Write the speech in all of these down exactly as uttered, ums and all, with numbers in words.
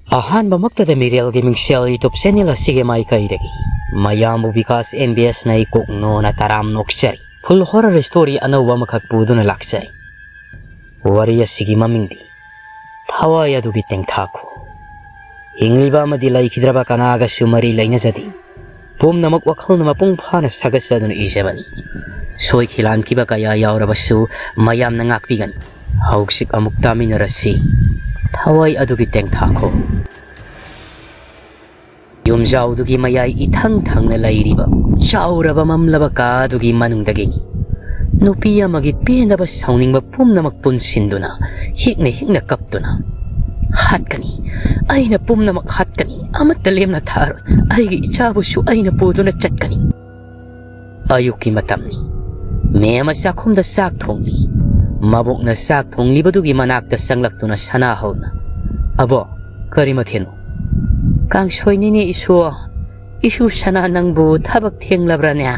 ꯑꯍꯥꯟꯕꯃꯛꯇꯗ ꯃꯤꯔꯦꯜꯒꯤ ꯃꯤꯡꯁꯦꯜ YouTube channel ꯑꯁꯤꯒꯤ ꯃꯥꯏꯀꯩꯗꯒꯤ ꯃꯌꯥꯝꯕꯨ ꯕꯤꯀꯥꯁ ꯑꯦꯟ ꯕꯤ ꯑꯦꯁꯅ ꯏꯀꯣꯛ ꯅꯣꯅ ꯇꯔꯥꯝ ꯅꯣꯛꯆꯔꯤ꯫ Full horror story ꯑꯅꯧꯕ ꯑꯃꯈꯛ ꯄꯨꯗꯨꯅ ꯂꯥꯛꯆꯔꯤ꯫ ꯋꯥꯔꯤ ꯑꯁꯤꯒꯤ ꯃꯃꯤꯡꯗꯤ ꯊꯋꯥꯏ ꯑꯗꯨꯒꯤ ꯇꯦꯡꯊꯥꯈꯣ꯫ ꯍꯤꯡꯂꯤꯕ ꯑꯃꯗꯤ ꯂꯩꯈꯤꯗ꯭ꯔꯕ ꯀꯅꯥꯒꯁꯨ ꯃꯔꯤ ꯂꯩꯅꯖꯗꯦ꯫ ꯄꯨꯝꯅꯃꯛ ꯋꯥꯈꯜꯅ ꯃꯄꯨꯡ ꯐꯥꯅ ꯁꯥꯒꯠꯆꯗꯨꯅ ꯏꯖꯕꯅꯤ꯫ ꯁꯣꯏꯈꯤ ꯂꯥꯟꯈꯤꯕ ꯀꯌꯥ ꯌꯥꯎꯔꯕꯁꯨ ꯃꯌꯥꯝꯅ ꯉꯥꯛꯄꯤꯒꯅꯤ꯫ ꯍꯧꯖꯤꯛ ꯑꯃꯨꯛ ꯇꯥꯃꯤꯟꯅꯔꯁꯤ꯫ ꯊꯋꯥꯏ ꯑꯗꯨꯒꯤ ꯇꯦꯡꯊꯥꯈꯣ꯫ ꯌꯨꯝꯖꯥꯎꯗꯨꯒꯤ ꯃꯌꯥꯏ ꯏꯊꯪ ꯊꯪꯅ ꯂꯩꯔꯤꯕ ꯆꯥꯎꯔꯕ ꯃꯝꯂꯕ ꯀꯥ ꯑꯗꯨꯒꯤ ꯃꯅꯨꯡꯗꯒꯤꯅꯤ꯫ ꯅꯨꯄꯤ ꯑꯃꯒꯤ ꯄꯦꯟꯗꯕ ꯁꯥꯎꯅꯤꯡꯕ ꯄꯨꯝꯅꯃꯛ ꯄꯨꯟꯁꯤꯟꯗꯨꯅ ꯍꯤꯛꯅ ꯍꯤꯛꯅ ꯀꯞꯇꯨꯅ, "ꯍꯥꯠꯀꯅꯤ, ꯑꯩꯅ ꯄꯨꯝꯅꯃꯛ ꯍꯥꯠꯀꯅꯤ, ꯑꯃꯠꯇ ꯂꯦꯝꯅ ꯊꯥꯔꯣꯏ, ꯑꯩꯒꯤ ꯏꯆꯥꯕꯨꯁꯨ ꯑꯩꯅ ꯄꯨꯗꯨꯅ ꯆꯠꯀꯅꯤ"꯫ ꯑꯌꯨꯛꯀꯤ ꯃꯇꯝꯅꯤ꯫ ꯃꯦꯝ ꯑꯃ ꯆꯥꯛꯈꯨꯝꯗ ꯆꯥꯛ ꯊꯣꯡꯂꯤ꯫ ꯃꯕꯣꯛꯅ ꯆꯥꯛ ꯊꯣꯡꯂꯤꯕꯗꯨꯒꯤ ꯃꯅꯥꯛꯇ ꯆꯪꯂꯛꯇꯨꯅ ꯁꯅꯥꯍꯜꯅ, "ꯑꯕꯣ, ꯀꯔꯤ ꯃꯊꯦꯜꯅꯣ?" "ꯀꯥꯡꯁꯣꯏꯅꯤꯅꯦ ꯏꯁꯨ꯫ ꯏꯁꯨ ꯁꯅꯥ, ꯅꯪꯕꯨ ꯊꯕꯛ ꯊꯦꯡꯂꯕ꯭ꯔꯥꯅꯦ?" "ꯑ,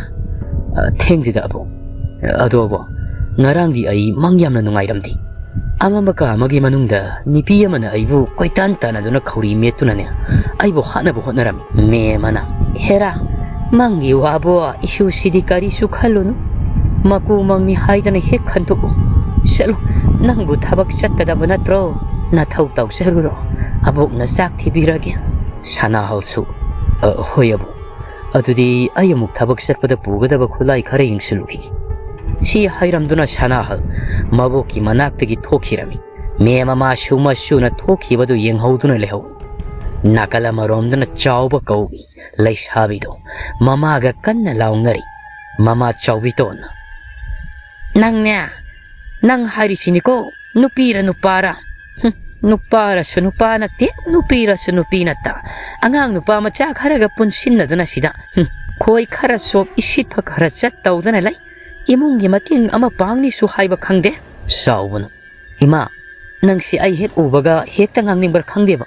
ꯊꯦꯡꯗꯦꯗ ꯑꯕꯣ꯫ ꯑꯗꯣ ꯑꯕꯣ, ꯉꯔꯥꯡꯗꯤ ꯑꯩ ꯃꯪ ꯌꯥꯝꯅ ꯅꯨꯡꯉꯥꯏꯔꯝꯗꯦ꯫ ꯑꯃꯝꯕ ꯀꯥ ꯑꯃꯒꯤ ꯃꯅꯨꯡꯗ ꯅꯨꯄꯤ ꯑꯃꯅ ꯑꯩꯕꯨ ꯀꯣꯏꯇꯥꯟ ꯇꯥꯟꯅꯗꯨꯅ ꯈꯧꯔꯤ ꯃꯦꯠꯇꯨꯅꯅꯦ, ꯑꯩꯕꯨ ꯍꯥꯠꯅꯕ ꯍꯣꯠꯅꯔꯝꯃꯤ"꯫ ꯃꯦꯝ ꯑꯃꯅ, "ꯍꯦꯔꯥ, ꯃꯪꯒꯤ ꯋꯥꯕꯨ ꯏꯁꯨꯁꯤꯗꯤ ꯀꯔꯤꯁꯨ ꯈꯜꯂꯨꯅꯨ꯫ ꯃꯀꯨ ꯃꯪꯅꯤ ꯍꯥꯏꯗꯅ ꯍꯦꯛ ꯈꯟꯗꯣꯛꯎ꯫ ꯆꯠꯂꯨ, ꯅꯪꯕꯨ ꯊꯕꯛ ꯆꯠꯀꯗꯕ ꯅꯠꯇ꯭ꯔꯣ? ꯅꯊꯧ ꯇꯧꯖꯔꯨꯔꯣ꯫ ꯑꯕꯣꯛꯅ ꯆꯥꯛ ꯊꯤꯕꯤꯔꯒꯦ"꯫ ꯁꯅꯥꯍꯜꯁꯨ, "ꯑ, ꯍꯣꯏ ꯑꯕꯣꯛ꯫ ꯑꯗꯨꯗꯤ ꯑꯩ ꯑꯃꯨꯛ ꯊꯕꯛ ꯆꯠꯄꯗ ꯄꯨꯒꯗꯕ ꯈꯨꯠꯂꯥꯏ ꯈꯔ ꯌꯦꯡꯁꯤꯜꯂꯨꯈꯤꯒꯦ"꯫ ꯁꯤ ꯍꯥꯏꯔꯝꯗꯨꯅ ꯁꯅꯥꯍꯜ ꯃꯕꯣꯛꯀꯤ ꯃꯅꯥꯛꯇꯒꯤ ꯊꯣꯛꯈꯤꯔꯝꯃꯤ꯫ ꯃꯦꯝ ꯃꯃꯥꯁꯨ ꯃꯁꯨꯅ ꯊꯣꯛꯈꯤꯕꯗꯨ ꯌꯦꯡꯍꯧꯗꯨꯅ ꯂꯩꯍꯧꯏ꯫ ꯅꯥꯀꯜ ꯑꯃꯔꯣꯝꯗꯅ ꯆꯥꯎꯕ ꯀꯧꯏ ꯂꯩꯁꯥꯕꯤꯗꯣ ꯃꯃꯥꯒ ꯀꯟꯅ ꯂꯥꯎꯅꯔꯤ꯫ ꯃꯃꯥ ꯆꯥꯎꯕꯤꯇꯣꯟꯅ, "ꯅꯪꯅꯦ, ꯅꯪ ꯍꯥꯏꯔꯤꯁꯤꯅꯤꯀꯣ, ꯅꯨꯄꯤꯔ ꯅꯨꯄꯥꯔ? ꯍꯨꯝ, ꯅꯨꯄꯥꯔꯁꯨ ꯅꯨꯄꯥ ꯅꯠꯇꯦ, ꯅꯨꯄꯤꯔꯁꯨ ꯅꯨꯄꯤ ꯅꯠꯇ꯫ ꯑꯉꯥꯡ ꯅꯨꯄꯥ ꯃꯆꯥ ꯈꯔꯒ ꯄꯨꯟꯁꯤꯟꯅꯗꯅ ꯁꯤꯗ, ꯍꯨꯝ, ꯈꯣꯏ ꯈꯔ ꯆꯣꯞ, ꯏꯁꯤꯠꯄ ꯈꯔ ꯆꯠ ꯇꯧꯗꯅ ꯂꯩ꯫ ꯏꯃꯨꯡꯒꯤ ꯃꯇꯦꯡ ꯑꯃ ꯄꯥꯡꯅꯤꯁꯨ ꯍꯥꯏꯕ ꯈꯪꯗꯦ"꯫ ꯆꯥꯎꯕꯅ, "ꯏꯃꯥ, ꯅꯪꯁꯤ ꯑꯩ ꯍꯦꯛ ꯎꯕꯒ ꯍꯦꯛꯇ ꯉꯥꯡꯅꯤꯡꯕ꯭ꯔꯥ ꯈꯪꯗꯦꯕ꯫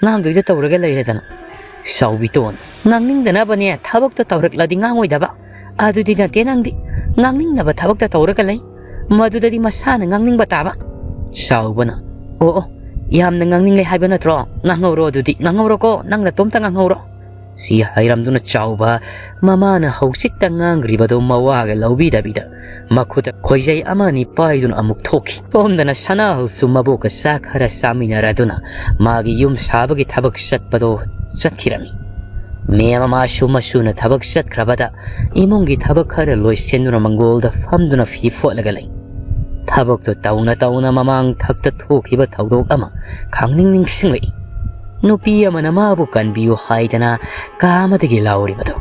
ꯉꯥꯡꯗꯣꯏꯗ ꯇꯧꯔꯒ ꯂꯩꯔꯦꯗꯅ"꯫ ꯆꯥꯎꯕꯤꯇꯣꯟ, "ꯉꯥꯡꯅꯤꯡꯗꯅꯕꯅꯦ ꯊꯕꯛꯇ ꯇꯧꯔꯛꯂꯗꯤ ꯉꯥꯡꯉꯣꯏꯗꯕ꯫ ꯑꯗꯨꯗꯤ ꯅꯠꯇꯦ ꯅꯪꯗꯤ꯫ ꯉꯥꯡꯅꯤꯡꯅꯕ ꯊꯕꯛꯇ ꯇꯧꯔꯒ ꯂꯩ꯫ ꯃꯗꯨꯗꯗꯤ ꯃꯁꯥꯅ ꯉꯥꯡꯅꯤꯡꯕ ꯇꯥꯕ"꯫ ꯆꯥꯎꯕꯅ, "ꯑꯣ, ꯑꯣ, "ꯌꯥꯝꯅ ꯉꯥꯡꯅꯤꯡꯂꯦ ꯍꯥꯏꯕ ꯅꯠꯇ꯭ꯔꯣ? ꯉꯥꯡꯍꯧꯔꯣ ꯑꯗꯨꯗꯤ, ꯉꯥꯡꯍꯧꯔꯣꯀꯣ, ꯅꯪ ꯅꯇꯣꯝꯇ ꯉꯥꯡꯍꯧꯔꯣ꯫" ꯁꯤ ꯍꯥꯏꯔꯝꯗꯨꯅ ꯆꯥꯎꯕ ꯃꯃꯥꯅ ꯍꯧꯖꯤꯛꯇ ꯉꯥꯡꯈ꯭ꯔꯤꯕꯗꯨ ꯃꯋꯥꯒ ꯂꯧꯕꯤꯗꯕꯤꯗ ꯃꯈꯨꯠꯇ ꯈꯣꯏꯖꯩ ꯑꯃ ꯑꯅꯤ ꯄꯥꯏꯗꯨꯅ ꯑꯃꯨꯛ ꯊꯣꯛꯈꯤ꯫ ꯁꯣꯝꯗꯅ ꯁꯅꯥꯍꯜꯁꯨ ꯃꯕꯣꯛꯀ ꯆꯥꯛ ꯈꯔ ꯆꯥꯃꯤꯟꯅꯔꯗꯨꯅ ꯃꯥꯒꯤ ꯌꯨꯝ ꯁꯥꯕꯒꯤ ꯊꯕꯛ ꯆꯠꯄꯗꯣ ꯆꯠꯈꯤꯔꯝꯃꯤ꯫ ꯃꯦꯝ ꯃꯃꯥꯁꯨ ꯃꯁꯨꯅ ꯊꯕꯛ ꯆꯠꯈ꯭ꯔꯕꯗ ꯏꯃꯨꯡꯒꯤ ꯊꯕꯛ ꯈꯔ ꯂꯣꯏꯁꯤꯟꯗꯨꯅ ꯃꯪꯒꯣꯜꯗ ꯐꯝꯗꯨꯅ ꯐꯤ ꯐꯣꯠꯂꯒ ꯂꯩ꯫ ꯊꯕꯛꯇꯨ ꯇꯧꯅ ꯇꯧꯅ ꯃꯃꯥꯡ ꯊꯛꯇ ꯊꯣꯛꯈꯤꯕ ꯊꯧꯗꯣꯛ ꯑꯃ ꯈꯪꯅꯤꯡ ꯅꯤꯡꯁꯤꯡꯂꯛꯏ꯫ ꯅꯨꯄꯤ ꯑꯃꯅ ꯃꯥꯕꯨ ꯀꯟꯕꯤꯌꯨ ꯍꯥꯏꯗꯅ ꯀꯥ ꯑꯃꯗꯒꯤ ꯂꯥꯎꯔꯤꯕꯗꯨ꯫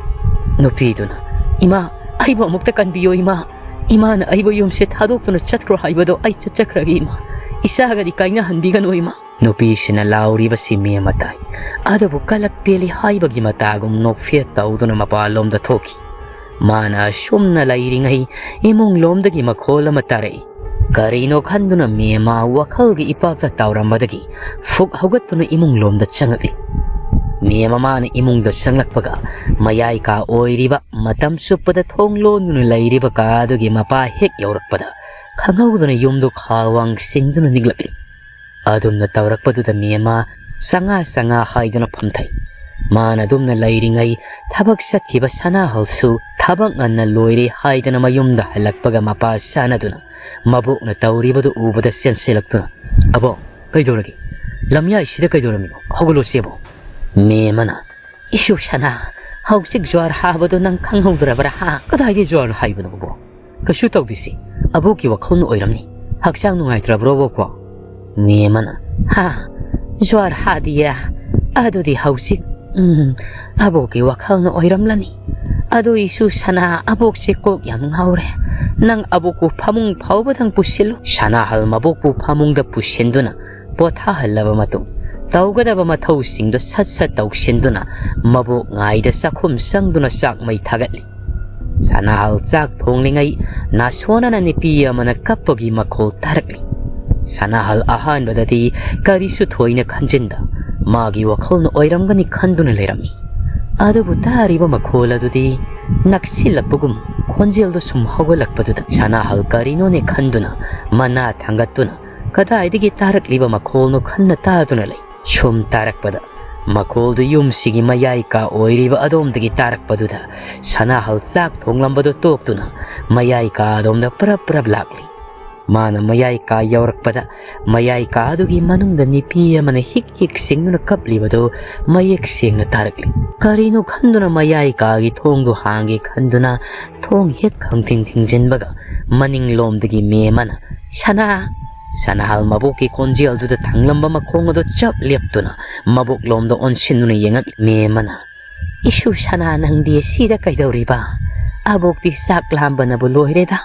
ꯅꯨꯄꯤꯗꯨꯅ, "ꯏꯃꯥ, ꯑꯩꯕꯨ ꯑꯃꯨꯛꯇ ꯀꯟꯕꯤꯌꯨ ꯏꯃꯥ꯫ ꯏꯃꯥꯅ ꯑꯩꯕꯨ ꯌꯨꯝꯁꯦ ꯊꯥꯗꯣꯛꯇꯨꯅ ꯆꯠꯈ꯭ꯔꯣ ꯍꯥꯏꯕꯗꯣ ꯑꯩ ꯆꯠꯆꯈ꯭ꯔꯒꯦ ꯏꯃꯥ꯫ ꯏꯆꯥꯒꯗꯤ ꯀꯥꯏꯅꯍꯟꯕꯤꯒꯅꯨ ꯏꯃꯥ꯫" ꯅꯨꯄꯤꯁꯤꯅ ꯂꯥꯎꯔꯤꯕꯁꯤ ꯃꯦꯝ ꯃꯇꯥꯏ꯫ ꯑꯗꯨꯕꯨ ꯀꯂꯛ ꯄꯦꯜꯂꯤ ꯍꯥꯏꯕꯒꯤ ꯃꯇꯥꯒꯨꯝ ꯅꯣꯛꯐꯦꯠ ꯇꯧꯗꯨꯅ ꯃꯄꯥꯟꯂꯣꯝꯗ ꯊꯣꯛꯈꯤ꯫ ꯃꯥꯅ ꯑꯁꯨꯝꯅ ꯂꯩꯔꯤꯉꯩ ꯏꯃꯨꯡ ꯂꯣꯝꯗꯒꯤ ꯃꯈꯣꯜ ꯑꯃ ꯇꯥꯔꯛꯏ꯫ ꯀꯔꯤꯅꯣ ꯈꯟꯗꯨꯅ ꯃꯦꯝꯃ ꯋꯥꯈꯜꯒꯤ ꯏꯄꯥꯛꯇ ꯇꯥꯎꯔꯝꯕꯗꯒꯤ ꯐꯨꯛ ꯍꯧꯒꯠꯇꯨꯅ ꯏꯃꯨꯡ ꯂꯣꯝꯗ ꯆꯪꯉꯛꯂꯤ꯫ ꯃꯦꯝꯃ ꯃꯥꯅ ꯏꯃꯨꯡꯗ ꯆꯪꯂꯛꯄꯒ ꯃꯌꯥꯏ ꯀꯥ ꯑꯣꯏꯔꯤꯕ ꯃꯇꯝ ꯆꯨꯞꯄꯗ ꯊꯣꯡ ꯂꯣꯟꯗꯨꯅ ꯂꯩꯔꯤꯕ ꯀꯥ ꯑꯗꯨꯒꯤ ꯃꯄꯥ ꯍꯦꯛ ꯌꯧꯔꯛꯄꯗ ꯈꯪꯍꯧꯗꯅ ꯌꯨꯝꯗꯨ ꯈꯥꯋꯥꯡ ꯆꯤꯡꯗꯨꯅ ꯅꯤꯛꯂꯛꯂꯤ꯫ ꯑꯗꯨꯝꯅ ꯇꯧꯔꯛꯄꯗꯨꯗ ꯃꯦꯝꯃ ꯆꯪꯉꯥ ꯆꯪꯉꯥ ꯍꯥꯏꯗꯨꯅ ꯐꯝꯊꯩ꯫ ꯃꯥꯅ ꯑꯗꯨꯝꯅ ꯂꯩꯔꯤꯉꯩ ꯊꯕꯛ ꯆꯠꯈꯤꯕ ꯁꯅꯥꯍꯜꯁꯨ ꯊꯕꯛ ꯉꯟꯅ ꯂꯣꯏꯔꯦ ꯍꯥꯏꯗꯅ ꯃꯌꯨꯝꯗ ꯍꯜꯂꯛꯄꯒ ꯃꯄꯥ ꯆꯥꯟꯅꯗꯨꯅ ꯃꯕꯣꯛꯅ ꯇꯧꯔꯤꯕꯗꯨ ꯎꯕꯗ ꯆꯦꯟꯁꯤꯜꯂꯛꯇꯨꯅ, "ꯑꯕꯣꯛ, ꯀꯩꯗꯧꯔꯒꯦ? ꯂꯝꯌꯥꯏꯁꯤꯗ ꯀꯩꯗꯧꯔꯝꯃꯤꯅꯣ? ꯍꯧꯒꯠꯂꯣꯁꯦ ꯑꯕꯣꯛ꯫" ꯃꯦꯝꯃꯅ, "ꯏꯁꯨ ꯁꯅꯥ, ꯍꯧꯖꯤꯛ ꯖ꯭ꯋꯥꯔ ꯍꯥꯕꯗꯣ ꯅꯪ ꯈꯪꯍꯧꯗ꯭ꯔꯕ꯭ꯔꯥ ꯍꯥ? ꯀꯗꯥꯏꯒꯤ ꯖ꯭ꯋꯥꯔꯅꯣ ꯍꯥꯏꯕꯅꯣ ꯑꯕꯣꯛ? ꯀꯩꯁꯨ ꯇꯧꯗꯦꯁꯦ, ꯑꯕꯣꯛꯀꯤ ꯋꯥꯈꯜꯅ ꯑꯣꯏꯔꯝꯅꯤ꯫ ꯍꯛꯆꯥꯡ ꯅꯨꯡꯉꯥꯏꯇ꯭ꯔꯕ꯭ꯔꯣ ꯑꯕꯣꯛꯄꯣ?" ꯃꯦꯝꯃꯅ, "ꯍꯥ? ꯖ꯭ꯋꯥꯔ ꯍꯥꯗꯤꯌꯦ꯫ ꯑꯗꯨꯗꯤ ꯍꯧꯖꯤꯛ, ꯎꯝ, ꯑꯕꯣꯛꯀꯤ ꯋꯥꯈꯜꯅ ꯑꯣꯏꯔꯝꯂꯅꯤ꯫ ꯑꯗꯨ ꯏꯁꯨ ꯁꯅꯥ, ꯑꯕꯣꯛꯁꯦ ꯀꯣꯛ ꯌꯥꯝ ꯉꯥꯎꯔꯦ꯫ ꯅꯪ ꯑꯕꯣꯛꯄꯨ ꯐꯃꯨꯡ ꯐꯥꯎꯕꯗꯪ ꯄꯨꯁꯤꯜꯂꯨ꯫" ꯁꯅꯥꯍꯜ ꯃꯕꯣꯛꯄꯨ ꯐꯃꯨꯡꯗ ꯄꯨꯁꯤꯟꯗꯨꯅ ꯄꯣꯊꯥꯍꯜꯂꯕ ꯃꯇꯨꯡ ꯇꯧꯒꯗꯕ ꯃꯊꯧꯁꯤꯡꯗꯨ ꯁꯠ ꯁꯠ ꯇꯧꯁꯤꯟꯗꯨꯅ ꯃꯕꯣꯛ ꯉꯥꯏꯗ ꯆꯥꯛꯈꯨꯝ ꯆꯪꯗꯨꯅ ꯆꯥꯛ ꯃꯩ ꯊꯥꯒꯠꯂꯤ꯫ ꯁꯅꯥꯍꯜ ꯆꯥꯛ ꯊꯣꯡꯂꯤꯉꯩ ꯅꯥꯁꯣꯟꯅꯅ ꯅꯨꯄꯤ ꯑꯃꯅ ꯀꯞꯄꯒꯤ ꯃꯈꯣꯜ ꯇꯥꯔꯛꯂꯤ꯫ ꯁꯅꯥꯍꯜ ꯑꯍꯥꯟꯕꯗꯗꯤ ꯀꯔꯤꯁꯨ ꯊꯣꯏꯅ ꯈꯟꯖꯤꯟꯗ ꯃꯥꯒꯤ ꯋꯥꯈꯜꯅ ꯑꯣꯏꯔꯝꯒꯅꯤ ꯈꯟꯗꯨꯅ ꯂꯩꯔꯝꯃꯤ꯫ ꯑꯗꯨꯕꯨ ꯇꯥꯔꯤꯕ ꯃꯈꯣꯜ ꯑꯗꯨꯗꯤ ꯅꯛꯁꯤꯜꯂꯛꯄꯒꯨꯝ ꯈꯣꯟꯖꯦꯜꯗꯨ ꯁꯨꯝ ꯍꯧꯒꯠꯂꯛꯄꯗꯨꯗ ꯁꯅꯥꯍꯜ ꯀꯔꯤꯅꯣꯅꯦ ꯈꯟꯗꯨꯅ ꯃꯅꯥ ꯊꯥꯡꯒꯠꯇꯨꯅ ꯀꯗꯥꯏꯗꯒꯤ ꯇꯥꯔꯛꯂꯤꯕ ꯃꯈꯣꯜꯅꯣ ꯈꯟꯅ ꯇꯥꯗꯨꯅ ꯂꯩ꯫ ꯁꯨꯝ ꯇꯥꯔꯛꯄꯗ ꯃꯈꯣꯜꯗꯨ ꯌꯨꯝꯁꯤꯒꯤ ꯃꯌꯥꯏ ꯀꯥ ꯑꯣꯏꯔꯤꯕ ꯑꯗꯣꯝꯗꯒꯤ ꯇꯥꯔꯛꯄꯗꯨꯗ ꯁꯅꯥꯍꯜ ꯆꯥꯛ ꯊꯣꯡꯂꯝꯕꯗꯨ ꯇꯣꯛꯇꯨꯅ ꯃꯌꯥꯏ ꯀꯥ ꯑꯗꯣꯝꯗ ꯄꯔꯞ ꯄꯔꯞ ꯂꯥꯛꯂꯤ꯫ ꯃꯥꯅ ꯃꯌꯥꯏ ꯀꯥ ꯌꯧꯔꯛꯄꯗ ꯃꯌꯥꯏ ꯀꯥ ꯑꯗꯨꯒꯤ ꯃꯅꯨꯡꯗ ꯅꯨꯄꯤ ꯑꯃꯅ ꯍꯤꯛ ꯍꯤꯛ ꯁꯤꯡꯗꯨꯅ ꯀꯞꯂꯤꯕꯗꯨ ꯃꯌꯦꯛ ꯁꯦꯡꯅ ꯇꯥꯔꯛꯂꯤ꯫ ꯀꯔꯤꯅꯣ ꯈꯟꯗꯨꯅ ꯃꯌꯥꯏ ꯀꯥꯒꯤ ꯊꯣꯡꯗꯨ ꯍꯥꯡꯒꯦ ꯈꯟꯗꯨꯅ ꯊꯣꯡ ꯍꯦꯛ ꯈꯪꯊꯤꯡ ꯊꯤꯡꯖꯤꯟꯕꯒ ꯃꯅꯤꯡꯂꯣꯝꯗꯒꯤ ꯃꯦꯝ ꯑꯃꯅ "ꯁꯅꯥ!" ꯁꯅꯥꯍꯜ ꯃꯕꯣꯛꯀꯤ ꯈꯣꯟꯖꯦꯜꯗꯨꯗ ꯊꯥꯡꯂꯝꯕ ꯃꯈꯣꯡ ꯑꯗꯨ ꯆꯞ ꯂꯦꯞꯇꯨꯅ ꯃꯕꯣꯛꯂꯣꯝꯗ ꯑꯣꯟꯁꯤꯟꯗꯨꯅ ꯌꯦꯡꯉꯛꯂꯤ꯫ ꯃꯦꯝ ꯑꯃꯅ, "ꯏꯁꯨ ꯁꯅꯥ, ꯅꯪꯗꯤ ꯁꯤꯗ ꯀꯩꯗꯧꯔꯤꯕ? ꯑꯕꯣꯛꯇꯤ ꯆꯥꯛ ꯂꯥꯝꯕꯅꯕꯨ ꯂꯣꯏꯔꯦꯗ"꯫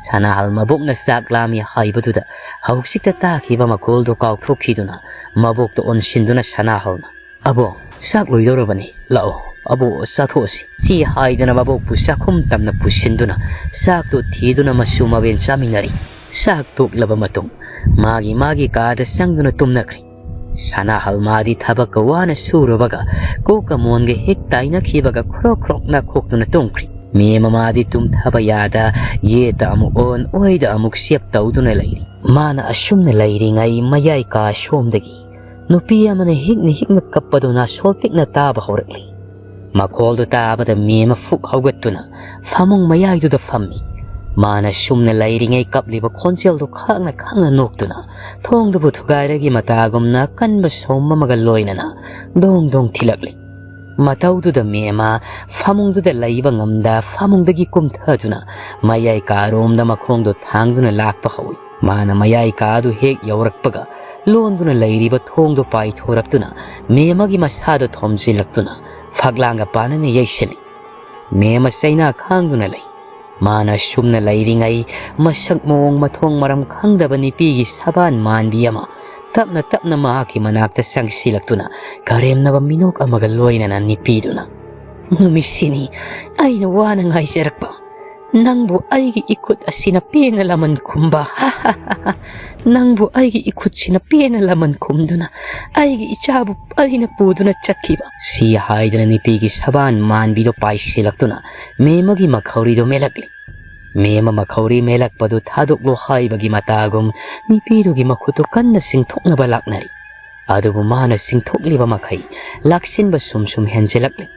ꯁꯅꯥꯍꯜ ꯃꯕꯣꯛꯅ ꯆꯥꯛ ꯂꯥꯝꯃꯤ ꯍꯥꯏꯕꯗꯨꯗ ꯍꯧꯖꯤꯛꯇ ꯇꯥꯈꯤꯕ ꯃꯈꯣꯜꯗꯨ ꯀꯥꯎꯊꯣꯛꯈꯤꯗꯨꯅ ꯃꯕꯣꯛꯇ ꯑꯣꯟꯁꯤꯟꯗꯨꯅ ꯁꯅꯥꯍꯜꯅ, "ꯑꯕꯣꯛ, ꯆꯥꯛ ꯂꯣꯏꯗꯧꯔꯕꯅꯤ, ꯂꯥꯛꯑꯣ, ꯑꯕꯣꯛ, ꯆꯥꯊꯣꯛꯑꯁꯤ" ꯁꯤ ꯍꯥꯏꯗꯅ ꯃꯕꯣꯛꯄꯨ ꯆꯥꯛꯈꯨꯝ ꯇꯝꯅ ꯄꯨꯁꯤꯟꯗꯨꯅ ꯆꯥꯛꯇꯨ ꯊꯤꯗꯨꯅ ꯃꯁꯨ ꯃꯕꯦꯟ ꯆꯥꯃꯤꯟꯅꯔꯤ꯫ ꯆꯥꯛ ꯇꯣꯛꯂꯕ ꯃꯇꯨꯡ ꯃꯥꯒꯤ ꯃꯥꯒꯤ ꯀꯥꯗ ꯆꯪꯗꯨꯅ ꯇꯨꯝꯅꯈ꯭ꯔꯤ꯫ ꯁꯅꯥꯍꯜ ꯃꯥꯗꯤ ꯊꯕꯛꯀ ꯋꯥꯅ ꯁꯨꯔꯨꯕꯒ ꯀꯣꯛꯀ ꯃꯣꯟꯒ ꯍꯦꯛ ꯇꯥꯏꯅꯈꯤꯕꯒ ꯈ꯭ꯔꯣꯛ ꯈ꯭ꯔꯣꯛ ꯅꯥꯈꯣꯛꯇꯨꯅ ꯇꯨꯝꯈ꯭ꯔꯤ꯫ ꯃꯦꯝ ꯑꯃꯗꯤ ꯇꯨꯝꯊꯕ ꯌꯥꯗ ꯌꯦꯠꯇ ꯑꯃꯨꯛ ꯑꯣꯟ, ꯑꯣꯏꯗ ꯑꯃꯨꯛ ꯆꯦꯞ ꯇꯧꯗꯨꯅ ꯂꯩꯔꯤ꯫ ꯃꯥꯅ ꯑꯁꯨꯝꯅ ꯂꯩꯔꯤꯉꯩ ꯃꯌꯥꯏ ꯀꯥ ꯁꯣꯝꯗꯒꯤ ꯅꯨꯄꯤ ꯑꯃꯅ ꯍꯤꯛꯅ ꯍꯤꯛꯅ ꯀꯞꯄꯗꯨ ꯅꯥꯁꯣꯜ ꯄꯤꯛꯅ ꯇꯥꯕ ꯍꯧꯔꯛꯂꯤ꯫ ꯃꯈꯣꯜꯗꯨ ꯇꯥꯕꯗ ꯃꯦꯝ ꯑꯃ ꯐꯨꯛ ꯍꯧꯒꯠꯇꯨꯅ ꯐꯃꯨꯡ ꯃꯌꯥꯏꯗꯨꯗ ꯐꯝꯃꯤ꯫ ꯃꯥꯅ ꯁꯨꯝꯅ ꯂꯩꯔꯤꯉꯩ ꯀꯞꯂꯤꯕ ꯈꯣꯟꯖꯦꯜꯗꯨ ꯈꯪꯅ ꯈꯪꯅ ꯅꯣꯛꯇꯨꯅ ꯊꯣꯡꯗꯨꯕꯨ ꯊꯨꯒꯥꯏꯔꯒꯤ ꯃꯇꯥꯒꯨꯝꯅ ꯀꯟꯕ ꯁꯣꯝ ꯑꯃꯒ ꯂꯣꯏꯅꯅ ꯗꯣꯡ ꯗꯣꯡ ꯊꯤꯜꯂꯛꯂꯤ꯫ ꯃꯇꯧꯗꯨꯗ ꯃꯦꯝ ꯑꯃ ꯐꯃꯨꯡꯗꯨꯗ ꯂꯩꯕ ꯉꯝꯗ ꯐꯃꯨꯡꯗꯒꯤ ꯀꯨꯝꯊꯗꯨꯅ ꯃꯌꯥꯏ ꯀꯥꯔꯣꯝꯗ ꯃꯈꯣꯡꯗꯨ ꯊꯥꯡꯗꯨꯅ ꯂꯥꯛꯄ ꯍꯧꯏ꯫ ꯃꯥꯅ ꯃꯌꯥꯏ ꯀꯥꯗꯨ ꯍꯦꯛ ꯌꯧꯔꯛꯄꯒ ꯂꯣꯟꯗꯨꯅ ꯂꯩꯔꯤꯕ ꯊꯣꯡꯗꯨ ꯄꯥꯏꯊꯣꯔꯛꯇꯨꯅ ꯃꯦꯝ ꯑꯃꯒꯤ ꯃꯁꯥꯗꯨ ꯊꯣꯝꯖꯤꯜꯂꯛꯇꯨꯅ ꯐꯛꯂꯥꯡꯒ ꯄꯥꯅꯅ ꯌꯩꯁꯤꯜꯂꯤ꯫ ꯃꯦꯝ ꯑꯃ ꯆꯩꯅꯥ ꯈꯥꯡꯗꯨꯅ ꯂꯩ꯫ ꯃꯥꯅ ꯁꯨꯝꯅ ꯂꯩꯔꯤꯉꯩ ꯃꯁꯛ ꯃꯑꯣꯡ ꯃꯊꯣꯡ ꯃꯔꯝ ꯈꯪꯗꯕ ꯅꯨꯄꯤꯒꯤ ꯁꯕꯥꯟ ꯃꯥꯟꯕꯤ ꯑꯃ ꯇꯞꯅ ꯇꯞꯅ ꯃꯍꯥꯛꯀꯤ ꯃꯅꯥꯛꯇ ꯆꯪꯁꯤꯜꯂꯛꯇꯨꯅ ꯀꯔꯦꯝꯅꯕ ꯃꯤꯅꯣꯛ ꯑꯃꯒ ꯂꯣꯏꯅꯅ ꯅꯨꯄꯤꯗꯨꯅ, "ꯅꯨꯃꯤꯠꯁꯤꯅꯤ ꯑꯩꯅ ꯋꯥꯅ ꯉꯥꯏꯖꯔꯛꯄ ꯅꯪꯕꯨ ꯑꯩꯒꯤ ꯏꯈꯨꯠ ꯑꯁꯤꯅ ꯄꯦꯟꯅ ꯂꯃꯟ ꯈꯨꯝꯕ, ꯅꯪꯕꯨ ꯑꯩꯒꯤ ꯏꯈꯨꯠꯁꯤꯅ ꯄꯦꯟꯅ ꯂꯃꯟ ꯈꯨꯝꯗꯨꯅ ꯑꯩꯒꯤ ꯏꯆꯥꯕꯨ ꯑꯩꯅ ꯄꯨꯗꯨꯅ ꯆꯠꯈꯤꯕ" ꯁꯤ ꯍꯥꯏꯗꯅ ꯅꯨꯄꯤꯒꯤ ꯁꯕꯥꯟ ꯃꯥꯟꯕꯤꯗꯣ ꯄꯥꯏꯁꯤꯜꯂꯛꯇꯨꯅ ꯃꯦꯝ ꯑꯃꯒꯤ ꯃꯈꯧꯔꯤꯗꯣ ꯃꯦꯜꯂꯛꯂꯤ꯫ ꯃꯦꯝ ꯑꯃ ꯈꯧꯔꯤ ꯃꯦꯜꯂꯛꯄꯗꯨ ꯊꯥꯗꯣꯛꯂꯣ ꯍꯥꯏꯕꯒꯤ ꯃꯇꯥꯒꯨꯝ ꯅꯨꯄꯤꯗꯨꯒꯤ ꯃꯈꯨꯠꯇꯨ ꯀꯟꯅ ꯆꯤꯡꯊꯣꯛꯅꯕ ꯂꯥꯛꯅꯔꯤ꯫ ꯑꯗꯨꯕꯨ ꯃꯥꯅ ꯆꯤꯡꯊꯣꯛꯂꯤꯕ ꯃꯈꯩ ꯂꯥꯛꯁꯤꯟꯕ ꯁꯨꯝ ꯁꯨꯝ ꯍꯦꯟꯖꯤꯜꯂꯛꯂꯤ꯫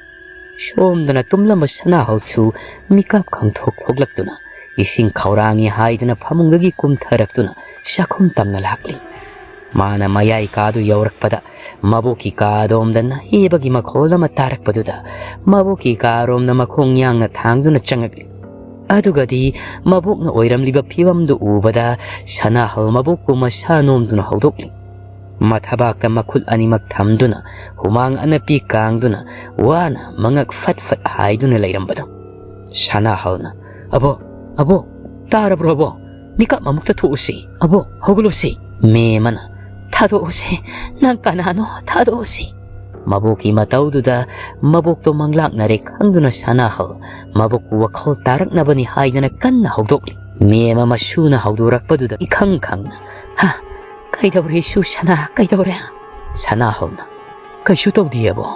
ꯁꯣꯝꯗꯅ ꯇꯨꯝꯂꯝꯕ ꯁꯅꯥꯍꯜꯁꯨ ꯃꯤꯀꯞ ꯈꯪꯊꯣꯛ ꯊꯣꯛꯂꯛꯇꯨꯅ ꯏꯁꯤꯡ ꯈꯧꯔꯥꯡꯉꯤ ꯍꯥꯏꯗꯨꯅ ꯐꯃꯨꯡꯗꯒꯤ ꯀꯨꯝꯊꯔꯛꯇꯨꯅ ꯆꯥꯛꯈꯨꯝ ꯇꯝꯅ ꯂꯥꯛꯂꯤ꯫ ꯃꯥꯅ ꯃꯌꯥꯏ ꯀꯥꯗꯨ ꯌꯧꯔꯛꯄꯗ ꯃꯕꯣꯛꯀꯤ ꯀꯥꯗꯣꯝꯗ ꯅꯍꯦꯕꯒꯤ ꯃꯈꯣꯜ ꯑꯃ ꯇꯥꯔꯛꯄꯗꯨꯗ ꯃꯕꯣꯛꯀꯤ ꯀꯥꯔꯣꯝꯗ ꯃꯈꯣꯡ ꯌꯥꯡꯅ ꯊꯥꯡꯗꯨꯅ ꯆꯪꯉꯛꯂꯤ꯫ ꯑꯗꯨꯒꯗꯤ ꯃꯕꯣꯛꯅ ꯑꯣꯏꯔꯝꯂꯤꯕ ꯐꯤꯕꯝꯗꯨ ꯎꯕꯗ ꯁꯅꯥꯍꯜ ꯃꯕꯣꯛꯄꯨ ꯃꯁꯥ ꯅꯣꯝꯗꯨꯅ ꯍꯧꯗꯣꯛꯂꯤ꯫ ꯃꯊꯕꯥꯛꯇ ꯃꯈꯨꯠ ꯑꯅꯤꯃꯛ ꯊꯝꯗꯨꯅ ꯍꯨꯃꯥꯡ ꯑꯅꯞꯄꯤ ꯀꯥꯡꯗꯨꯅ ꯋꯥꯅ ꯃꯉꯛ ꯐꯠ ꯐꯠ ꯍꯥꯏꯗꯨꯅ ꯂꯩꯔꯝꯕꯗꯣ꯫ ꯁꯅꯥꯍꯜꯅ, "ꯑꯕꯣ, ꯑꯕꯣ, ꯇꯥꯔꯕ꯭ꯔꯣ ꯑꯕꯣ? ꯃꯤꯀꯞ ꯑꯃꯨꯛꯇ ꯊꯣꯛꯎꯁꯤ꯫ ꯑꯕꯣ, ꯍꯧꯒꯠꯂꯨꯁꯤ꯫" ꯃꯦꯝ ꯑꯃꯅ, "ꯊꯥꯗꯣꯛꯎꯁꯤ꯫ ꯅꯪ ꯀꯅꯥꯅꯣ? ꯊꯥꯗꯣꯛꯎꯁꯤ꯫" ꯃꯕꯣꯛꯀꯤ ꯃꯇꯧꯗꯨꯗ ꯃꯕꯣꯛꯇꯣ ꯃꯪꯂꯥꯛꯅꯔꯦ ꯈꯪꯗꯨꯅ ꯁꯅꯥꯍꯜ ꯃꯕꯣꯛꯄꯨ ꯋꯥꯈꯜ ꯇꯥꯔꯛꯅꯕꯅꯤ ꯍꯥꯏꯗꯅ ꯀꯟꯅ ꯍꯧꯗꯣꯛꯂꯤ꯫ ꯃꯦꯝ ꯑꯃ ꯁꯨꯅ ꯍꯧꯗꯣꯔꯛꯄꯗꯨꯗ ꯏꯈꯪ ꯈꯪꯅ, "ꯍꯥ, ꯀꯩꯗꯧꯔꯦ ꯏꯁꯨ ꯁꯅꯥ, ꯀꯩꯗꯧꯔꯦ?" ꯁꯅꯥꯍꯜꯅ, "ꯀꯩꯁꯨ ꯇꯧꯗꯤꯌꯦꯕꯣ꯫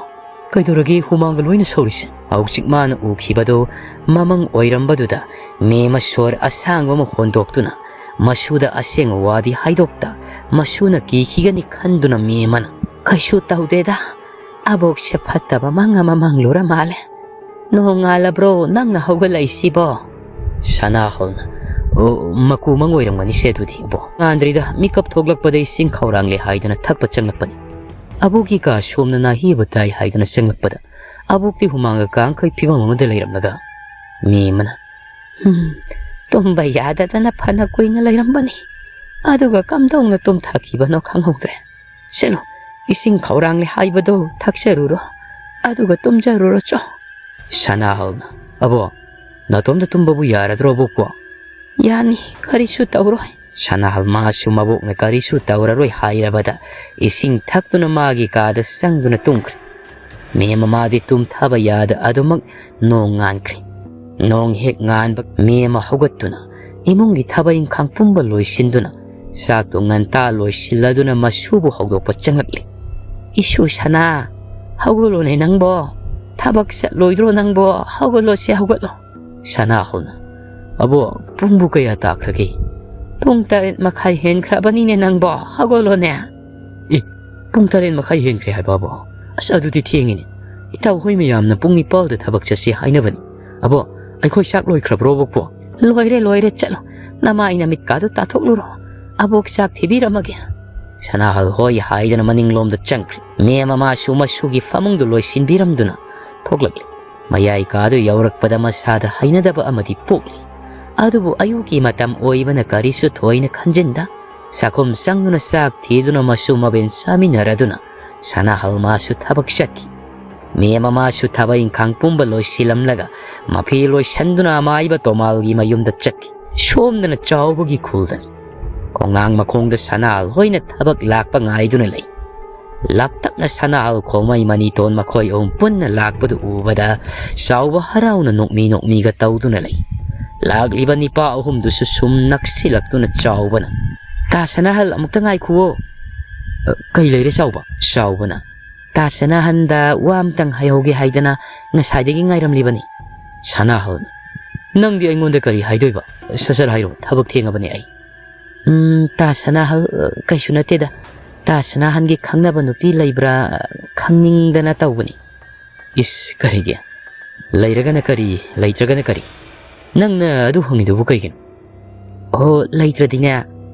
ꯀꯩꯗꯧꯔꯒꯦ ꯍꯨꯃꯥꯡꯒ ꯂꯣꯏꯅ ꯁꯧꯔꯤꯁꯦ?" ꯍꯧꯖꯤꯛ ꯃꯥꯅ ꯎꯈꯤꯕꯗꯨ ꯃꯃꯪ ꯑꯣꯏꯔꯝꯕꯗꯨꯗ ꯃꯦꯝ ꯑꯃ ꯁꯣꯔ ꯑꯁꯥꯡꯕ ꯑꯃ ꯍꯣꯟꯗꯣꯛꯇꯨꯅ ꯃꯁꯨꯗ ꯑꯁꯦꯡꯕ ꯋꯥꯗꯤ ꯍꯥꯏꯗꯣꯛꯇ ꯃꯁꯨꯅ ꯀꯤꯈꯤꯒꯅꯤ ꯈꯟꯗꯨꯅ ꯃꯦꯝ ꯑꯃꯅ, "ꯀꯩꯁꯨ ꯇꯧꯗꯦꯗ, ꯑꯕꯣꯛꯁꯦ ꯐꯠꯇꯕ ꯃꯪ ꯑꯃ ꯃꯪꯂꯨꯔ ꯃꯥꯜꯂꯦ꯫ ꯅꯣꯡꯉꯥꯜꯂꯕ꯭ꯔꯣ ꯅꯪꯅ ꯍꯧꯒꯠꯂꯛꯏꯁꯤꯕꯣ?" ꯁꯅꯥꯍꯜꯅ, "ꯑꯣ, ꯃꯀꯨ ꯃꯪ ꯑꯣꯏꯔꯝꯒꯅꯤꯁꯦ ꯑꯗꯨꯗꯤ, ꯑꯕꯣ꯫ ꯉꯥꯟꯗ꯭ꯔꯤꯗ, ꯃꯤꯀꯞ ꯊꯣꯛꯂꯛꯄꯗ ꯏꯁꯤꯡ ꯈꯧꯔꯥꯡꯂꯦ ꯍꯥꯏꯗꯅ ꯊꯛꯄ ꯆꯪꯂꯛꯄꯅꯤ꯫ ꯑꯕꯣꯛꯀꯤ ꯀꯥ ꯁꯣꯝꯅ ꯅꯥꯍꯦꯕ ꯇꯥꯏ ꯍꯥꯏꯗꯅ ꯆꯪꯂꯛꯄꯗ ꯑꯕꯣꯛꯇꯤ ꯍꯨꯃꯥꯡꯒ ꯀꯥꯡꯈꯩ ꯐꯤꯕꯝ ꯑꯃꯗ ꯂꯩꯔꯝꯂꯒ ꯃꯦꯝ ꯑꯃꯅ, ꯎꯝ, ꯇꯨꯝꯕ ꯌꯥꯗꯗꯅ ꯐꯅ ꯀꯨꯏꯅ ꯂꯩꯔꯝꯕꯅꯤ꯫ ꯑꯗꯨꯒ ꯀꯝꯗꯧꯅ ꯇꯨꯝꯊꯈꯤꯕꯅꯣ ꯈꯪꯍꯧꯗ꯭ꯔꯦ꯫ ꯁꯦꯅꯣ, ꯏꯁꯤꯡ ꯈꯧꯔꯥꯡꯂꯦ ꯍꯥꯏꯕꯗꯣ ꯊꯛꯆꯔꯨꯔꯣ, ꯑꯗꯨꯒ ꯇꯨꯝꯖꯔꯨꯔꯣ ꯆꯣ꯫" ꯁꯅꯥꯍꯜꯅ, "ꯑꯕꯣ, ꯅꯇꯣꯝꯇ ꯇꯨꯝꯕꯕꯨ ꯌꯥꯔꯗ꯭ꯔꯣ ꯑꯕꯣꯛꯄꯣ?" "ꯌꯥꯅꯤ, ꯀꯔꯤꯁꯨ ꯇꯧꯔꯣꯏ꯫" ꯁꯅꯥꯍꯜ ꯃꯥꯁꯨ ꯃꯕꯣꯛꯅ ꯀꯔꯤꯁꯨ ꯇꯧꯔꯔꯣꯏ ꯍꯥꯏꯔꯕꯗ ꯏꯁꯤꯡ ꯊꯛꯇꯨꯅ ꯃꯥꯒꯤ ꯀꯥꯗ ꯆꯪꯗꯨꯅ ꯇꯨꯝꯈ꯭ꯔꯦ꯫ ꯃꯦꯝ ꯑꯃꯗꯤ ꯇꯨꯝꯊꯕ ꯌꯥꯗ ꯑꯗꯨꯃꯛ ꯅꯣꯡ ꯉꯥꯟꯈ꯭ꯔꯦ꯫ ꯅꯣꯡ ꯍꯦꯛ ꯉꯥꯟꯕ ꯃꯦꯝ ꯑꯃ ꯍꯧꯒꯠꯇꯨꯅ ꯏꯃꯨꯡꯒꯤ ꯊꯕꯛ ꯏꯪꯈꯥꯡ ꯄꯨꯝꯕ ꯂꯣꯏꯁꯤꯟꯗꯨꯅ ꯆꯥꯛꯇꯨ ꯉꯟꯇꯥ ꯂꯣꯏꯁꯤꯜꯂꯗꯨꯅ ꯃꯁꯨꯕꯨ ꯍꯧꯗꯣꯛꯄ ꯆꯪꯂꯛꯂꯤ꯫ "ꯏꯁꯨ ꯁꯅꯥ, ꯍꯧꯒꯠꯂꯣꯅꯦ ꯅꯪꯕꯣ꯫ ꯊꯕꯛ ꯆꯠꯂꯣꯏꯗ꯭ꯔꯣ ꯅꯪꯕꯣ? ꯍꯧꯒꯠꯂꯣꯁꯦ, ꯍꯧꯒꯠꯂꯣ꯫" ꯁꯅꯥꯍꯜꯅ, "ꯑꯕꯣ, ꯄꯨꯡꯕꯨ ꯀꯌꯥ ꯇꯥꯈ꯭ꯔꯒꯦ?" "ꯄꯨꯡ ꯇꯔꯦꯠ ꯃꯈꯥꯏ ꯍꯦꯟꯈ꯭ꯔꯕꯅꯤꯅꯦ ꯅꯪꯕꯣ, ꯍꯧꯒꯠꯂꯣꯅꯦ!" "ꯑꯦ, ꯄꯨꯡ ꯇꯔꯦꯠ ꯃꯈꯥꯏ ꯍꯦꯟꯈ꯭ꯔꯦ ꯍꯥꯏꯕ ꯑꯕꯣ? ꯑꯁ, ꯑꯗꯨꯗꯤ ꯊꯦꯡꯉꯤꯅꯦ꯫ ꯏꯇꯥꯎ ꯍꯣꯏ ꯃꯌꯥꯝꯅ ꯄꯨꯡ ꯅꯤꯄꯥꯜꯗ ꯊꯕꯛ ꯆꯠꯁꯤ ꯍꯥꯏꯅꯕꯅꯤ꯫ ꯑꯕꯣ, ꯑꯩꯈꯣꯏ ꯆꯥꯛ ꯂꯣꯏꯈ꯭ꯔꯕ꯭ꯔꯣ, ꯑꯕꯣꯛꯄꯣ?" "ꯂꯣꯏꯔꯦ, ꯂꯣꯏꯔꯦ, ꯆꯠꯂꯣ꯫ ꯅꯃꯥꯏ ꯅꯃꯤꯠꯀꯥꯗꯨ ꯇꯥꯊꯣꯛꯂꯨꯔꯣ꯫ ꯑꯕꯣꯛ ꯆꯥꯛ ꯊꯤꯕꯤꯔꯝꯃꯒꯦ꯫" ꯁꯅꯥꯍꯜ ꯍꯣꯏ ꯍꯥꯏꯗꯅ ꯃꯅꯤꯡꯂꯣꯝꯗ ꯆꯪꯈ꯭ꯔꯦ꯫ ꯃꯦꯝ ꯃꯃꯥꯁꯨ ꯃꯁꯨꯒꯤ ꯐꯃꯨꯡꯗꯨ ꯂꯣꯏꯁꯤꯟꯕꯤꯔꯝꯗꯨꯅ ꯊꯣꯛꯂꯛꯂꯤ꯫ ꯃꯌꯥꯏ ꯀꯥꯗꯨ ꯌꯧꯔꯛꯄꯗ ꯃꯁꯥꯗ ꯍꯩꯅꯗꯕ ꯑꯃꯗꯤ ꯄꯣꯛꯂꯤ꯫ ꯑꯗꯨꯕꯨ ꯑꯌꯨꯛꯀꯤ ꯃꯇꯝ ꯑꯣꯏꯕꯅ ꯀꯔꯤꯁꯨ ꯊꯣꯏꯅ ꯈꯟꯖꯤꯟꯗ, ꯆꯥꯛꯈꯨꯝ ꯆꯪꯗꯨꯅ ꯆꯥꯛ ꯊꯤꯗꯨꯅ ꯃꯁꯨ ꯃꯕꯦꯟ ꯆꯥꯃꯤꯟꯅꯔꯗꯨꯅ ꯁꯅꯥꯍꯜ ꯃꯥꯁꯨ ꯊꯕꯛ ꯆꯠꯈꯤ꯫ ꯃꯦꯝ ꯃꯃꯥꯁꯨ ꯊꯕꯛ ꯏꯪꯈꯥꯡ ꯄꯨꯝꯕ ꯂꯣꯏꯁꯤꯜꯂꯝꯂꯒ ꯃꯐꯤ ꯂꯣꯏꯁꯟꯗꯨꯅ ꯑꯃꯥꯏꯕ ꯇꯣꯃꯥꯜꯒꯤ ꯃꯌꯨꯝꯗ ꯆꯠꯈꯤ꯫ ꯁꯣꯝꯗꯅ ꯆꯥꯎꯕꯒꯤ ꯈꯨꯜꯗꯅꯤ꯫ ꯈꯣꯡꯉꯥꯡ ꯃꯈꯣꯡꯗ ꯁꯅꯥꯍꯜ ꯍꯣꯏꯅ ꯊꯕꯛ ꯂꯥꯛꯄ ꯉꯥꯏꯗꯨꯅ ꯂꯩ꯫ ꯂꯥꯞꯇꯛꯅ ꯁꯅꯥꯍꯜ ꯈꯣꯃꯩ ꯃꯅꯤꯇꯣꯟ ꯃꯈꯣꯏ ꯑꯍꯨꯝ ꯄꯨꯟꯅ ꯂꯥꯛꯄꯗꯨ ꯎꯕꯗ ꯆꯥꯎꯕ ꯍꯔꯥꯎꯅ ꯅꯣꯛꯃꯤ ꯅꯣꯛꯃꯤꯒ ꯇꯧꯗꯨꯅ ꯂꯩ꯫ ꯂꯥꯛꯂꯤꯕ ꯅꯤꯄꯥ ꯑꯍꯨꯝꯗꯨꯁꯨ ꯁꯨꯝ ꯅꯛꯁꯤꯜꯂꯛꯇꯨꯅ ꯆꯥꯎꯕꯅ, "ꯇꯥ ꯁꯅꯥꯍꯜ, ꯑꯃꯨꯛꯇ ꯉꯥꯏꯈꯨꯋꯣ꯫" "ꯑ, ꯀꯩ ꯂꯩꯔꯦ ꯆꯥꯎꯕ?" ꯆꯥꯎꯕꯅ, "ꯇꯥ ꯁꯅꯥꯍꯟꯗ ꯋꯥ ꯑꯝꯇꯪ ꯍꯥꯏꯍꯧꯒꯦ ꯍꯥꯏꯗꯅ ꯉꯁꯥꯏꯗꯒꯤ ꯉꯥꯏꯔꯝꯂꯤꯕꯅꯤ꯫" ꯁꯅꯥꯍꯜꯅ, "ꯅꯪꯗꯤ ꯑꯩꯉꯣꯟꯗ ꯀꯔꯤ ꯍꯥꯏꯗꯣꯏꯕ? ꯁꯠ ꯁꯠ ꯍꯥꯏꯔꯣ, ꯊꯕꯛ ꯊꯦꯡꯉꯕꯅꯦ ꯑꯩ꯫" "ꯎꯝ, ꯇꯥ ꯁꯅꯥꯍꯜ, ꯑ, ꯀꯩꯁꯨ ꯅꯠꯇꯦꯗ꯫ ꯇꯥ ꯁꯅꯥꯍꯟꯒꯤ ꯈꯪꯅꯕ ꯅꯨꯄꯤ ꯂꯩꯕ꯭ꯔꯥ ꯈꯪꯅꯤꯡꯗꯅ ꯇꯧꯕꯅꯤ꯫" "ꯏꯁ, ꯀꯔꯤꯒꯤ? ꯂꯩꯔꯒꯅ ꯀꯔꯤ, ꯂꯩꯇ꯭ꯔꯒꯅ ꯀꯔꯤ? ꯅꯪꯅ ꯑꯗꯨ ꯍꯪꯉꯤꯗꯨꯕꯨ ꯀꯩꯒꯤꯅꯣ?" "ꯑꯣ, ꯂꯩꯇ꯭ꯔꯗꯤꯅꯦ,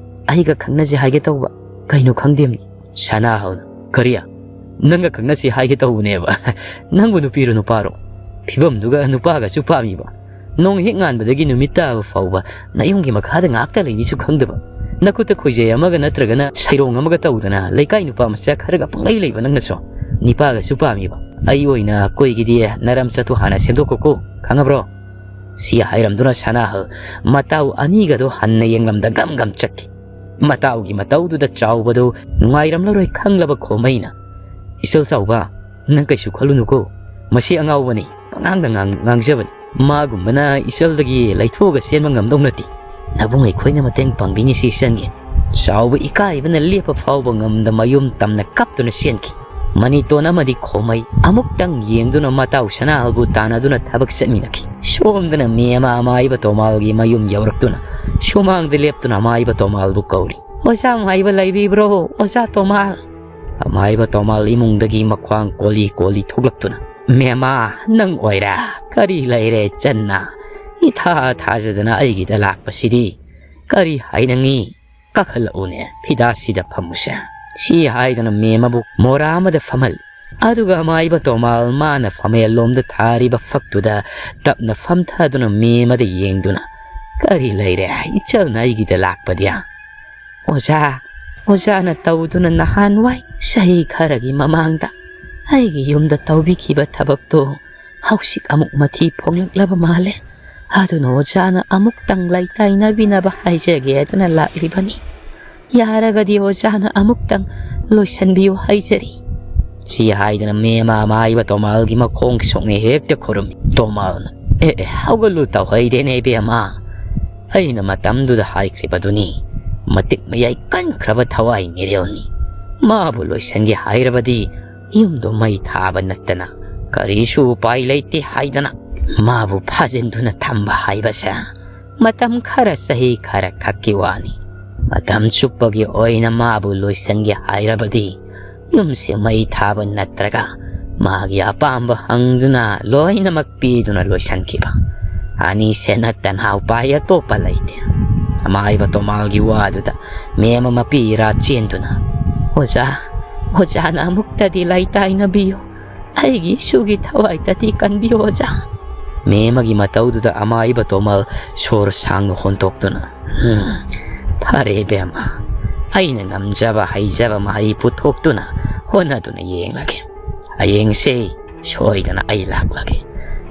ꯑꯩꯒ ꯈꯪꯅꯁꯦ ꯍꯥꯏꯒꯦ ꯇꯧꯕ꯫ ꯀꯩꯅꯣ ꯈꯪꯗꯦꯝꯅꯤ꯫" ꯁꯅꯥꯍꯜꯅ, "ꯀꯔꯤ? ꯅꯪꯒ ꯈꯪꯅꯁꯤ ꯍꯥꯏꯒꯦ ꯇꯧꯕꯅꯦꯕ? ꯅꯪꯕꯨ ꯅꯨꯄꯤꯔꯣ ꯅꯨꯄꯥꯔꯣ? ꯐꯤꯕꯝꯗꯨꯒ ꯅꯨꯄꯥꯒꯁꯨ ꯄꯥꯝꯃꯤꯕ? ꯅꯣꯡ ꯍꯦꯛ ꯉꯥꯟꯕꯗꯒꯤ ꯅꯨꯃꯤꯠ ꯇꯥꯕ ꯐꯥꯎꯕ ꯅꯌꯨꯝꯒꯤ ꯃꯈꯥꯗ ꯉꯥꯛꯇ ꯂꯩꯅꯤꯁꯨ ꯈꯪꯗꯕ꯫ ꯅꯈꯨꯠꯇ ꯈꯣꯏꯖꯩ ꯑꯃꯒ ꯅꯠꯇ꯭ꯔꯒꯅ ꯁꯩꯔꯣꯡ ꯑꯃꯒ ꯇꯧꯗꯅ ꯂꯩꯀꯥꯏ ꯅꯨꯄꯥ ꯃꯆꯥ ꯈꯔꯒ ꯄꯪꯂꯩ ꯂꯩꯕ ꯅꯪꯅꯁꯨ ꯅꯤꯄꯥꯒꯁꯨ ꯄꯥꯝꯃꯤꯕ꯫ ꯑꯩ ꯑꯣꯏꯅ ꯑꯩꯈꯣꯏꯒꯤꯗꯤ ꯅꯔꯝ ꯆꯠꯇꯨ ꯍꯥꯟꯅ ꯁꯦꯝꯗꯣꯛꯈꯣꯀꯣ, ꯈꯪꯉꯕ꯭ꯔꯣ?" ꯁꯤ ꯍꯥꯏꯔꯝꯗꯨꯅ ꯁꯅꯥꯍꯜ ꯃꯇꯥꯎ ꯑꯅꯤꯒꯗꯣ ꯍꯟꯅ ꯌꯦꯡꯂꯝꯗ ꯒꯝ ꯒꯝ ꯆꯠꯈꯤ꯫ ꯃꯇꯥꯎꯒꯤ ꯃꯇꯧꯗꯨꯗ ꯆꯥꯎꯕꯗꯨ ꯅꯨꯡꯉꯥꯏꯔꯝꯂꯔꯣꯏ ꯈꯪꯂꯕ ꯈꯣꯃꯩꯅ, "ꯏꯆꯜ ꯆꯥꯎꯕ, ꯅꯪ ꯀꯩꯁꯨ ꯈꯜꯂꯨꯅꯨꯀꯣ꯫ ꯃꯁꯤ ꯑꯉꯥꯎꯕꯅꯤ, ꯄꯉꯥꯡꯗ ꯉꯥꯡ-, ꯉꯥꯡꯖꯕꯅꯤ꯫ ꯃꯥꯒꯨꯝꯕꯅ ꯏꯆꯜꯗꯒꯤ ꯂꯩꯊꯣꯛꯑꯒ ꯆꯦꯟꯕ ꯉꯝꯗꯧ ꯅꯠꯇꯦ꯫ ꯅꯕꯨꯡ ꯑꯩꯈꯣꯏꯅ ꯃꯇꯦꯡ ꯄꯥꯡꯕꯤꯅꯤꯁꯤ ꯏꯆꯟꯒꯤ꯫" ꯆꯥꯎꯕ ꯏꯀꯥꯏꯕꯅ ꯂꯦꯞꯄ ꯐꯥꯎꯕ ꯉꯝꯗ ꯃꯌꯨꯝ ꯇꯝꯅ ꯀꯞꯇꯨꯅ ꯆꯦꯟꯈꯤ꯫ ꯃꯅꯤꯇꯣꯟ ꯑꯃꯗꯤ ꯈꯣꯃꯩ ꯑꯃꯨꯛꯇꯪ ꯌꯦꯡꯗꯨꯅ ꯃꯇꯥꯎ ꯁꯅꯥꯍꯜꯕꯨ ꯇꯥꯟꯅꯗꯨꯅ ꯊꯕꯛ ꯆꯠꯃꯤꯟꯅꯈꯤ꯫ ꯁꯣꯝꯗꯅ ꯃꯦꯝꯃ ꯑꯃꯥꯏꯕ ꯇꯣꯃꯥꯜꯒꯤ ꯃꯌꯨꯝ ꯌꯧꯔꯛꯇꯨꯅ ꯁꯨꯃꯥꯡꯗ ꯂꯦꯞꯇꯨꯅ ꯑꯃꯥꯏꯕ ꯇꯣꯃꯥꯜꯕꯨ ꯀꯧꯔꯤ꯫ "ꯑꯣꯖꯥ ꯑꯃꯥꯏꯕ ꯂꯩꯕꯤꯕ꯭ꯔꯣ, ꯑꯣꯖꯥ ꯇꯣꯃꯥꯜ?" ꯑꯃꯥꯏꯕ ꯇꯣꯃꯥꯜ ꯏꯃꯨꯡꯗꯒꯤ ꯃꯈ꯭ꯋꯥꯡ ꯀꯣꯜꯂꯤ ꯀꯣꯜꯂꯤ ꯊꯣꯛꯂꯛꯇꯨꯅ, "ꯃꯦꯝꯃ, ꯅꯪ ꯑꯣꯏꯔꯦ? ꯀꯔꯤ ꯂꯩꯔꯦ ꯆꯟꯅ? ꯏꯊꯥ ꯊꯥꯖꯗꯅ ꯑꯩꯒꯤꯗ ꯂꯥꯛꯄꯁꯤꯗꯤ꯫ ꯀꯔꯤ ꯍꯥꯏꯅꯤꯡꯉꯤ? ꯀꯥꯈꯠꯂꯛꯎꯅꯦ, ꯐꯤꯗꯥꯁꯤꯗ ꯐꯝꯃꯨꯁꯦ꯫" ꯁꯤ ꯍꯥꯏꯗꯨꯅ ꯃꯦꯝꯃꯕꯨ ꯃꯣꯔꯥ ꯑꯃꯗ ꯐꯝꯍꯜ꯫ ꯑꯗꯨꯒ ꯑꯃꯥꯏꯕ ꯇꯣꯃꯥꯜ ꯃꯥꯅ ꯐꯝꯃꯦꯜꯂꯣꯝꯗ ꯊꯥꯔꯤꯕ ꯐꯛꯇꯨꯗ ꯇꯞꯅ ꯐꯝꯊꯗꯨꯅ ꯃꯦꯝꯃꯗ ꯌꯦꯡꯗꯨꯅ, "ꯀꯔꯤ ꯂꯩꯔꯦ ꯏꯆꯜꯅ ꯑꯩꯒꯤꯗ ꯂꯥꯛꯄꯗꯤ?" "ꯑꯣꯖꯥ, ꯑꯣꯖꯥꯅ ꯇꯧꯗꯨꯅ ꯅꯍꯥꯟꯋꯥꯏ ꯆꯍꯤ ꯈꯔꯒꯤ ꯃꯃꯥꯡꯗ ꯑꯩꯒꯤ ꯌꯨꯝꯗ ꯇꯧꯕꯤꯈꯤꯕ ꯊꯕꯛꯇꯣ ꯍꯧꯖꯤꯛ ꯑꯃꯨꯛ ꯃꯊꯤ ꯐꯣꯡꯂꯛꯂꯕ ꯃꯥꯜꯂꯦ꯫ ꯑꯗꯨꯅ ꯑꯣꯖꯥꯅ ꯑꯃꯨꯛꯇꯪ ꯂꯩꯇꯥꯏꯅꯕꯤꯅꯕ ꯍꯥꯏꯖꯒꯦꯗꯅ ꯂꯥꯛꯂꯤꯕꯅꯤ꯫ ꯌꯥꯔꯒꯗꯤ ꯑꯣꯖꯥꯅ ꯑꯃꯨꯛꯇꯪ ꯂꯣꯏꯁꯤꯟꯕꯤꯌꯨ ꯍꯥꯏꯖꯔꯤ꯫" ꯁꯤ ꯍꯥꯏꯗꯨꯅ ꯃꯦꯝꯃ ꯑꯃꯥꯏꯕ ꯇꯣꯃꯥꯜꯒꯤ ꯃꯈꯣꯡ ꯁꯣꯛꯅ ꯍꯦꯛꯇ ꯈꯨꯔꯨꯝꯃꯤ꯫ ꯇꯣꯃꯥꯜꯅ, "ꯑꯦ, ꯑꯦ, ꯍꯧꯒꯠꯂꯨ ꯇꯧꯍꯩꯗꯦꯅꯦ ꯏꯕꯦꯝꯃ꯫ ꯑꯩꯅ ꯃꯇꯝꯗꯨꯗ ꯍꯥꯏꯈ꯭ꯔꯤꯕꯗꯨꯅꯤ, ꯃꯇꯤꯛ ꯃꯌꯥꯏ ꯀꯟꯈ꯭ꯔꯕ ꯊꯋꯥꯏ ꯃꯤꯔꯦꯜꯅꯤ꯫ ꯃꯥꯕꯨ ꯂꯣꯏꯁꯤꯟꯒꯦ ꯍꯥꯏꯔꯕꯗꯤ ꯌꯨꯝꯗꯣ ꯃꯩ ꯊꯥꯕ ꯅꯠꯇꯅ ꯀꯔꯤꯁꯨ ꯎꯄꯥꯏ ꯂꯩꯇꯦ ꯍꯥꯏꯗꯅ ꯃꯥꯕꯨ ꯐꯥꯖꯤꯟꯗꯨꯅ ꯊꯝꯕ ꯍꯥꯏꯕꯁꯦ ꯃꯇꯝ ꯈꯔ, ꯆꯍꯤ ꯈꯔ ꯈꯛꯀꯤ ꯋꯥꯅꯤ꯫ ꯃꯇꯝ ꯆꯨꯞꯄꯒꯤ ꯑꯣꯏꯅ ꯃꯥꯕꯨ ꯂꯣꯏꯁꯤꯟꯒꯦ ꯍꯥꯏꯔꯕꯗꯤ ꯌꯨꯝꯁꯦ ꯃꯩ ꯊꯥꯕ ꯅꯠꯇ꯭ꯔꯒ ꯃꯥꯒꯤ ꯑꯄꯥꯝꯕ ꯍꯪꯗꯨꯅ ꯂꯣꯏꯅꯃꯛ ꯄꯤꯗꯨꯅ ꯂꯣꯏꯁꯤꯟꯈꯤꯕ꯫ ꯑꯅꯤꯁꯦ ꯅꯠꯇꯅ ꯎꯄꯥꯏ ꯑꯇꯣꯞꯄ ꯂꯩꯇꯦ꯫" ꯑꯃꯥꯏꯕ ꯇꯣꯃꯥꯜꯒꯤ ꯋꯥꯗꯨꯗ ꯃꯦꯝꯃ ꯃꯄꯤ ꯏꯔꯥ ꯆꯦꯟꯗꯨꯅ, "ꯑꯣꯖꯥ, ꯑꯣꯖꯥꯅ ꯑꯃꯨꯛꯇꯗꯤ ꯂꯩꯇꯥꯏꯅꯕꯤꯌꯨ꯫ ꯑꯩꯒꯤ ꯏꯁꯨꯒꯤ ꯊꯋꯥꯏꯗꯗꯤ ꯀꯟꯕꯤꯌꯨ ꯑꯣꯖꯥ꯫" ꯃꯦꯝꯃꯒꯤ ꯃꯇꯧꯗꯨꯗ ꯑꯃꯥꯏꯕ ꯇꯣꯃꯥꯜ ꯁꯣꯔ ꯁꯥꯡꯅ ꯍꯣꯟꯗꯣꯛꯇꯨꯅ, "ꯎꯝ, ꯐꯔꯦ ꯏꯕꯦꯝꯃ, ꯑꯩꯅ ꯉꯝꯖꯕ ꯍꯩꯖꯕ ꯃꯍꯩ ꯄꯨꯊꯣꯛꯇꯨꯅ ꯍꯣꯠꯅꯗꯨꯅ ꯌꯦꯡꯂꯒꯦ꯫ ꯍꯌꯦꯡꯁꯦ ꯁꯣꯏꯗꯅ ꯑꯩ ꯂꯥꯛꯂꯒꯦ꯫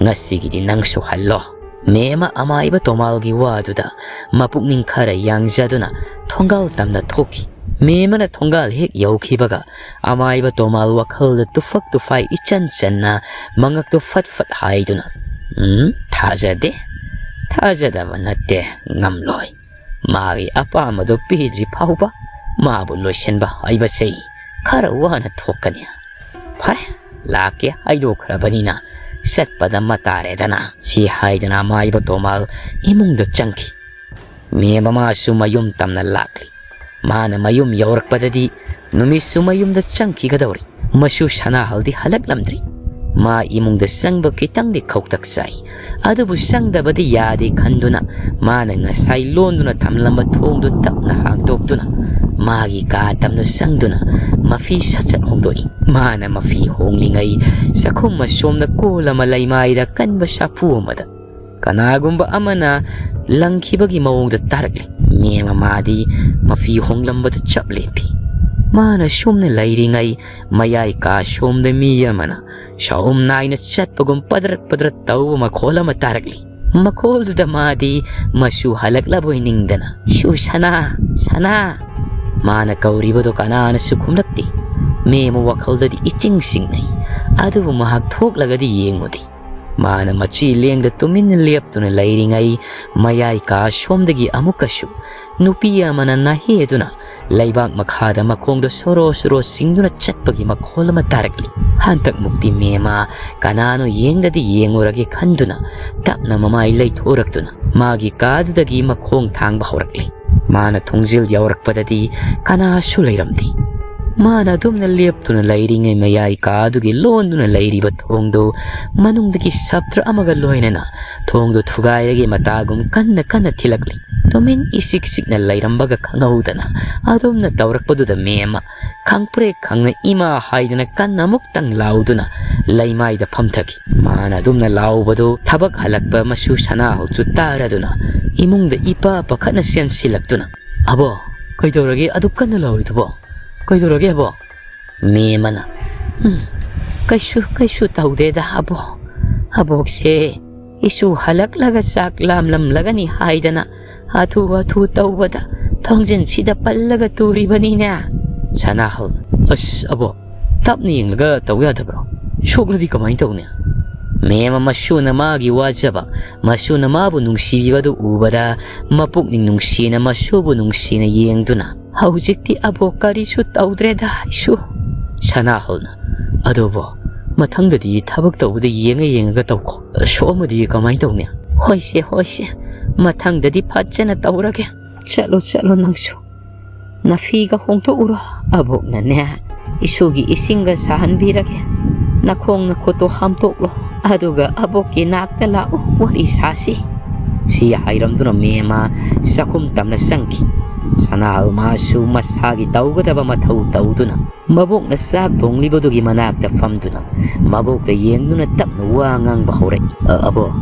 ꯉꯁꯤꯒꯤꯗꯤ ꯅꯪꯁꯨ ꯍꯜꯂꯣ꯫" ꯃꯦꯝꯃ ꯑꯃꯥꯏꯕ ꯇꯣꯃꯥꯜꯒꯤ ꯋꯥꯗꯨꯗ ꯃꯄꯨꯛꯅꯤꯡ ꯈꯔ ꯌꯥꯡꯖꯗꯨꯅ ꯊꯣꯡꯒꯥꯜ ꯇꯝꯅ ꯊꯣꯛꯈꯤ꯫ ꯃꯦꯝꯃꯅ ꯊꯣꯡꯒꯥꯜ ꯍꯦꯛ ꯌꯧꯈꯤꯕꯒ ꯑꯃꯥꯏꯕ ꯇꯣꯃꯥꯜ ꯋꯥꯈꯜꯗ ꯇꯨꯐꯛ ꯇꯨꯐꯥꯏ ꯏꯆꯟ ꯆꯟꯅ ꯃꯉꯛꯇꯨ ꯐꯠ ꯐꯠ ꯍꯥꯏꯗꯨꯅ, "ꯎꯝ, ꯊꯥꯖꯗꯦ, ꯊꯥꯖꯗꯕ ꯅꯠꯇꯦ, ꯉꯝꯂꯣꯏ꯫ ꯃꯥꯒꯤ ꯑꯄꯥꯝꯕꯗꯨ ꯄꯤꯗ꯭ꯔꯤ ꯐꯥꯎꯕ ꯃꯥꯕꯨ ꯂꯣꯏꯁꯤꯟꯕ ꯍꯥꯏꯕꯁꯤ ꯈꯔ ꯋꯥꯅ ꯊꯣꯛꯀꯅꯤ꯫ "ꯐꯔꯦ, ꯂꯥꯛꯀꯦ ꯍꯥꯏꯗꯣꯛꯈ꯭ꯔꯕꯅꯤꯅ ꯆꯠꯄꯗ ꯃꯇꯥꯔꯦꯗꯅ" ꯁꯤ ꯍꯥꯏꯗꯅ ꯃꯥꯏꯕ ꯇꯣꯃꯥꯜ ꯏꯃꯨꯡꯗ ꯆꯪꯈꯤ꯫ ꯃꯦꯝ ꯃꯃꯥꯁꯨ ꯃꯌꯨꯝ ꯇꯝꯅ ꯂꯥꯛꯂꯤ꯫ ꯃꯥꯅ ꯃꯌꯨꯝ ꯌꯧꯔꯛꯄꯗꯗꯤ ꯅꯨꯃꯤꯠꯁꯨ ꯃꯌꯨꯝꯗ ꯆꯪꯈꯤꯒꯗꯧꯔꯤ꯫ ꯃꯁꯨ ꯁꯅꯥꯍꯜꯗꯤ ꯍꯜꯂꯛꯂꯝꯗ꯭ꯔꯤ꯫ ꯃꯥ ꯏꯃꯨꯡꯗ ꯆꯪꯕ ꯈꯤꯇꯪꯗꯤ ꯈꯧꯇꯛ ꯆꯥꯏ꯫ ꯑꯗꯨꯕꯨ ꯆꯪꯗꯕꯗꯤ ꯌꯥꯗꯦ ꯈꯟꯗꯨꯅ ꯃꯥꯅ ꯉꯁꯥꯏ ꯂꯣꯟꯗꯨꯅ ꯊꯝꯂꯝꯕ ꯊꯣꯡꯗꯨ ꯇꯞꯅ ꯍꯥꯡꯗꯣꯛꯇꯨꯅ ꯃꯥꯒꯤ ꯀꯥ ꯇꯝꯅ ꯆꯪꯗꯨꯅ ꯃꯐꯤ ꯁꯠ ꯁꯠ ꯍꯣꯡꯗꯣꯛꯏ꯫ ꯃꯥꯅ ꯃꯐꯤ ꯍꯣꯡꯂꯤꯉꯩ ꯆꯥꯛꯈꯨꯝ ꯑꯁꯣꯝꯗ ꯀꯣꯜ ꯑꯃ ꯂꯩꯃꯥꯏꯗ ꯀꯟꯕ ꯁꯥꯐꯨ ꯑꯃꯗ ꯀꯅꯥꯒꯨꯝꯕ ꯑꯃꯅ ꯂꯪꯈꯤꯕꯒꯤ ꯃꯑꯣꯡꯗ ꯇꯥꯔꯛꯂꯤ꯫ ꯃꯦꯝ ꯃꯃꯥꯗꯤ ꯃꯐꯤ ꯍꯣꯡꯂꯝꯕꯗꯨ ꯆꯞ ꯂꯦꯞꯄꯤ꯫ ꯃꯥꯅ ꯁꯨꯝꯅ ꯂꯩꯔꯤꯉꯩ ꯃꯌꯥꯏ ꯀꯥ ꯁꯣꯝꯗ ꯃꯤ ꯑꯃꯅ ꯁꯥꯍꯨꯝ ꯅꯥꯏꯅ ꯆꯠꯄꯒꯨꯝ ꯄꯗ꯭ꯔꯠ ꯄꯗ꯭ꯔꯠ ꯇꯧꯕ ꯃꯈꯣꯜ ꯑꯃ ꯇꯥꯔꯛꯂꯤ꯫ ꯃꯈꯣꯜꯗꯨꯗ ꯃꯥꯗꯤ ꯃꯁꯨ ꯍꯜꯂꯛꯂꯕꯣꯏ ꯅꯤꯡꯗꯅ, "ꯁꯨ ꯁꯅꯥ, ꯁꯅꯥ!" ꯃꯥꯅ ꯀꯧꯔꯤꯕꯗꯨ ꯀꯅꯥꯅꯁꯨ ꯈꯨꯝꯂꯛꯇꯦ꯫ ꯃꯦꯝ ꯋꯥꯈꯜꯗꯗꯤ ꯏꯆꯤꯡ ꯆꯤꯡꯅꯩ꯫ ꯑꯗꯨꯕꯨ ꯃꯍꯥꯛ ꯊꯣꯛꯂꯒꯗꯤ ꯌꯦꯡꯉꯨꯗꯦ꯫ ꯃꯥꯅ ꯃꯆꯤ ꯂꯦꯡꯗ ꯇꯨꯃꯤꯟꯅ ꯂꯦꯞꯇꯨꯅ ꯂꯩꯔꯤꯉꯩ ꯃꯌꯥꯏ ꯀꯥ ꯁꯣꯝꯗꯒꯤ ꯑꯃꯨꯛꯀꯁꯨ ꯅꯨꯄꯤ ꯑꯃꯅ ꯅꯥꯍꯦꯗꯨꯅ ꯂꯩꯕꯥꯛ ꯃꯈꯥꯗ ꯃꯈꯣꯡꯗ ꯁꯣꯔꯣ ꯁꯣꯔꯣ ꯆꯤꯡꯗꯨꯅ ꯆꯠꯄꯒꯤ ꯃꯈꯣꯜ ꯑꯃ ꯇꯥꯔꯛꯂꯤ꯫ ꯍꯟꯗꯛꯃꯨꯛꯇꯤ ꯃꯦꯝꯃ ꯀꯅꯥꯅꯣ ꯌꯦꯡꯗꯗꯤ ꯌꯦꯡꯉꯨꯔꯒꯦ ꯈꯟꯗꯨꯅ ꯇꯞꯅ ꯃꯃꯥꯏ ꯂꯩꯊꯣꯔꯛꯇꯨꯅ ꯃꯥꯒꯤ ꯀꯥꯗꯨꯗꯒꯤ ꯃꯈꯣꯡ ꯊꯥꯡꯕ ꯍꯧꯔꯛꯂꯤ꯫ ꯃꯥꯅ ꯊꯣꯡꯖꯤꯜ ꯌꯧꯔꯛꯄꯗꯗꯤ ꯀꯅꯥꯁꯨ ꯂꯩꯔꯝꯗꯦ꯫ ꯃꯥꯅ ꯑꯗꯨꯝꯅ ꯂꯦꯞꯇꯨꯅ ꯂꯩꯔꯤꯉꯩ ꯃꯌꯥꯏ ꯀꯥꯗꯨꯒꯤ ꯂꯣꯟꯗꯨꯅ ꯂꯩꯔꯤꯕ ꯊꯣꯡꯗꯨ ꯃꯅꯨꯡꯗꯒꯤ ꯁꯞꯇ꯭ꯔ ꯑꯃꯒ ꯂꯣꯏꯅꯅ ꯊꯣꯡꯗꯨ ꯊꯨꯒꯥꯏꯔꯒꯦ ꯃꯇꯥꯒꯨꯝ ꯀꯟꯅ ꯀꯟꯅ ꯊꯤꯜꯂꯛꯂꯤ꯫ ꯇꯨꯃꯤꯟ ꯏꯆꯤꯛ ꯆꯤꯛꯅ ꯂꯩꯔꯝꯕꯒ ꯈꯪꯍꯧꯗꯅ ꯑꯗꯨꯝꯅ ꯇꯧꯔꯛꯄꯗꯨꯗ ꯃꯦꯝꯃ ꯈꯪꯄ꯭ꯔꯦꯛ ꯈꯪꯅ ꯏꯃꯥ ꯍꯥꯏꯗꯅ ꯀꯟꯅ ꯑꯃꯨꯛꯇꯪ ꯂꯥꯎꯗꯨꯅ ꯂꯩꯃꯥꯏꯗ ꯐꯝꯊꯈꯤ꯫ ꯃꯥꯅ ꯑꯗꯨꯝꯅ ꯂꯥꯎꯕꯗꯨ ꯊꯕꯛ ꯍꯜꯂꯛꯄ ꯃꯁꯨ ꯁꯅꯥꯍꯜꯁꯨ ꯇꯥꯔꯗꯨꯅ ꯏꯃꯨꯡꯗ ꯏꯄꯥ ꯄꯥꯈꯠꯅ ꯆꯦꯟꯁꯤꯜꯂꯛꯇꯨꯅ, "ꯑꯕꯣ, ꯀꯩꯗꯧꯔꯒꯦ ꯑꯗꯨꯛ ꯀꯟꯅ ꯂꯥꯎꯔꯤꯗꯨꯕꯣ? ꯀꯩꯗꯧꯔꯒꯦ ꯑꯕꯣ?" ꯃꯦꯝꯃꯅ, "ꯎꯝ, ꯀꯩꯁꯨ, ꯀꯩꯁꯨ ꯇꯧꯗꯦꯗ ꯑꯕꯣ꯫ ꯑꯕꯣꯛꯁꯦ ꯏꯁꯨ ꯍꯜꯂꯛꯂꯒ ꯆꯥꯛ ꯂꯥꯝꯂꯝꯂꯒꯅꯤ ꯍꯥꯏꯗꯅ ꯍꯥꯊꯨ ꯍꯥꯊꯨ ꯇꯧꯕꯗ ꯊꯣꯡꯖꯤꯟꯁꯤꯗ ꯄꯜꯂꯒ ꯇꯨꯔꯤꯕꯅꯤꯅꯦ꯫" ꯁꯅꯥꯍꯜ, "ꯑꯁ ꯑꯕꯣ, ꯇꯞꯅ ꯌꯦꯡꯂꯒ ꯇꯧ ꯌꯥꯗꯕ꯭ꯔꯣ? ꯁꯣꯛꯂꯗꯤ ꯀꯃꯥꯏꯅ ꯇꯧꯅꯤ?" ꯃꯦꯝꯃ ꯃꯁꯨꯅ ꯃꯥꯒꯤ ꯋꯥꯖꯕ, ꯃꯁꯨꯅ ꯃꯥꯕꯨ ꯅꯨꯡꯁꯤꯕꯤꯕꯗꯨ ꯎꯕꯗ ꯃꯄꯨꯛꯅꯤꯡ ꯅꯨꯡꯁꯤꯅ ꯃꯁꯨꯕꯨ ꯅꯨꯡꯁꯤꯅ ꯌꯦꯡꯗꯨꯅ, "ꯍꯧꯖꯤꯛꯇꯤ ꯑꯕꯣꯛ ꯀꯔꯤꯁꯨ ꯇꯧꯗ꯭ꯔꯦꯗ ꯏꯁꯨ꯫" ꯁꯅꯥꯍꯜꯅ, "ꯑꯗꯨꯕꯨ ꯃꯊꯪꯗꯗꯤ ꯊꯕꯛ ꯇꯧꯕꯗ ꯌꯦꯡꯉ ꯌꯦꯡꯉꯒ ꯇꯧꯀꯣ꯫ ꯁꯣꯛꯑꯝꯃꯗꯤ ꯀꯃꯥꯏꯅ ꯇꯧꯅꯤ?" "ꯍꯣꯏꯁꯦ, ꯍꯣꯏꯁꯦ, ꯃꯊꯪꯗꯗꯤ ꯐꯖꯅ ꯇꯧꯔꯒꯦ꯫ ꯆꯠꯂꯣ, ꯆꯠꯂꯣ ꯅꯪꯁꯨ꯫ ꯅꯐꯤꯒ ꯍꯣꯡꯗꯣꯛꯎꯔꯣ꯫ ꯑꯕꯣꯛꯅꯅꯦ, ꯏꯁꯨꯒꯤ ꯏꯁꯤꯡꯒ ꯁꯥꯍꯟꯕꯤꯔꯒꯦ꯫ ꯅꯈꯣꯡ ꯅꯈꯨꯠꯇꯣ ꯍꯥꯝꯗꯣꯛꯂꯣ꯫ ꯑꯗꯨꯒ ꯑꯕꯣꯛꯀꯤ ꯅꯥꯛꯇ ꯂꯥꯛꯎ, ꯋꯥꯔꯤ ꯁꯥꯁꯤ꯫" ꯁꯤ ꯍꯥꯏꯔꯝꯗꯨꯅ ꯃꯦꯝꯃ ꯆꯥꯛꯈꯨꯝ ꯇꯝꯅ ꯆꯪꯈꯤ꯫ ꯁꯅꯥꯍꯜ ꯃꯥꯁꯨ ꯃꯁꯥꯒꯤ ꯇꯧꯒꯗꯕ ꯃꯊꯧ ꯇꯧꯗꯨꯅ ꯃꯕꯣꯛꯅ ꯆꯥꯛ ꯊꯣꯡꯂꯤꯕꯗꯨꯒꯤ ꯃꯅꯥꯛꯇ ꯐꯝꯗꯨꯅ ꯃꯕꯣꯛꯇ ꯌꯦꯡꯗꯨꯅ ꯇꯞꯅ ꯋꯥ ꯉꯥꯡꯕ ꯍꯧꯔꯛꯏ꯫ "ꯑ, ꯑꯕꯣꯛ,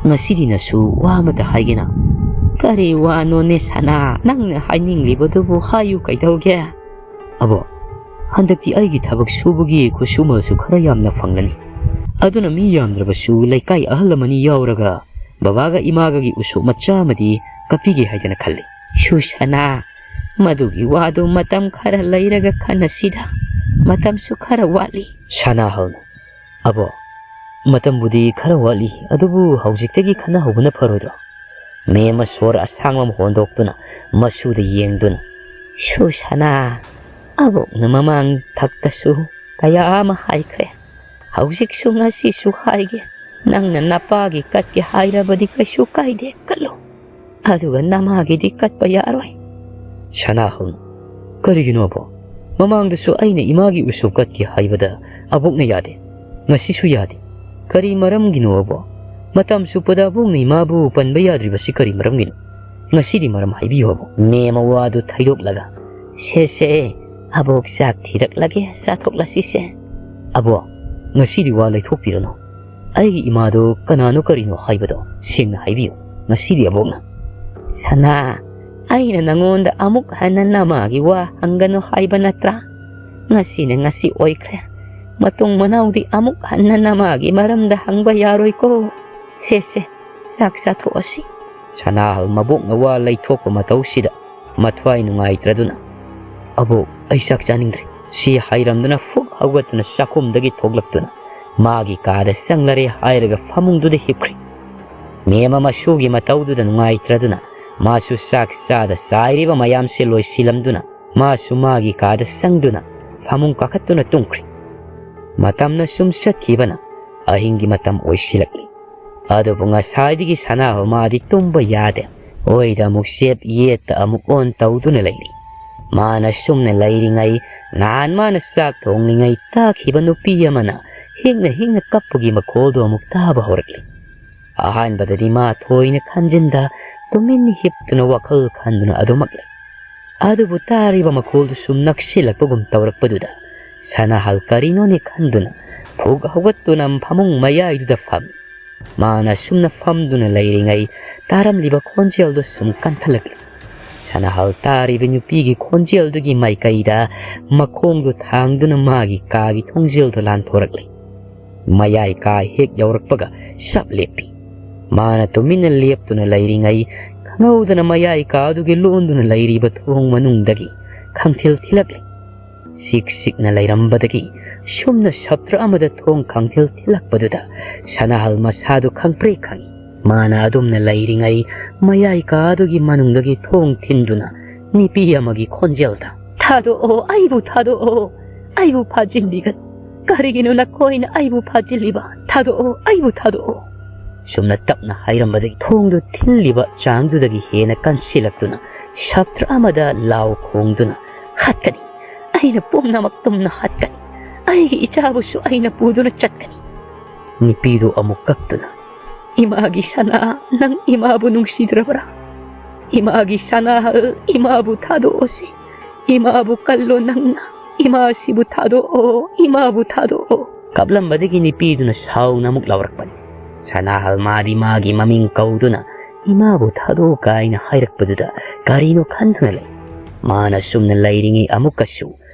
ꯉꯁꯤꯗꯤ ꯅꯁꯨ ꯋꯥ ꯑꯃꯇ ꯍꯥꯏꯒꯦꯅ?" "ꯀꯔꯤ ꯋꯥꯅꯣꯅꯦ ꯁꯅꯥ? ꯅꯪꯅ ꯍꯥꯏꯅꯤꯡꯂꯤꯕꯗꯨꯕꯨ ꯍꯥꯏꯌꯨ, ꯀꯩꯗꯧꯒꯦ?" "ꯑꯕꯣꯛ, ꯍꯟꯗꯛꯇꯤ ꯑꯩꯒꯤ ꯊꯕꯛ ꯁꯨꯕꯒꯤ ꯈꯨꯠꯁꯨꯃꯜꯁꯨ ꯈꯔ ꯌꯥꯝꯅ ꯐꯪꯂꯅꯤ꯫ ꯑꯗꯨꯅ ꯃꯤ ꯌꯥꯝꯗ꯭ꯔꯕꯁꯨ ꯂꯩꯀꯥꯏ ꯑꯍꯜ ꯑꯃꯅꯤ ꯌꯥꯎꯔꯒ ꯕꯕꯥꯒ ꯏꯃꯥꯒꯒꯤ ꯎꯁꯣꯞ ꯃꯆꯥ ꯑꯃꯗꯤ ꯀꯠꯄꯤꯒꯦ ꯍꯥꯏꯗꯅ ꯈꯜꯂꯤ꯫" "ꯁꯨꯁꯅꯥ, ꯃꯗꯨꯒꯤ ꯋꯥꯗꯨ ꯃꯇꯝ ꯈꯔ ꯂꯩꯔꯒ ꯈꯟꯅꯁꯤꯗ꯫ ꯃꯇꯝꯁꯨ ꯈꯔ ꯋꯥꯠꯂꯤ꯫" ꯁꯅꯥꯍꯜꯅ, "ꯑꯕꯣꯛ, ꯃꯇꯝꯕꯨꯗꯤ ꯈꯔ ꯋꯥꯠꯂꯤ, ꯑꯗꯨꯕꯨ ꯍꯧꯖꯤꯛꯇꯒꯤ ꯈꯟꯅꯍꯧꯕꯅ ꯐꯔꯣꯏꯗ꯭ꯔꯣ?" ꯃꯦꯝꯃ ꯁꯣꯔ ꯑꯁꯥꯡꯕ ꯑꯃ ꯍꯣꯟꯗꯣꯛꯇꯨꯅ ꯃꯁꯨꯗ ꯌꯦꯡꯗꯨꯅ, "ꯁꯨꯁꯅꯥ, ꯑꯕꯣꯛꯅ ꯃꯃꯥꯡ ꯊꯛꯇꯁꯨ ꯀꯌꯥ ꯑꯃ ꯍꯥꯏꯈ꯭ꯔꯦ꯫ ꯍꯧꯖꯤꯛꯁꯨ ꯉꯁꯤꯁꯨ ꯍꯥꯏꯒꯦ꯫ ꯅꯪꯅ ꯅꯄꯥꯒꯤ ꯀꯠꯀꯦ ꯍꯥꯏꯔꯕꯗꯤ ꯀꯩꯁꯨ ꯀꯥꯏꯗꯦ, ꯀꯠꯂꯨ꯫ ꯑꯗꯨꯒ ꯅꯃꯥꯒꯤꯗꯤ ꯀꯠꯄ ꯌꯥꯔꯣꯏ꯫" ꯁꯅꯥꯍꯜꯅ, "ꯀꯔꯤꯒꯤꯅꯣ ꯑꯕꯣꯛ? ꯃꯃꯥꯡꯗꯁꯨ ꯑꯩꯅ ꯏꯃꯥꯒꯤ ꯎꯁꯣꯞ ꯀꯠꯀꯦ ꯍꯥꯏꯕꯗ ꯑꯕꯣꯛꯅ ꯌꯥꯗꯦ꯫ ꯉꯁꯤꯁꯨ ꯌꯥꯗꯦ꯫ ꯀꯔꯤ ꯃꯔꯝꯒꯤꯅꯣ ꯑꯕꯣꯛ? ꯃꯇꯝ ꯆꯨꯞꯄꯗ ꯑꯕꯣꯛꯅ ꯏꯃꯥꯕꯨ ꯄꯟꯕ ꯌꯥꯗ꯭ꯔꯤꯕꯁꯤ ꯀꯔꯤ ꯃꯔꯝꯒꯤꯅꯣ? ꯉꯁꯤꯗꯤ ꯃꯔꯝ ꯍꯥꯏꯕꯤꯌꯨ ꯑꯕꯣꯛ꯫" ꯃꯦꯝꯃ ꯋꯥꯗꯨ ꯊꯩꯗꯣꯛꯂꯒ, "ꯁꯦ, ꯁꯦ, ꯑꯕꯣꯛ ꯆꯥꯛ ꯊꯤꯔꯛꯂꯒꯦ, ꯆꯥꯊꯣꯛꯂꯁꯤꯁꯦ꯫" "ꯑꯕꯣꯛ, ꯉꯁꯤꯗꯤ ꯋꯥ ꯂꯩꯊꯣꯛꯄꯤꯔꯅꯨ꯫ ꯑꯩꯒꯤ ꯏꯃꯥꯗꯣ ꯀꯅꯥꯅꯣ ꯀꯔꯤꯅꯣ ꯍꯥꯏꯕꯗꯣ ꯁꯦꯡꯅ ꯍꯥꯏꯕꯤꯌꯨ꯫ ꯉꯁꯤꯗꯤ ꯑꯕꯣꯛꯅ..." "ꯁꯅꯥ, ꯑꯩꯅ ꯅꯉꯣꯟꯗ ꯑꯃꯨꯛ ꯍꯟꯅ ꯅꯃꯥꯒꯤ ꯋꯥ ꯍꯪꯒꯅꯨ ꯍꯥꯏꯕ ꯅꯠꯇ꯭ꯔꯥ? ꯉꯁꯤꯅ ꯉꯁꯤ ꯑꯣꯏꯈ꯭ꯔꯦ꯫ ꯃꯇꯨꯡ ꯃꯅꯥꯎꯗꯤ ꯑꯃꯨꯛ ꯍꯟꯅ ꯅꯃꯥꯒꯤ ꯃꯔꯝꯗ ꯍꯪꯕ ꯌꯥꯔꯣꯏꯀꯣ꯫ ꯁꯦ, ꯁꯦ, ꯆꯥꯛ ꯆꯥꯊꯣꯛꯑꯁꯤ꯫" ꯁꯅꯥꯍꯜ ꯃꯕꯣꯛꯅ ꯋꯥ ꯂꯩꯊꯣꯛꯄ ꯃꯇꯧꯁꯤꯗ ꯃꯊ꯭ꯋꯥꯏ ꯅꯨꯡꯉꯥꯏꯇ꯭ꯔꯗꯨꯅ, "ꯑꯕꯣꯛ, ꯑꯩ ꯆꯥꯛ ꯆꯥꯅꯤꯡꯗ꯭ꯔꯦ꯫" ꯁꯤ ꯍꯥꯏꯔꯝꯗꯨꯅ ꯐꯨꯛ ꯍꯧꯒꯠꯇꯨꯅ ꯆꯥꯛꯈꯨꯝꯗꯒꯤ ꯊꯣꯛꯂꯛꯇꯨꯅ ꯃꯥꯒꯤ ꯀꯥꯗ ꯆꯪꯂꯔꯦ ꯍꯥꯏꯔꯒ ꯐꯃꯨꯡꯗꯨꯗ ꯍꯤꯞꯈ꯭ꯔꯦ꯫ ꯃꯦꯝꯃ ꯃꯁꯨꯒꯤ ꯃꯇꯧꯗꯨꯗ ꯅꯨꯡꯉꯥꯏꯇ꯭ꯔꯗꯨꯅ ꯃꯥꯁꯨ ꯆꯥꯛ ꯆꯥꯗ ꯆꯥꯏꯔꯤꯕ ꯃꯌꯥꯝꯁꯦ ꯂꯣꯏꯁꯤꯜꯂꯝꯗꯨꯅ ꯃꯥꯁꯨ ꯃꯥꯒꯤ ꯀꯥꯗ ꯆꯪꯗꯨꯅ ꯐꯃꯨꯡ ꯀꯥꯈꯠꯇꯨꯅ ꯇꯨꯝꯈ꯭ꯔꯦ꯫ ꯃꯇꯝꯅ ꯁꯨꯝ ꯆꯠꯈꯤꯕꯅ ꯑꯍꯤꯡꯒꯤ ꯃꯇꯝ ꯑꯣꯏꯁꯤꯜꯂꯛꯂꯤ꯫ ꯑꯗꯨꯕꯨ ꯉꯁꯥꯏꯗꯒꯤ ꯁꯅꯥꯍꯜ ꯃꯥꯗꯤ ꯇꯨꯝꯕ ꯌꯥꯗꯦ꯫ ꯑꯣꯏꯗ ꯑꯃꯨꯛ ꯆꯦꯞ, ꯌꯦꯠꯇ ꯑꯃꯨꯛ ꯑꯣꯟ ꯇꯧꯗꯨꯅ ꯂꯩꯔꯤ꯫ ꯃꯥꯅ ꯁꯨꯝꯅ ꯂꯩꯔꯤꯉꯩ, ꯅꯍꯥꯟ ꯃꯥꯅ ꯆꯥꯛ ꯊꯣꯡꯂꯤꯉꯩ ꯇꯥꯈꯤꯕ ꯅꯨꯄꯤ ꯑꯃꯅ ꯍꯤꯡꯅ ꯍꯤꯡꯅ ꯀꯞꯄꯒꯤ ꯃꯈꯣꯜꯗꯨ ꯑꯃꯨꯛ ꯇꯥꯕ ꯍꯧꯔꯛꯂꯤ꯫ ꯑꯍꯥꯟꯕꯗꯗꯤ ꯃꯥ ꯊꯣꯏꯅ ꯈꯟꯖꯤꯟꯗ ꯇꯨꯃꯤꯟ ꯍꯤꯞꯇꯨꯅ ꯋꯥꯈꯜ ꯈꯟꯗꯨꯅ ꯑꯗꯨꯃꯛ ꯂꯩ꯫ ꯑꯗꯨꯕꯨ ꯇꯥꯔꯤꯕ ꯃꯈꯣꯜꯗꯨ ꯁꯨꯝ ꯅꯛꯁꯤꯜꯂꯛꯄꯒꯨꯝ ꯇꯧꯔꯛꯄꯗꯨꯗ ꯁꯅꯥꯍꯜ ꯀꯔꯤꯅꯣꯅꯦ ꯈꯟꯗꯨꯅ ꯐꯨꯛ ꯍꯧꯒꯠꯇꯨꯅ ꯐꯃꯨꯡ ꯃꯌꯥꯏꯗꯨꯗ ꯐꯝꯃꯤ꯫ ꯃꯥꯅ ꯁꯨꯝꯅ ꯐꯝꯗꯨꯅ ꯂꯩꯔꯤꯉꯩ ꯇꯥꯔꯝꯂꯤꯕ ꯈꯣꯟꯖꯦꯜꯗꯨ ꯁꯨꯝ ꯀꯟꯈꯠꯂꯛꯂꯤ꯫ ꯁꯅꯥꯍꯜ ꯇꯥꯔꯤꯕ ꯅꯨꯄꯤꯒꯤ ꯈꯣꯟꯖꯦꯜꯗꯨꯒꯤ ꯃꯥꯏꯀꯩꯗ ꯃꯈꯣꯡꯗꯨ ꯊꯥꯡꯗꯨꯅ ꯃꯥꯒꯤ ꯀꯥꯒꯤ ꯊꯣꯡꯖꯦꯜꯗꯨ ꯂꯥꯟꯊꯣꯔꯛꯂꯤ꯫ ꯃꯌꯥꯏ ꯀꯥ ꯍꯦꯛ ꯌꯧꯔꯛꯄꯒ ꯁꯞ ꯂꯦꯞꯄꯤ꯫ ꯃꯥꯅ ꯇꯨꯃꯤꯟꯅ ꯂꯦꯞꯇꯨꯅ ꯂꯩꯔꯤꯉꯩ ꯈꯪꯍꯧꯗꯅ ꯃꯌꯥꯏ ꯀꯥꯗꯨꯒꯤ ꯂꯣꯟꯗꯨꯅ ꯂꯩꯔꯤꯕ ꯊꯣꯡ ꯃꯅꯨꯡꯗꯒꯤ ꯈꯪꯊꯤꯜ ꯊꯤꯜꯂꯛꯂꯤ꯫ ꯁꯤꯛ ꯁꯤꯛꯅ ꯂꯩꯔꯝꯕꯗꯒꯤ ꯁꯨꯝꯅ ꯁꯞꯇ꯭ꯔ ꯑꯃꯗ ꯊꯣꯡ ꯈꯪꯊꯤꯜ ꯊꯤꯜꯂꯛꯄꯗꯨꯗ ꯁꯅꯥꯍꯜ ꯃꯁꯥꯗꯨ ꯈꯪꯄ꯭ꯔꯦꯛ ꯈꯪꯏ꯫ ꯃꯥꯅ ꯑꯗꯨꯝꯅ ꯂꯩꯔꯤꯉꯩ ꯃꯌꯥꯏ ꯀꯥꯗꯨꯒꯤ ꯃꯅꯨꯡꯗꯒꯤ ꯊꯣꯡ ꯊꯤꯟꯗꯨꯅ ꯅꯨꯄꯤ ꯑꯃꯒꯤ ꯈꯣꯟꯖꯦꯜꯗ, "ꯊꯥꯗꯣꯛꯑꯣ, ꯑꯩꯕꯨ ꯊꯥꯗꯣꯛꯑꯣ, ꯑꯩꯕꯨ ꯐꯥꯖꯤꯟꯕꯤꯒꯅꯨ꯫ ꯀꯔꯤꯒꯤꯅꯣ ꯅꯈꯣꯏꯅ ꯑꯩꯕꯨ ꯐꯥꯖꯤꯜꯂꯤꯕ? ꯊꯥꯗꯣꯛꯑꯣ, ꯑꯩꯕꯨ ꯊꯥꯗꯣꯛꯑꯣ"꯫ ꯁꯨꯝꯅ ꯇꯞꯅ ꯍꯥꯏꯔꯝꯕꯗꯒꯤ ꯊꯣꯡꯗꯨ ꯊꯤꯜꯂꯤꯕ ꯆꯥꯡꯗꯨꯗꯒꯤ ꯍꯦꯟꯅ ꯀꯟꯁꯤꯜꯂꯛꯇꯨꯅ ꯁꯞꯇ꯭ꯔ ꯑꯃꯗ ꯂꯥꯎ ꯈꯣꯡꯗꯨꯅ, "ꯍꯥꯠꯀꯅꯤ, ꯑꯩꯅ ꯄꯨꯝꯅꯃꯛ ꯇꯨꯝꯅ ꯍꯥꯠꯀꯅꯤ, ꯑꯩꯒꯤ ꯏꯆꯥꯕꯨꯁꯨ ꯑꯩꯅ ꯄꯨꯗꯨꯅ ꯆꯠꯀꯅꯤ"꯫ ꯅꯨꯄꯤꯗꯨ ꯑꯃꯨꯛ ꯀꯞꯇꯨꯅ, "ꯏꯃꯥꯒꯤ ꯁꯅꯥ, ꯅꯪ ꯏꯃꯥꯕꯨ ꯅꯨꯡꯁꯤꯗ꯭ꯔꯕ꯭ꯔꯥ? ꯏꯃꯥꯒꯤ ꯁꯅꯥꯍꯜ, ꯏꯃꯥꯕꯨ ꯊꯥꯗꯣꯛꯑꯣꯁꯤ, ꯏꯃꯥꯕꯨ ꯀꯜꯂꯣ ꯅꯪꯅ, ꯏꯃꯥꯁꯤꯕꯨ ꯊꯥꯗꯣꯛꯑꯣ, ꯏꯃꯥꯕꯨ ꯊꯥꯗꯣꯛꯑꯣ"꯫ ꯀꯞꯂꯝꯕꯗꯒꯤ ꯅꯨꯄꯤꯗꯨꯅ ꯁꯥꯎꯅ ꯑꯃꯨꯛ ꯂꯥꯎꯔꯛꯄꯅꯤ꯫ ꯁꯅꯥꯍꯜ ꯃꯥꯗꯤ ꯃꯥꯒꯤ ꯃꯃꯤꯡ ꯀꯧꯗꯨꯅ "ꯏꯃꯥꯕꯨ ꯊꯥꯗꯣꯛꯑꯣ" ꯀꯥꯏꯅ ꯍꯥꯏꯔꯛꯄꯗꯨꯗ ꯀꯔꯤꯅꯣ ꯈꯟꯗꯨꯅ ꯂꯩ꯫ ꯃꯥꯅ ꯁꯨꯝꯅ ꯂꯩꯔꯤꯉꯩ ꯑꯃꯨꯛꯀꯁꯨ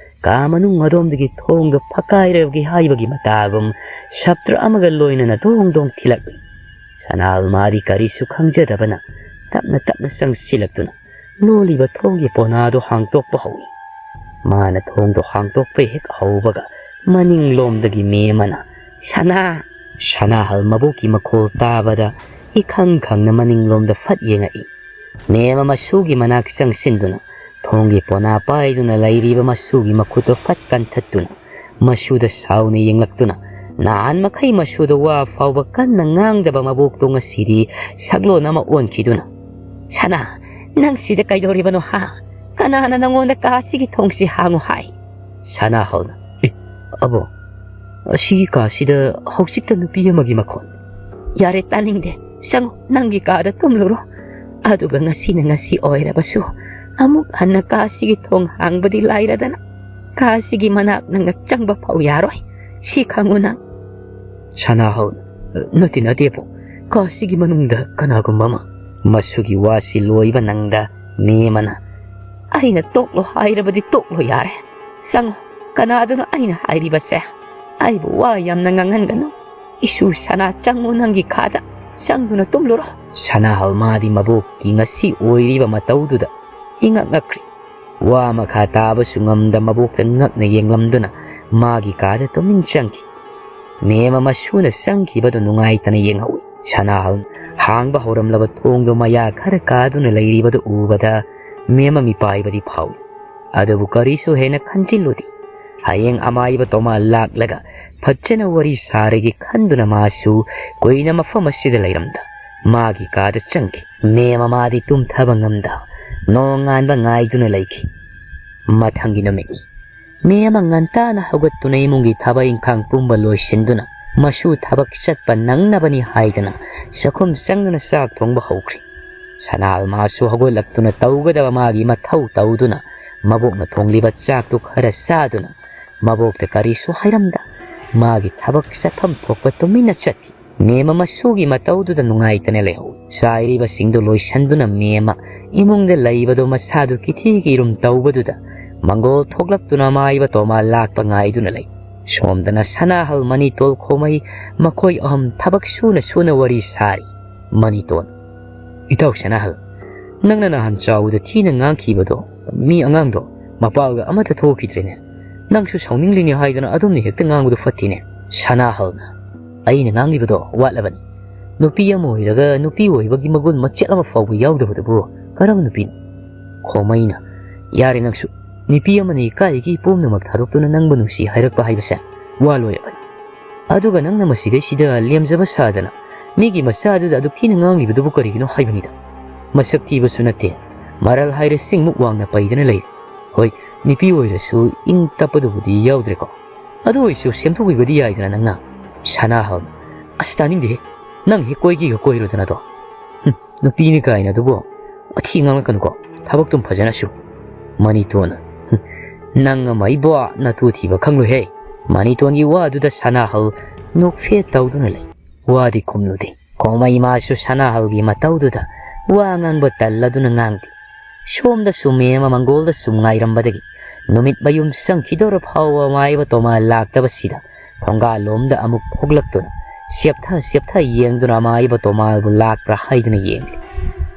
ꯀꯥ ꯃꯅꯨꯡ ꯑꯗꯣꯝꯗꯒꯤ ꯊꯣꯡꯗꯨ ꯐꯛꯀꯥꯏꯔꯕꯒꯤ ꯍꯥꯏꯕꯒꯤ ꯃꯇꯥꯒꯨꯝ ꯁꯞꯇ꯭ꯔ ꯑꯃꯒ ꯂꯣꯏꯅꯅ ꯗꯣꯡ ꯗꯣꯡ ꯊꯤꯜꯂꯛꯂꯤ꯫ ꯁꯅꯥꯍꯜ ꯃꯥꯗꯤ ꯀꯔꯤꯁꯨ ꯈꯪꯖꯗꯕꯅ ꯇꯞꯅ ꯇꯞꯅ ꯆꯪꯁꯤꯜꯂꯛꯇꯨꯅ ꯂꯣꯜꯂꯤꯕ ꯊꯣꯡꯒꯤ ꯄꯣꯅꯥꯗꯨ ꯍꯥꯡꯇꯣꯛꯄ ꯍꯧꯏ꯫ ꯃꯥꯅ ꯊꯣꯡꯗꯨ ꯍꯥꯡꯇꯣꯛꯄ ꯍꯦꯛ ꯍꯧꯕꯒ ꯃꯅꯤꯡꯂꯣꯝꯗꯒꯤ ꯃꯦꯝ ꯑꯃꯅ, "ꯁꯅꯥ!" ꯁꯅꯥꯍꯜ ꯃꯕꯣꯛꯀꯤ ꯃꯈꯣꯜ ꯇꯥꯕꯗ ꯏꯈꯪ ꯈꯪꯅ ꯃꯅꯤꯡꯂꯣꯝꯗ ꯐꯠ ꯌꯦꯡꯉꯛꯏ꯫ ꯃꯦꯝ ꯑꯃ ꯃꯁꯨꯒꯤ ꯃꯅꯥꯛ ꯆꯪꯁꯤꯟꯗꯨꯅ ꯊꯣꯡꯒꯤ ꯄꯣꯅꯥ ꯄꯥꯏꯗꯨꯅ ꯂꯩꯔꯤꯕ ꯃꯁꯨꯒꯤ ꯃꯈꯨꯠꯇꯨ ꯐꯠ ꯀꯟꯊꯠꯇꯨꯅ ꯃꯁꯨꯗ ꯁꯥꯎꯅ ꯌꯦꯡꯂꯛꯇꯨꯅ, ꯅꯍꯥꯟ ꯃꯈꯩ ꯃꯁꯨꯗ ꯋꯥ ꯐꯥꯎꯕ ꯀꯟꯅ ꯉꯥꯡꯗꯕ ꯃꯕꯣꯛꯇꯣ ꯉꯁꯤꯗꯤ ꯁꯛꯂꯣꯟ ꯑꯃ ꯑꯣꯟꯈꯤꯗꯨꯅ, "ꯁꯅꯥ, ꯅꯪ ꯁꯤꯗ ꯀꯩꯗꯧꯔꯤꯕꯅꯣ ꯍꯥ? ꯀꯅꯥꯅ ꯅꯪꯉꯣꯟꯗ ꯀꯥꯁꯤꯒꯤ ꯊꯣꯡꯁꯤ ꯍꯥꯡꯉꯨ ꯍꯥꯏ?" ꯁꯅꯥꯍꯜꯅ, "ꯑꯦ, ꯑꯕꯣ, ꯑꯁꯤꯒꯤ ꯀꯥꯁꯤꯗ ꯍꯧꯖꯤꯛꯇ ꯅꯨꯄꯤ ꯑꯃꯒꯤ ꯃꯈꯣꯟ꯫" "ꯌꯥꯔꯦ, ꯇꯥꯅꯤꯡꯗꯦ꯫ ꯆꯪꯉꯨ, ꯅꯪꯒꯤ ꯀꯥꯗ ꯇꯨꯝꯂꯨꯔꯣ꯫ ꯑꯗꯨꯒ ꯉꯁꯤꯅ ꯉꯁꯤ ꯑꯣꯏꯔꯕꯁꯨ ꯑꯃꯨꯛ ꯍꯟꯅ ꯀꯥꯁꯤꯒꯤ ꯊꯣꯡ ꯍꯥꯡꯕꯗꯤ ꯂꯥꯏꯔꯗꯅ ꯀꯥꯁꯤꯒꯤ ꯃꯅꯥꯛ ꯅꯪꯅ ꯆꯪꯕ ꯐꯥꯎ ꯌꯥꯔꯣꯏ꯫ ꯁꯤ ꯈꯪꯉꯨ ꯅꯪ꯫" ꯁꯅꯥꯍꯧꯅ, "ꯅꯠꯇꯦ, ꯅꯠꯇꯦꯕꯣ, ꯀꯥꯁꯤꯒꯤ ꯃꯅꯨꯡꯗ ꯀꯅꯥꯒꯨꯝꯕ ꯑꯃ꯫" ꯃꯁꯨꯒꯤ ꯋꯥꯁꯤ ꯂꯣꯏꯕ ꯅꯪꯗ ꯃꯦꯝꯃꯅ, "ꯑꯩꯅ ꯇꯣꯛꯂꯣ ꯍꯥꯏꯔꯕꯗꯤ ꯇꯣꯛꯂꯣ ꯌꯥꯔꯦ꯫ ꯆꯪꯉꯣ, ꯀꯅꯥꯗꯨꯅꯣ ꯑꯩꯅ ꯍꯥꯏꯔꯤꯕꯁꯦ? ꯑꯩꯕꯨ ꯋꯥ ꯌꯥꯝꯅ ꯉꯥꯡꯍꯟꯒꯅꯨ꯫ ꯏꯁꯨ ꯁꯅꯥ, ꯆꯪꯉꯨ ꯅꯪꯒꯤ ꯀꯥꯗ꯫ ꯆꯪꯗꯨꯅ ꯇꯨꯝꯂꯨꯔꯣ꯫" ꯁꯅꯥꯍꯜ ꯃꯥꯗꯤ ꯃꯕꯣꯛꯀꯤ ꯉꯁꯤ ꯑꯣꯏꯔꯤꯕ ꯃꯇꯧꯗꯨꯗ ꯏꯉꯛ ꯉꯛꯈ꯭ꯔꯤ꯫ ꯋꯥ ꯃꯈꯥ ꯇꯥꯕꯁꯨ ꯉꯝꯗ ꯃꯕꯣꯛꯇ ꯉꯛꯅ ꯌꯦꯡꯂꯝꯗꯨꯅ ꯃꯥꯒꯤ ꯀꯥꯗ ꯇꯨꯃꯤꯟ ꯆꯪꯈꯤ꯫ ꯃꯦꯝꯃ ꯃꯁꯨꯅ ꯆꯪꯈꯤꯕꯗꯨ ꯅꯨꯡꯉꯥꯏꯇꯅ ꯌꯦꯡꯍꯧꯏ꯫ ꯁꯅꯥꯍꯜ ꯍꯥꯡꯕ ꯍꯧꯔꯝꯂꯕ ꯊꯣꯡꯗꯨ ꯃꯌꯥ ꯈꯔ ꯀꯥꯗꯨꯅ ꯂꯩꯔꯤꯕꯗꯨ ꯎꯕꯗ ꯃꯦꯝꯃ ꯃꯤꯄꯥꯏꯕꯗꯤ ꯐꯥꯎꯏ꯫ ꯑꯗꯨꯕꯨ ꯀꯔꯤꯁꯨ ꯍꯦꯟꯅ ꯈꯟꯖꯤꯜꯂꯨꯗꯦ꯫ ꯍꯌꯦꯡ ꯑꯃꯥꯏꯕ ꯇꯣꯃꯥ ꯂꯥꯛꯂꯒ ꯐꯖꯅ ꯋꯥꯔꯤ ꯁꯥꯔꯒꯦ ꯈꯟꯗꯨꯅ ꯃꯥꯁꯨ ꯀꯨꯏꯅ ꯃꯐꯝ ꯑꯁꯤꯗ ꯂꯩꯔꯝꯗ ꯃꯥꯒꯤ ꯀꯥꯗ ꯆꯪꯈꯤ꯫ ꯃꯦꯝꯃ ꯃꯥꯗꯤ ꯇꯨꯝꯊꯕ ꯉꯝꯗ ꯅꯣꯡꯉꯥꯟꯕ ꯉꯥꯏꯗꯨꯅ ꯂꯩꯈꯤ꯫ ꯃꯊꯪꯒꯤ ꯅꯨꯃꯤꯠꯅꯤ꯫ ꯃꯦꯝꯃ ꯉꯟꯇꯥꯅ ꯍꯧꯒꯠꯇꯨꯅ ꯏꯃꯨꯡꯒꯤ ꯊꯕꯛ ꯏꯪꯈꯥꯡ ꯄꯨꯝꯕ ꯂꯣꯏꯁꯤꯟꯗꯨꯅ ꯃꯁꯨ ꯊꯕꯛ ꯆꯠꯄ ꯅꯪꯅꯕꯅꯤ ꯍꯥꯏꯗꯅ ꯆꯥꯛꯈꯨꯝ ꯆꯪꯗꯨꯅ ꯆꯥꯛ ꯊꯣꯡꯕ ꯍꯧꯈ꯭ꯔꯤ꯫ ꯁꯅꯥꯍꯜ ꯃꯥꯁꯨ ꯍꯧꯒꯠꯂꯛꯇꯨꯅ ꯇꯧꯒꯗꯕ ꯃꯥꯒꯤ ꯃꯊꯧ ꯇꯧꯗꯨꯅ ꯃꯕꯣꯛꯅ ꯊꯣꯡꯂꯤꯕ ꯆꯥꯛꯇꯨ ꯈꯔ ꯆꯥꯗꯨꯅ ꯃꯕꯣꯛꯇ ꯀꯔꯤꯁꯨ ꯍꯥꯏꯔꯝꯗ ꯃꯥꯒꯤ ꯊꯕꯛ ꯆꯠꯐꯝ ꯊꯣꯛꯄ ꯇꯨꯃꯤꯟꯅ ꯆꯠꯈꯤ꯫ ꯃꯦꯝꯃ ꯃꯁꯨꯒꯤ ꯃꯇꯧꯗꯨꯗ ꯅꯨꯡꯉꯥꯏꯇꯅ ꯂꯩꯍꯧꯏ꯫ ꯆꯥꯏꯔꯤꯕꯁꯤꯡꯗꯨ ꯂꯣꯏꯁꯤꯟꯗꯨꯅ ꯃꯦꯝꯃ ꯏꯃꯨꯡꯗ ꯂꯩꯕꯗꯨ ꯃꯁꯥꯗꯨ ꯀꯤꯊꯤ ꯀꯤꯔꯨꯝ ꯇꯧꯕꯗꯨꯗ ꯃꯪꯒꯣꯜ ꯊꯣꯛꯂꯛꯇꯨꯅ ꯃꯥꯏꯕ ꯇꯣꯃꯥ ꯂꯥꯛꯄ ꯉꯥꯏꯗꯨꯅ ꯂꯩ꯫ ꯁꯣꯝꯗꯅ ꯁꯅꯥꯍꯜ, ꯃꯅꯤꯇꯣꯜ, ꯈꯣꯃꯩ ꯃꯈꯣꯏ ꯑꯍꯨꯝ ꯊꯕꯛ ꯁꯨꯅ ꯁꯨꯅ ꯋꯥꯔꯤ ꯁꯥꯔꯤ꯫ ꯃꯅꯤꯇꯣꯜ, "ꯏꯇꯥꯎ ꯁꯅꯥꯍꯜ, ꯅꯪꯅ ꯅꯍꯥꯟ ꯆꯥꯎꯕꯗ ꯊꯤꯅ ꯉꯥꯡꯈꯤꯕꯗꯣ, ꯃꯤ ꯑꯉꯥꯡꯗꯣ ꯃꯄꯥꯒ ꯑꯃꯠꯇ ꯊꯣꯛꯈꯤꯗ꯭ꯔꯦꯅꯦ꯫ ꯅꯪꯁꯨ ꯁꯥꯎꯅꯤꯡꯂꯤꯅꯦ ꯍꯥꯏꯗꯅ ꯑꯗꯨꯝꯅ ꯍꯦꯛꯇ ꯉꯥꯡꯕꯗꯣ ꯐꯠꯇꯦꯅꯦ꯫" ꯁꯅꯥꯍꯜꯅ, "ꯑꯩꯅ ꯉꯥꯡꯂꯤꯕꯗꯣ ꯋꯥꯠꯂꯕꯅꯤ꯫ ꯅꯨꯄꯤ ꯑꯃ ꯑꯣꯏꯔꯒ ꯅꯨꯄꯤ ꯑꯣꯏꯕꯒꯤ ꯃꯒꯨꯟ ꯃꯆꯦꯠ ꯑꯃ ꯐꯥꯎꯕ ꯌꯥꯎꯗꯕꯗꯨꯕꯨ ꯀꯔꯝꯕ ꯅꯨꯄꯤꯅꯣ?" ꯈꯣꯃꯩꯅ, "ꯌꯥꯔꯦ ꯅꯪꯁꯨ, ꯅꯨꯄꯤ ꯑꯃꯅ ꯏꯀꯥꯏꯒꯤ ꯄꯨꯝꯅꯃꯛ ꯊꯥꯗꯣꯛꯇꯨꯅ ꯅꯪꯕꯨ ꯅꯨꯡꯁꯤ ꯍꯥꯏꯔꯛꯄ ꯍꯥꯏꯕꯁꯦ ꯋꯥ ꯂꯣꯏꯔꯕꯅꯤ꯫ ꯑꯗꯨꯒ ꯅꯪꯅ ꯃꯁꯤꯗꯩꯁꯤꯗ ꯂꯦꯝꯖꯕ ꯁꯥꯗꯅ ꯃꯤꯒꯤ ꯃꯆꯥꯗꯨꯗ ꯑꯗꯨꯛ ꯊꯤꯅ ꯉꯥꯡꯂꯤꯕꯗꯨꯕꯨ ꯀꯔꯤꯒꯤꯅꯣ ꯍꯥꯏꯕꯅꯤꯗ꯫ ꯃꯁꯛ ꯊꯤꯕꯁꯨ ꯅꯠꯇꯦ, ꯃꯔꯜ ꯍꯥꯏꯔꯦ ꯁꯤꯡꯃꯨꯛ ꯋꯥꯡꯅ ꯄꯩꯗꯅ ꯂꯩꯔꯦ꯫ ꯍꯣꯏ, ꯅꯨꯄꯤ ꯑꯣꯏꯔꯁꯨ ꯏꯪ ꯇꯞꯄꯗꯨꯕꯨꯗꯤ ꯌꯥꯎꯗ꯭ꯔꯦꯀꯣ꯫ ꯑꯗꯨ ꯑꯣꯏꯔꯁꯨ ꯁꯦꯝꯗꯣꯛꯄꯤꯕꯗꯤ ꯌꯥꯏꯗꯅ ꯅꯪꯅ꯫ ꯁꯅꯥꯍꯜꯅ, "ꯑꯁ, ꯇꯥꯅꯤꯡꯗꯦꯍꯦ, ꯅꯪ ꯍꯦꯛ ꯀꯣꯏꯒꯦꯒ ꯀꯣꯏꯔꯨꯗꯅꯗꯣ꯫ ꯍꯨꯝ, ꯅꯨꯄꯤꯅꯤ ꯀꯥꯏꯅ ꯑꯗꯨꯕꯨ ꯋꯥꯊꯤ ꯉꯥꯡꯂꯛꯀꯅꯨꯀꯣ, ꯊꯕꯛꯇꯨꯝ ꯐꯖꯅ ꯁꯨ꯫" ꯃꯅꯤꯇꯣꯟꯅ, "ꯍꯨꯝ, ꯅꯪ ꯑꯃ ꯏꯕꯣ ꯅꯇꯨ ꯊꯤꯕ ꯈꯪꯂꯣꯏꯍꯦ꯫" ꯃꯅꯤꯇꯣꯟꯒꯤ ꯋꯥꯗꯨꯗ ꯁꯅꯥꯍꯜ ꯅꯣꯛꯐꯦꯠ ꯇꯧꯗꯨꯅ ꯂꯩ꯫ ꯋꯥꯗꯤ ꯈꯨꯝꯂꯨꯗꯦ꯫ ꯈꯣꯡꯃꯩ ꯃꯥꯁꯨ ꯁꯅꯥꯍꯜꯒꯤ ꯃꯇꯧꯗꯨꯗ ꯋꯥ ꯉꯥꯡꯕ ꯇꯜꯂꯗꯨꯅ ꯉꯥꯡꯗꯦ꯫ ꯁꯣꯝꯗꯁꯨ ꯃꯦꯝ ꯑꯃ ꯃꯪꯒꯣꯜꯗ ꯁꯨꯝ ꯉꯥꯏꯔꯝꯕꯗꯒꯤ ꯅꯨꯃꯤꯠ ꯃꯌꯨꯝ ꯆꯪꯈꯤꯗꯧꯔ ꯐꯥꯎꯕ ꯑꯃꯥꯏꯕ ꯇꯣꯃꯥ ꯂꯥꯛꯇꯕꯁꯤꯗ ꯊꯣꯡꯒꯥꯜꯂꯣꯝꯗ ꯑꯃꯨꯛ ꯊꯣꯛꯂꯛꯇꯨꯅ ꯆꯦꯞꯊ ꯆꯦꯞꯊ ꯌꯦꯡꯗꯨꯅ ꯑꯃꯥꯏꯕ ꯇꯣꯃꯥꯕꯨ ꯂꯥꯛꯄ꯭ꯔꯥ ꯍꯥꯏꯗꯨꯅ ꯌꯦꯡꯂꯤ꯫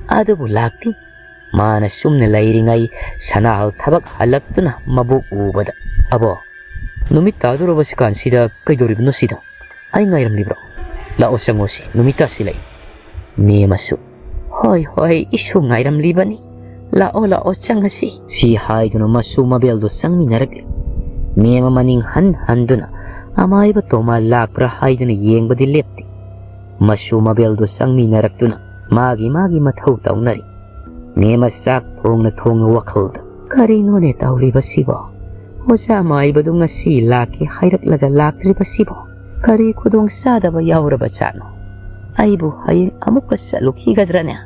ꯑꯗꯨꯕꯨ ꯂꯥꯛꯇꯦ꯫ ꯃꯥꯅ ꯁꯨꯝꯅ ꯂꯩꯔꯤꯉꯩ ꯁꯅꯥꯍꯜ ꯊꯕꯛ ꯍꯜꯂꯛꯇꯨꯅ ꯃꯕꯣꯛ ꯎꯕꯗ, "ꯑꯕꯣ, ꯅꯨꯃꯤꯠ ꯇꯥꯗꯣꯔꯕꯁꯤ ꯀꯥꯟꯁꯤꯗ ꯀꯩꯗꯧꯔꯤꯕꯅꯣ ꯁꯤꯗ? ꯑꯩ ꯉꯥꯏꯔꯝꯂꯤꯕ꯭ꯔꯣ? ꯂꯥꯛꯑꯣ ꯆꯪꯉꯣ ꯁꯤ, ꯅꯨꯃꯤꯠ ꯇꯥꯁꯤꯜꯂꯛꯏ꯫" ꯃꯦꯝ ꯑꯃꯁꯨ, "ꯍꯣꯏ, ꯍꯣꯏ, ꯏꯁꯨ ꯉꯥꯏꯔꯝꯂꯤꯕꯅꯤ꯫ ꯂꯥꯛꯑꯣ, ꯂꯥꯛꯑꯣ, ꯆꯪꯉꯁꯤ꯫" ꯁꯤ ꯍꯥꯏꯗꯨꯅ ꯃꯁꯨ ꯃꯕꯦꯜꯗꯨ ꯆꯪꯃꯤꯟꯅꯔꯛꯂꯤ꯫ ꯃꯦꯝ ꯑꯃ ꯅꯤꯡ ꯍꯟ ꯍꯟꯗꯨꯅ ꯑꯃꯥꯏꯕ ꯇꯣꯃꯥ ꯂꯥꯛꯄ꯭ꯔꯥ ꯍꯥꯏꯗꯨꯅ ꯌꯦꯡꯕꯗꯤ ꯂꯦꯞꯇꯦ꯫ ꯃꯁꯨ ꯃꯕꯦꯜꯗꯨ ꯆꯪꯃꯤꯟꯅꯔꯛꯇꯨꯅ ꯃꯥꯒꯤ ꯃꯥꯒꯤ ꯃꯊꯧ ꯇꯧꯅꯔꯤ꯫ ꯃꯦꯝ ꯑꯃ ꯆꯥꯛ ꯊꯣꯡꯅ ꯊꯣꯡꯅ ꯋꯥꯈꯜꯗ, "ꯀꯔꯤꯅꯣꯅꯦ ꯇꯧꯔꯤꯕꯁꯤꯕꯣ? ꯑꯣꯖꯥ ꯃꯥꯏꯕꯗꯨ ꯉꯁꯤ ꯂꯥꯛꯀꯦ ꯍꯥꯏꯔꯛꯂꯒ ꯂꯥꯛꯇ꯭ꯔꯤꯕꯁꯤꯕꯣ? ꯀꯔꯤ ꯈꯨꯗꯣꯡ ꯆꯥꯗꯕ ꯌꯥꯎꯔꯕ ꯖꯥꯠꯅꯣ? ꯑꯩꯕꯨ ꯍꯌꯦꯡ ꯑꯃꯨꯛꯀ ꯆꯠꯂꯨꯈꯤꯒꯗ꯭ꯔꯅꯦ?"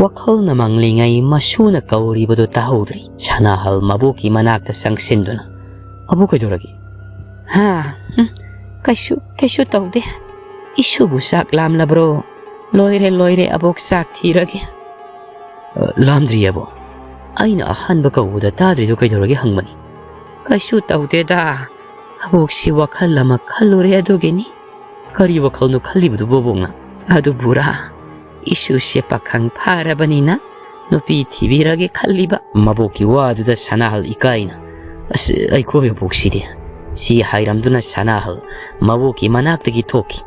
ꯋꯥꯈꯜꯅ ꯃꯪꯂꯤꯉꯩ ꯃꯁꯨꯅ ꯀꯧꯔꯤꯕꯗꯨ ꯇꯥꯍꯧꯗ꯭ꯔꯤ꯫ ꯁꯅꯥꯍꯜ ꯃꯕꯣꯛꯀꯤ ꯃꯅꯥꯛꯇ ꯆꯪꯁꯤꯟꯗꯨꯅ, "ꯑꯕꯣꯛ ꯀꯩꯗꯧꯔꯒꯦ?" "ꯍꯥ? ꯎꯝ, ꯀꯩꯁꯨ, ꯀꯩꯁꯨ ꯇꯧꯗꯦ꯫ ꯏꯁꯨꯕꯨ ꯆꯥꯛ ꯂꯥꯝꯂꯕ꯭ꯔꯣ? ꯂꯣꯏꯔꯦ, ꯂꯣꯏꯔꯦ, ꯑꯕꯣꯛ ꯆꯥꯛ ꯊꯤꯔꯒꯦ꯫" "ꯑ, ꯂꯥꯝꯗ꯭ꯔꯤꯌꯦꯕꯣ꯫ ꯑꯩꯅ ꯑꯍꯥꯟꯕ ꯀꯧꯕꯗ ꯇꯥꯗ꯭ꯔꯤꯗꯣ ꯀꯩꯗꯧꯔꯒꯦ ꯍꯪꯕꯅꯤ꯫" "ꯀꯩꯁꯨ ꯇꯧꯗꯦꯗ꯫ ꯑꯕꯣꯛꯁꯤ ꯋꯥꯈꯜ ꯑꯃ ꯈꯜꯂꯨꯔꯦ ꯑꯗꯨꯒꯤꯅꯤ꯫" "ꯀꯔꯤ ꯋꯥꯈꯜꯅꯣ ꯈꯜꯂꯤꯕꯗꯨꯕꯣ ꯑꯕꯣꯛꯅ?" "ꯑꯗꯨꯕꯨꯔꯥ, ꯏꯁꯨꯁꯦ ꯄꯥꯈꯪ ꯐꯥꯔꯕꯅꯤꯅ ꯅꯨꯄꯤ ꯊꯤꯕꯤꯔꯒꯦ ꯈꯜꯂꯤꯕ꯫" ꯃꯕꯣꯛꯀꯤ ꯋꯥꯗꯨꯗ ꯁꯅꯥꯍꯜ ꯏꯀꯥꯏꯅ, "ꯑꯁ, ꯑꯩꯈꯣꯏ ꯃꯕꯣꯛꯁꯤꯗꯤ!" ꯁꯤ ꯍꯥꯏꯔꯝꯗꯨꯅ ꯁꯅꯥꯍꯜ ꯃꯕꯣꯛꯀꯤ ꯃꯅꯥꯛꯇꯒꯤ ꯊꯣꯛꯈꯤ꯫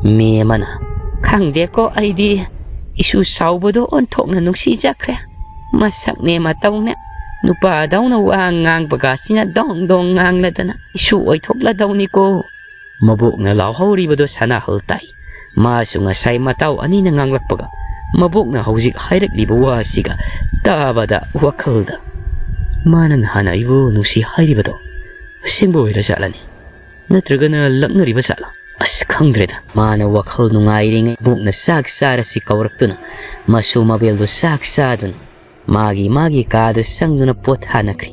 ꯃꯦꯝ ꯑꯃꯅ, "ꯈꯪꯗꯦꯀꯣ, ꯑꯩꯗꯤ ꯏꯁꯨ ꯆꯥꯎꯕꯗꯣ ꯑꯣꯟꯊꯣꯛꯅ ꯅꯨꯡꯁꯤꯖꯈ꯭ꯔꯦ꯫ ꯃꯁꯛꯅꯦ ꯃꯇꯧꯅꯦ ꯅꯨꯄꯥꯗꯧꯅ ꯋꯥ ꯉꯥꯡꯕꯒꯁꯤꯅ ꯗꯣꯡ ꯗꯣꯡ ꯉꯥꯡꯂꯗꯅ ꯏꯁꯨ ꯑꯣꯏꯊꯣꯛꯂꯗꯧꯅꯤꯀꯣ꯫ ꯃꯕꯣꯛꯅ ꯂꯥꯎꯍꯧꯔꯤꯕꯗꯣ ꯁꯅꯥꯍꯜ ꯇꯥꯏ꯫ ꯃꯥꯁꯨ ꯉꯁꯥꯏ ꯃꯇꯥꯎ ꯑꯅꯤꯅ ꯉꯥꯡꯂꯛꯄꯒ ꯃꯕꯣꯛꯅ ꯍꯧꯖꯤꯛ ꯍꯥꯏꯔꯛꯂꯤꯕ ꯋꯥꯁꯤꯒ ꯇꯥꯕꯗ ꯋꯥꯈꯜꯗ, "ꯃꯥꯅ ꯅꯍꯥꯟ ꯑꯩꯕꯨ ꯅꯨꯡꯁꯤ ꯍꯥꯏꯔꯤꯕꯗꯣ ꯑꯁꯦꯡꯕ ꯑꯣꯏꯔꯖꯥꯠꯂꯅꯤ? ꯅꯠꯇ꯭ꯔꯒꯅ ꯂꯛꯅꯔꯤꯕ ꯖꯥꯠꯂ? ꯑꯁ, ꯈꯪꯗ꯭ꯔꯦꯗ꯫" ꯃꯥꯅ ꯋꯥꯈꯜ ꯅꯨꯡꯉꯥꯏꯔꯤꯉꯩ ꯃꯕꯣꯛꯅ ꯆꯥꯛ ꯆꯥꯔꯁꯤ ꯀꯧꯔꯛꯇꯨꯅ ꯃꯁꯨ ꯃꯕꯦꯜꯗꯨ ꯆꯥꯛ ꯆꯥꯗꯨꯅ ꯃꯥꯒꯤ ꯃꯥꯒꯤ ꯀꯥꯗ ꯆꯪꯗꯨꯅ ꯄꯣꯊꯥꯅꯈ꯭ꯔꯤ꯫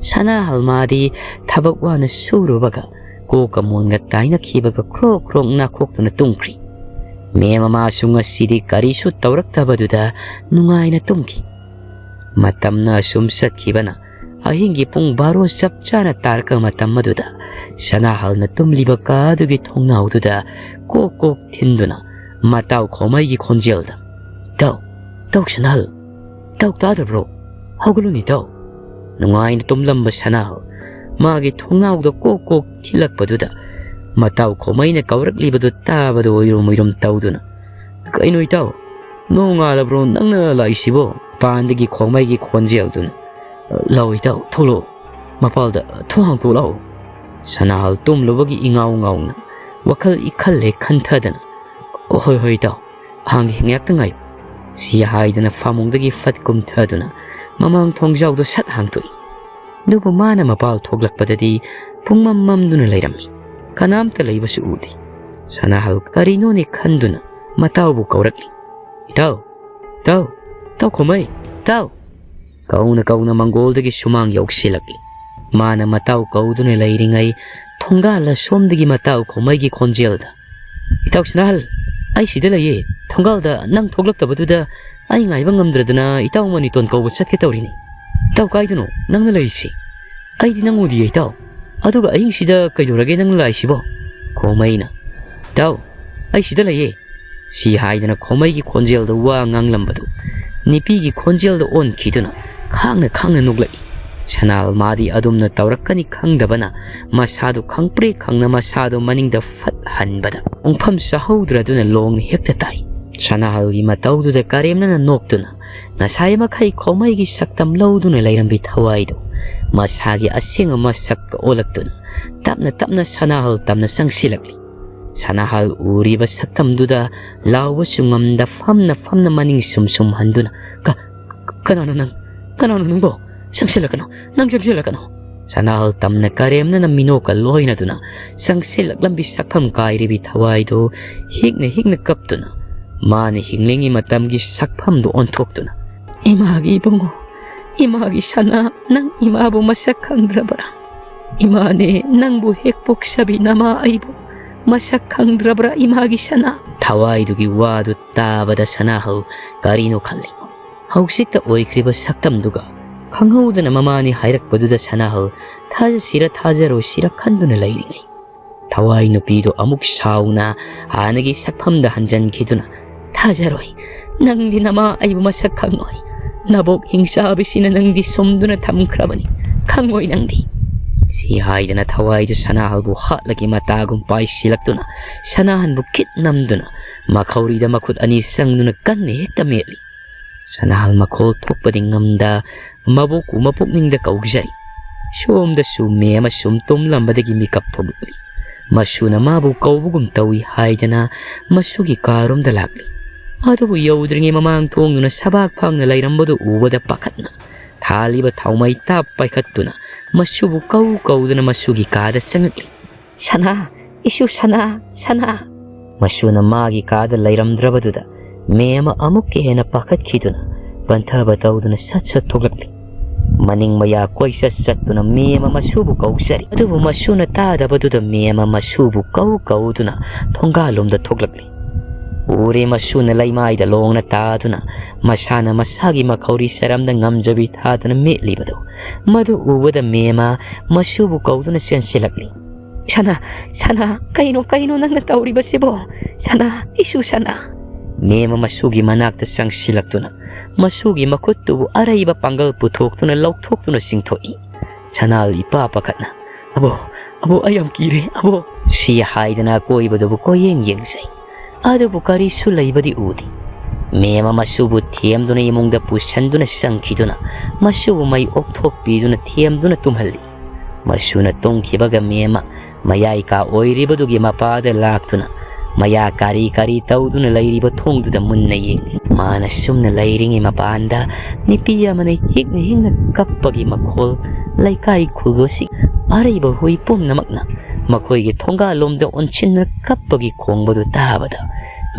ꯁꯅꯥꯍꯜ ꯃꯥꯗꯤ ꯊꯕꯛ ꯋꯥꯅ ꯁꯨꯔꯨꯕꯒ ꯀꯣꯛꯀ ꯃꯣꯟꯒ ꯇꯥꯏꯅꯈꯤꯕꯒ ꯈ꯭ꯔꯣꯛ ꯈ꯭ꯔꯣꯛ ꯅꯥꯈꯣꯛꯇꯨꯅ ꯇꯨꯝꯈ꯭ꯔꯤ꯫ ꯃꯦꯝ ꯑꯃꯁꯨ ꯉꯁꯤꯗꯤ ꯀꯔꯤꯁꯨ ꯇꯧꯔꯛꯇꯕꯗꯨꯗ ꯅꯨꯡꯉꯥꯏꯅ ꯇꯨꯝꯈꯤ꯫ ꯃꯇꯝꯅ ꯑꯁꯨꯝ ꯆꯠꯈꯤꯕꯅ ꯑꯍꯤꯡꯒꯤ ꯄꯨꯡ ꯕꯥꯔꯣ ꯆꯞ ꯆꯥꯅ ꯇꯥꯔꯛꯄ ꯃꯇꯝ ꯑꯗꯨꯗ ꯁꯅꯥꯍꯜꯅ ꯇꯨꯝꯂꯤꯕ ꯀꯥ ꯑꯗꯨꯒꯤ ꯊꯣꯡꯅꯥꯎꯗꯨꯗ ꯀꯣꯛ ꯀꯣꯛ ꯊꯤꯟꯗꯨꯅ ꯃꯇꯥꯎ ꯈꯣꯃꯩꯒꯤ ꯈꯣꯟꯖꯦꯜꯗ, "ꯏꯇꯥꯎ, ꯏꯇꯥꯎ ꯁꯅꯥꯍꯜ, ꯏꯇꯥꯎ ꯇꯥꯗꯕ꯭ꯔꯣ? ꯍꯧꯒꯠꯂꯨꯅꯦ ꯏꯇꯥꯎ꯫" ꯅꯨꯡꯉꯥꯏꯅ ꯇꯨꯝꯂꯝꯕ ꯁꯅꯥꯍꯜ ꯃꯥꯒꯤ ꯊꯣꯡꯅꯥꯎꯗ ꯀꯣꯛ ꯀꯣꯛ ꯊꯤꯜꯂꯛꯄꯗꯨꯗ ꯃꯇꯥꯎ ꯈꯣꯃꯩꯅ ꯀꯧꯔꯛꯂꯤꯕꯗꯨ ꯇꯥꯕꯗ ꯑꯣꯏꯔꯨꯝ ꯑꯣꯏꯔꯨꯝ ꯇꯧꯗꯨꯅ, "ꯀꯩꯅꯣ ꯏꯇꯥꯎ, ꯅꯣꯡꯉꯥꯜꯂꯕ꯭ꯔꯣ ꯅꯪꯅ ꯂꯥꯛꯏꯁꯤꯕꯣ?" ꯃꯄꯥꯟꯗꯒꯤ ꯈꯣꯃꯩꯒꯤ ꯈꯣꯟꯖꯦꯜꯗꯨꯅ, "ꯂꯥꯛꯑꯣ ꯏꯇꯥꯎ, ꯊꯣꯛꯂꯛꯑꯣ, ꯃꯄꯥꯜꯗ ꯊꯣꯡ ꯍꯥꯡꯇꯣꯛ ꯂꯥꯛꯑꯣ꯫" ꯁꯅꯥꯍꯜ ꯇꯨꯝꯂꯨꯕꯒꯤ ꯏꯉꯥꯎ ꯉꯥꯎꯅ ꯋꯥꯈꯜ ꯏꯈꯜ ꯍꯦꯛ ꯈꯟꯊꯗꯅ, "ꯍꯣꯏ ꯍꯣꯏ ꯏꯇꯥꯎ, ꯍꯥꯡꯒꯦ, ꯉꯥꯏꯍꯥꯛꯇ ꯉꯥꯏꯌꯨ꯫" ꯁꯤ ꯍꯥꯏꯗꯨꯅ ꯐꯃꯨꯡꯗꯒꯤ ꯐꯠ ꯀꯨꯝꯊꯗꯨꯅ ꯃꯃꯥꯡ ꯊꯣꯡꯖꯥꯎꯗꯣ ꯁꯠ ꯍꯥꯡꯇꯣꯛꯏ꯫ ꯑꯗꯨꯕꯨ ꯃꯥꯅ ꯃꯄꯥꯜ ꯊꯣꯛꯂꯛꯄꯗꯗꯤ ꯄꯨꯡꯃꯝ ꯃꯝꯗꯨꯅ ꯂꯩꯔꯝꯃꯤ꯫ ꯀꯅꯥꯝꯇ ꯂꯩꯕꯁꯨ ꯎꯗꯦ꯫ ꯁꯅꯥꯍꯜ ꯀꯔꯤꯅꯣꯅꯦ ꯈꯟꯗꯨꯅ ꯃꯇꯥꯎꯕꯨ ꯀꯧꯔꯛꯂꯤ꯫ "ꯏꯇꯥꯎ, ꯏꯇꯥꯎ, ꯏꯇꯥꯎ ꯈꯣꯃꯩ, ꯏꯇꯥꯎ!" ꯀꯧꯅ ꯀꯧꯅ ꯃꯪꯒꯣꯜꯗꯒꯤ ꯁꯨꯃꯥꯡ ꯌꯧꯁꯤꯜꯂꯛꯂꯤ꯫ ꯃꯥꯅ ꯃꯇꯥꯎ ꯀꯧꯗꯨꯅ ꯂꯩꯔꯤꯉꯩ ꯊꯣꯡꯒꯥꯜ ꯑꯁꯣꯝꯗꯒꯤ ꯃꯇꯥꯎ ꯈꯣꯃꯩꯒꯤ ꯈꯣꯟꯖꯦꯜꯗ, "ꯏꯇꯥꯎ ꯁꯅꯥꯍꯜ, ꯑꯩ ꯁꯤꯗ ꯂꯩꯌꯦ꯫ ꯊꯣꯡꯒꯥꯜꯗ ꯅꯪ ꯊꯣꯛꯂꯛꯇꯕꯗꯨꯗ ꯑꯩ ꯉꯥꯏꯕ ꯉꯝꯗ꯭ꯔꯗꯅ ꯏꯇꯥꯎ ꯃꯅꯤꯇꯣꯟ ꯀꯧꯕ ꯆꯠꯀꯦ ꯇꯧꯔꯤꯅꯤ꯫ ꯏꯇꯥꯎ ꯀꯥꯏꯗꯅꯣ ꯅꯪꯅ ꯂꯩꯔꯤꯁꯤ? ꯑꯩꯗꯤ ꯅꯪ ꯎꯗꯤꯌꯦ ꯏꯇꯥꯎ꯫ ꯑꯗꯨꯒ ꯑꯍꯤꯡꯁꯤꯗ ꯀꯩꯗꯧꯔꯒꯦ ꯅꯪꯅ ꯂꯥꯛꯏꯁꯤꯕꯣ?" ꯈꯣꯃꯩꯅ, "ꯏꯇꯥꯎ, ꯑꯩ ꯁꯤꯗ ꯂꯩꯌꯦ꯫" ꯁꯤ ꯍꯥꯏꯗꯅ ꯈꯣꯃꯩꯒꯤ ꯈꯣꯟꯖꯦꯜꯗ ꯋꯥ ꯉꯥꯡꯂꯝꯕꯗꯨ ꯅꯨꯄꯤꯒꯤ ꯈꯣꯟꯖꯦꯜꯗ ꯑꯣꯟꯈꯤꯗꯨꯅ ꯈꯥꯡꯅ ꯈꯥꯡꯅ ꯅꯣꯛꯂꯛꯏ꯫ ꯁꯅꯥꯍꯜ ꯃꯥꯗꯤ ꯑꯗꯨꯝꯅ ꯇꯧꯔꯛꯀꯅꯤ ꯈꯪꯗꯕꯅ ꯃꯁꯥꯗꯨ ꯈꯪꯄ꯭ꯔꯦꯛ ꯈꯪꯅ ꯃꯁꯥꯗꯨ ꯃꯅꯤꯡꯗ ꯐꯠ ꯍꯟꯕꯗ ꯈꯣꯡꯐꯝ ꯆꯥꯍꯧꯗ꯭ꯔꯗꯨꯅ ꯂꯣꯡꯅ ꯍꯦꯛꯇ ꯇꯥꯏ꯫ ꯁꯅꯥꯍꯜꯒꯤ ꯃꯇꯧꯗꯨꯗ ꯀꯔꯦꯝꯅꯅ ꯅꯣꯛꯇꯨꯅ ꯉꯁꯥꯏ ꯃꯈꯩ ꯈꯣꯃꯩꯒꯤ ꯁꯛꯇꯝ ꯂꯧꯗꯨꯅ ꯂꯩꯔꯝꯕꯤ ꯊꯋꯥꯏꯗꯨ ꯃꯁꯥꯒꯤ ꯑꯁꯦꯡꯕ ꯃꯁꯛꯇ ꯑꯣꯜꯂꯛꯇꯨꯅ ꯇꯞꯅ ꯇꯞꯅ ꯁꯅꯥꯍꯜ ꯇꯝꯅ ꯆꯪꯁꯤꯜꯂꯛꯂꯤ꯫ ꯁꯅꯥꯍꯜ ꯎꯔꯤꯕ ꯁꯛꯇꯝꯗꯨꯗ ꯂꯥꯎꯕꯁꯨ ꯉꯝꯗ ꯐꯝꯅ ꯐꯝꯅ ꯃꯅꯤꯡ ꯁꯨꯝ ꯁꯨꯝ ꯍꯟꯗꯨꯅ, "ꯀ-, ꯀꯅꯥꯅꯣ ꯅꯪ? ꯀꯅꯥꯅꯣ ꯅꯪꯕꯣ? ꯆꯪꯁꯤꯜꯂꯛꯀꯅꯨ, ꯅꯪ ꯆꯪꯁꯤꯜꯂꯛꯀꯅꯨ!" ꯁꯅꯥꯍꯜ ꯇꯝꯅ ꯀꯔꯦꯝꯅꯅ ꯃꯤꯅꯣꯛꯀ ꯂꯣꯏꯅꯗꯨꯅ ꯆꯪꯁꯤꯜꯂꯛꯂꯝꯕꯤ ꯁꯛꯐꯝ ꯀꯥꯏꯔꯤꯕꯤ ꯊꯋꯥꯏꯗꯨ ꯍꯤꯛꯅ ꯍꯤꯛꯅ ꯀꯞꯇꯨꯅ ꯃꯥꯅ ꯍꯤꯡꯂꯤꯉꯩ ꯃꯇꯝꯒꯤ ꯁꯛꯐꯝꯗꯨ ꯑꯣꯟꯊꯣꯛꯇꯨꯅ, "ꯏꯃꯥꯒꯤ ꯏꯕꯨꯡꯉꯣ, ꯏꯃꯥꯒꯤ ꯁꯅꯥ, ꯅꯪ ꯏꯃꯥꯕꯨ ꯃꯁꯛ ꯈꯪꯗ꯭ꯔꯕ꯭ꯔꯥ? ꯏꯃꯥꯅꯦ ꯅꯪꯕꯨ ꯍꯦꯛ ꯄꯣꯛꯆꯕꯤ ꯅꯃꯥ ꯑꯩꯕꯨ ꯃꯁꯛ ꯈꯪꯗ꯭ꯔꯕ꯭ꯔꯥ, ꯏꯃꯥꯒꯤ ꯁꯅꯥ?" ꯊꯋꯥꯏꯗꯨꯒꯤ ꯋꯥꯗꯨ ꯇꯥꯕꯗ ꯁꯅꯥꯍꯜ ꯀꯔꯤꯅꯣ ꯈꯜꯂꯤ꯫ ꯍꯧꯖꯤꯛꯇ ꯑꯣꯏꯈ꯭ꯔꯤꯕ ꯁꯛꯇꯝꯗꯨꯒ ꯈꯪꯍꯧꯗꯅ ꯃꯃꯥꯅꯤ ꯍꯥꯏꯔꯛꯄꯗꯨꯗ ꯁꯅꯥꯍꯜ ꯊꯥꯖꯁꯤꯔ ꯊꯥꯖꯔꯣꯏꯁꯤꯔ ꯈꯟꯗꯨꯅ ꯂꯩꯔꯤꯉꯩ, ꯊꯋꯥꯏ ꯅꯨꯄꯤꯗꯨ ꯑꯃꯨꯛ ꯁꯥꯎꯅ ꯍꯥꯟꯅꯒꯤ ꯁꯛꯐꯝꯗ ꯍꯟꯖꯟꯈꯤꯗꯨꯅ, "ꯊꯥꯖꯔꯣꯏ, ꯅꯪꯗꯤ ꯅꯃꯥ ꯑꯩꯕꯨ ꯃꯁꯛ ꯈꯪꯂꯣꯏ꯫ ꯅꯕꯣꯛ ꯍꯤꯡꯆꯥꯕꯤꯁꯤꯅ ꯅꯪꯗꯤ ꯁꯨꯝꯗꯨꯅ ꯊꯝꯈ꯭ꯔꯕꯅꯤ, ꯈꯪꯂꯣꯏ ꯅꯪꯗꯤ!" ꯁꯤ ꯍꯥꯏꯗꯅ ꯊꯋꯥꯏꯗꯨ ꯁꯅꯥꯍꯜꯕꯨ ꯍꯥꯠꯂꯒꯤ ꯃꯇꯥꯒꯨꯝ ꯄꯥꯏꯁꯤꯜꯂꯛꯇꯨꯅ ꯁꯅꯥꯍꯜꯕꯨ ꯈꯤꯠ ꯅꯝꯗꯨꯅ ꯃꯈꯧꯔꯤꯗ ꯃꯈꯨꯠ ꯑꯅꯤ ꯆꯪꯗꯨꯅ ꯀꯟꯅ ꯍꯦꯛꯇ ꯃꯦꯠꯂꯤ꯫ ꯁꯅꯥꯍꯜ ꯃꯈꯣꯜ ꯊꯣꯛꯄꯗꯤ ꯉꯝꯗ ꯃꯕꯣꯛꯄꯨ ꯃꯄꯨꯛꯅꯤꯡꯗ ꯀꯧꯖꯔꯤ꯫ ꯁꯣꯝꯗꯁꯨ ꯃꯦꯝ ꯑꯃ ꯁꯨꯝ ꯇꯨꯝꯂꯝꯕꯗꯒꯤ ꯃꯤꯀꯞ ꯊꯣꯛꯂꯛꯂꯤ꯫ ꯃꯁꯨꯅ ꯃꯥꯕꯨ ꯀꯧꯕꯒꯨꯝ ꯇꯧꯏ ꯍꯥꯏꯗꯅ ꯃꯁꯨꯒꯤ ꯀꯥꯔꯣꯝꯗ ꯂꯥꯛꯂꯤ꯫ ꯑꯗꯨꯕꯨ ꯌꯧꯗ꯭ꯔꯤꯉꯩ ꯃꯃꯥꯡ ꯊꯣꯡꯗꯨꯅ ꯁꯕꯥꯛ ꯐꯪꯅ ꯂꯩꯔꯝꯕꯗꯨ ꯎꯕꯗ ꯄꯥꯈꯠꯅ ꯊꯥꯜꯂꯤꯕ ꯊꯥꯎꯃꯩ ꯇꯥꯞ ꯄꯥꯏꯈꯠꯇꯨꯅ ꯃꯁꯨꯕꯨ ꯀꯧ ꯀꯧꯗꯨꯅ ꯃꯁꯨꯒꯤ ꯀꯥꯗ ꯆꯪꯂꯛꯂꯤ꯫ "ꯁꯅꯥ, ꯏꯁꯨ ꯁꯅꯥ, ꯁꯅꯥ!" ꯃꯁꯨꯅ ꯃꯥꯒꯤ ꯀꯥꯗ ꯂꯩꯔꯝꯗ꯭ꯔꯕꯗꯨꯗ ꯃꯦꯝ ꯑꯃ ꯑꯃꯨꯛꯀ ꯍꯦꯟꯅ ꯄꯥꯈꯠꯈꯤꯗꯨꯅ ꯄꯟꯊꯕ ꯇꯧꯗꯨꯅ ꯁꯠ ꯁꯠ ꯊꯣꯛꯂꯛꯂꯤ꯫ ꯃꯅꯤꯡ ꯃꯌꯥ ꯀꯣꯏꯆꯠ ꯆꯠꯇꯨꯅ ꯃꯦꯝ ꯑꯃ ꯃꯁꯨꯕꯨ ꯀꯧꯖꯔꯤ꯫ ꯑꯗꯨꯕꯨ ꯃꯁꯨꯅ ꯇꯥꯗꯕꯗꯨꯗ ꯃꯦꯝ ꯑꯃ ꯃꯁꯨꯕꯨ ꯀꯧ ꯀꯧꯗꯨꯅ ꯊꯣꯡꯒꯥꯜꯂꯣꯝꯗ ꯊꯣꯛꯂꯛꯂꯤ꯫ ꯎꯔꯦ ꯃꯁꯨꯅ ꯂꯩꯃꯥꯏꯗ ꯂꯣꯡꯅ ꯇꯥꯗꯨꯅ ꯃꯁꯥꯅ ꯃꯁꯥꯒꯤ ꯃꯈꯧꯔꯤ ꯁꯔꯝꯗ ꯉꯝꯖꯕꯤ ꯊꯥꯗꯅ ꯃꯦꯠꯂꯤꯕꯗꯨ꯫ ꯃꯗꯨ ꯎꯕꯗ ꯃꯦꯝ ꯑꯃ ꯃꯁꯨꯕꯨ ꯀꯧꯗꯨꯅ ꯆꯦꯟꯁꯤꯜꯂꯛꯂꯤ꯫ "ꯁꯅꯥ, ꯁꯅꯥ, ꯀꯩꯅꯣ, ꯀꯩꯅꯣ ꯅꯪꯅ ꯇꯧꯔꯤꯕꯁꯤꯕꯣ? ꯁꯅꯥ, ꯏꯁꯨ ꯁꯅꯥ!" ꯃꯦꯝ ꯑꯃ ꯃꯁꯨꯒꯤ ꯃꯅꯥꯛꯇ ꯆꯪꯁꯤꯜꯂꯛꯇꯨꯅ ꯃꯁꯨꯒꯤ ꯃꯈꯨꯠꯇꯨꯕꯨ ꯑꯔꯩꯕ ꯄꯥꯡꯒꯜ ꯄꯨꯊꯣꯛꯇꯨꯅ ꯂꯧꯊꯣꯛꯇꯨꯅ ꯆꯤꯡꯊꯣꯛꯏ꯫ ꯁꯅꯥꯍꯜ ꯏꯄꯥ ꯄꯥꯈꯠꯅ, "ꯑꯕꯣ, ꯑꯕꯣ, ꯑꯩ ꯌꯥꯝ ꯀꯤꯔꯦ, ꯑꯕꯣ!" ꯁꯤ ꯍꯥꯏꯗꯅ ꯑꯀꯣꯏꯕꯗꯨꯕꯨ ꯀꯣꯏꯌꯦꯡ ꯌꯦꯡꯖꯩ꯫ ꯑꯗꯨꯕꯨ ꯀꯔꯤꯁꯨ ꯂꯩꯕꯗꯤ ꯎꯗꯦ꯫ ꯃꯦꯝ ꯑꯃꯁꯨꯕꯨ ꯊꯦꯝꯗꯨꯅ ꯏꯃꯨꯡꯗ ꯄꯨꯁꯟꯗꯨꯅ ꯆꯪꯈꯤꯗꯨꯅ ꯃꯁꯨꯕꯨ ꯃꯩ ꯑꯣꯛꯊꯣꯛꯄꯤꯗꯨꯅ ꯊꯦꯝꯗꯨꯅ ꯇꯨꯝꯍꯜꯂꯤ꯫ ꯃꯁꯨꯅ ꯇꯨꯝꯈꯤꯕꯒ ꯃꯦꯝ ꯃꯌꯥꯏ ꯀꯥ ꯑꯣꯏꯔꯤꯕꯗꯨꯒꯤ ꯃꯄꯥꯗ ꯂꯥꯛꯇꯨꯅ ꯃꯌꯥ ꯀꯥꯔꯤ ꯀꯥꯔꯤ ꯇꯧꯗꯨꯅ ꯂꯩꯔꯤꯕ ꯊꯣꯡꯗꯨꯗ ꯃꯨꯟꯅ ꯌꯦꯡꯂꯤ꯫ ꯃꯥꯅ ꯁꯨꯝꯅ ꯂꯩꯔꯤꯉꯩ ꯃꯄꯥꯟꯗ ꯅꯨꯄꯤ ꯑꯃꯅ ꯍꯤꯛꯅ ꯍꯤꯛꯅ ꯀꯞꯄꯒꯤ ꯃꯈꯣꯜ ꯂꯩꯀꯥꯏ ꯈꯨꯜꯂꯣꯁꯤ ꯑꯔꯩꯕ ꯍꯨꯏ ꯄꯨꯝꯅꯃꯛꯅ ꯃꯈꯣꯏꯒꯤ ꯊꯣꯡꯒꯥꯜꯂꯣꯝꯗ ꯑꯣꯟꯁꯤꯟꯅ ꯀꯞꯄꯒꯤ ꯈꯣꯡꯕꯗꯨ ꯇꯥꯕꯗ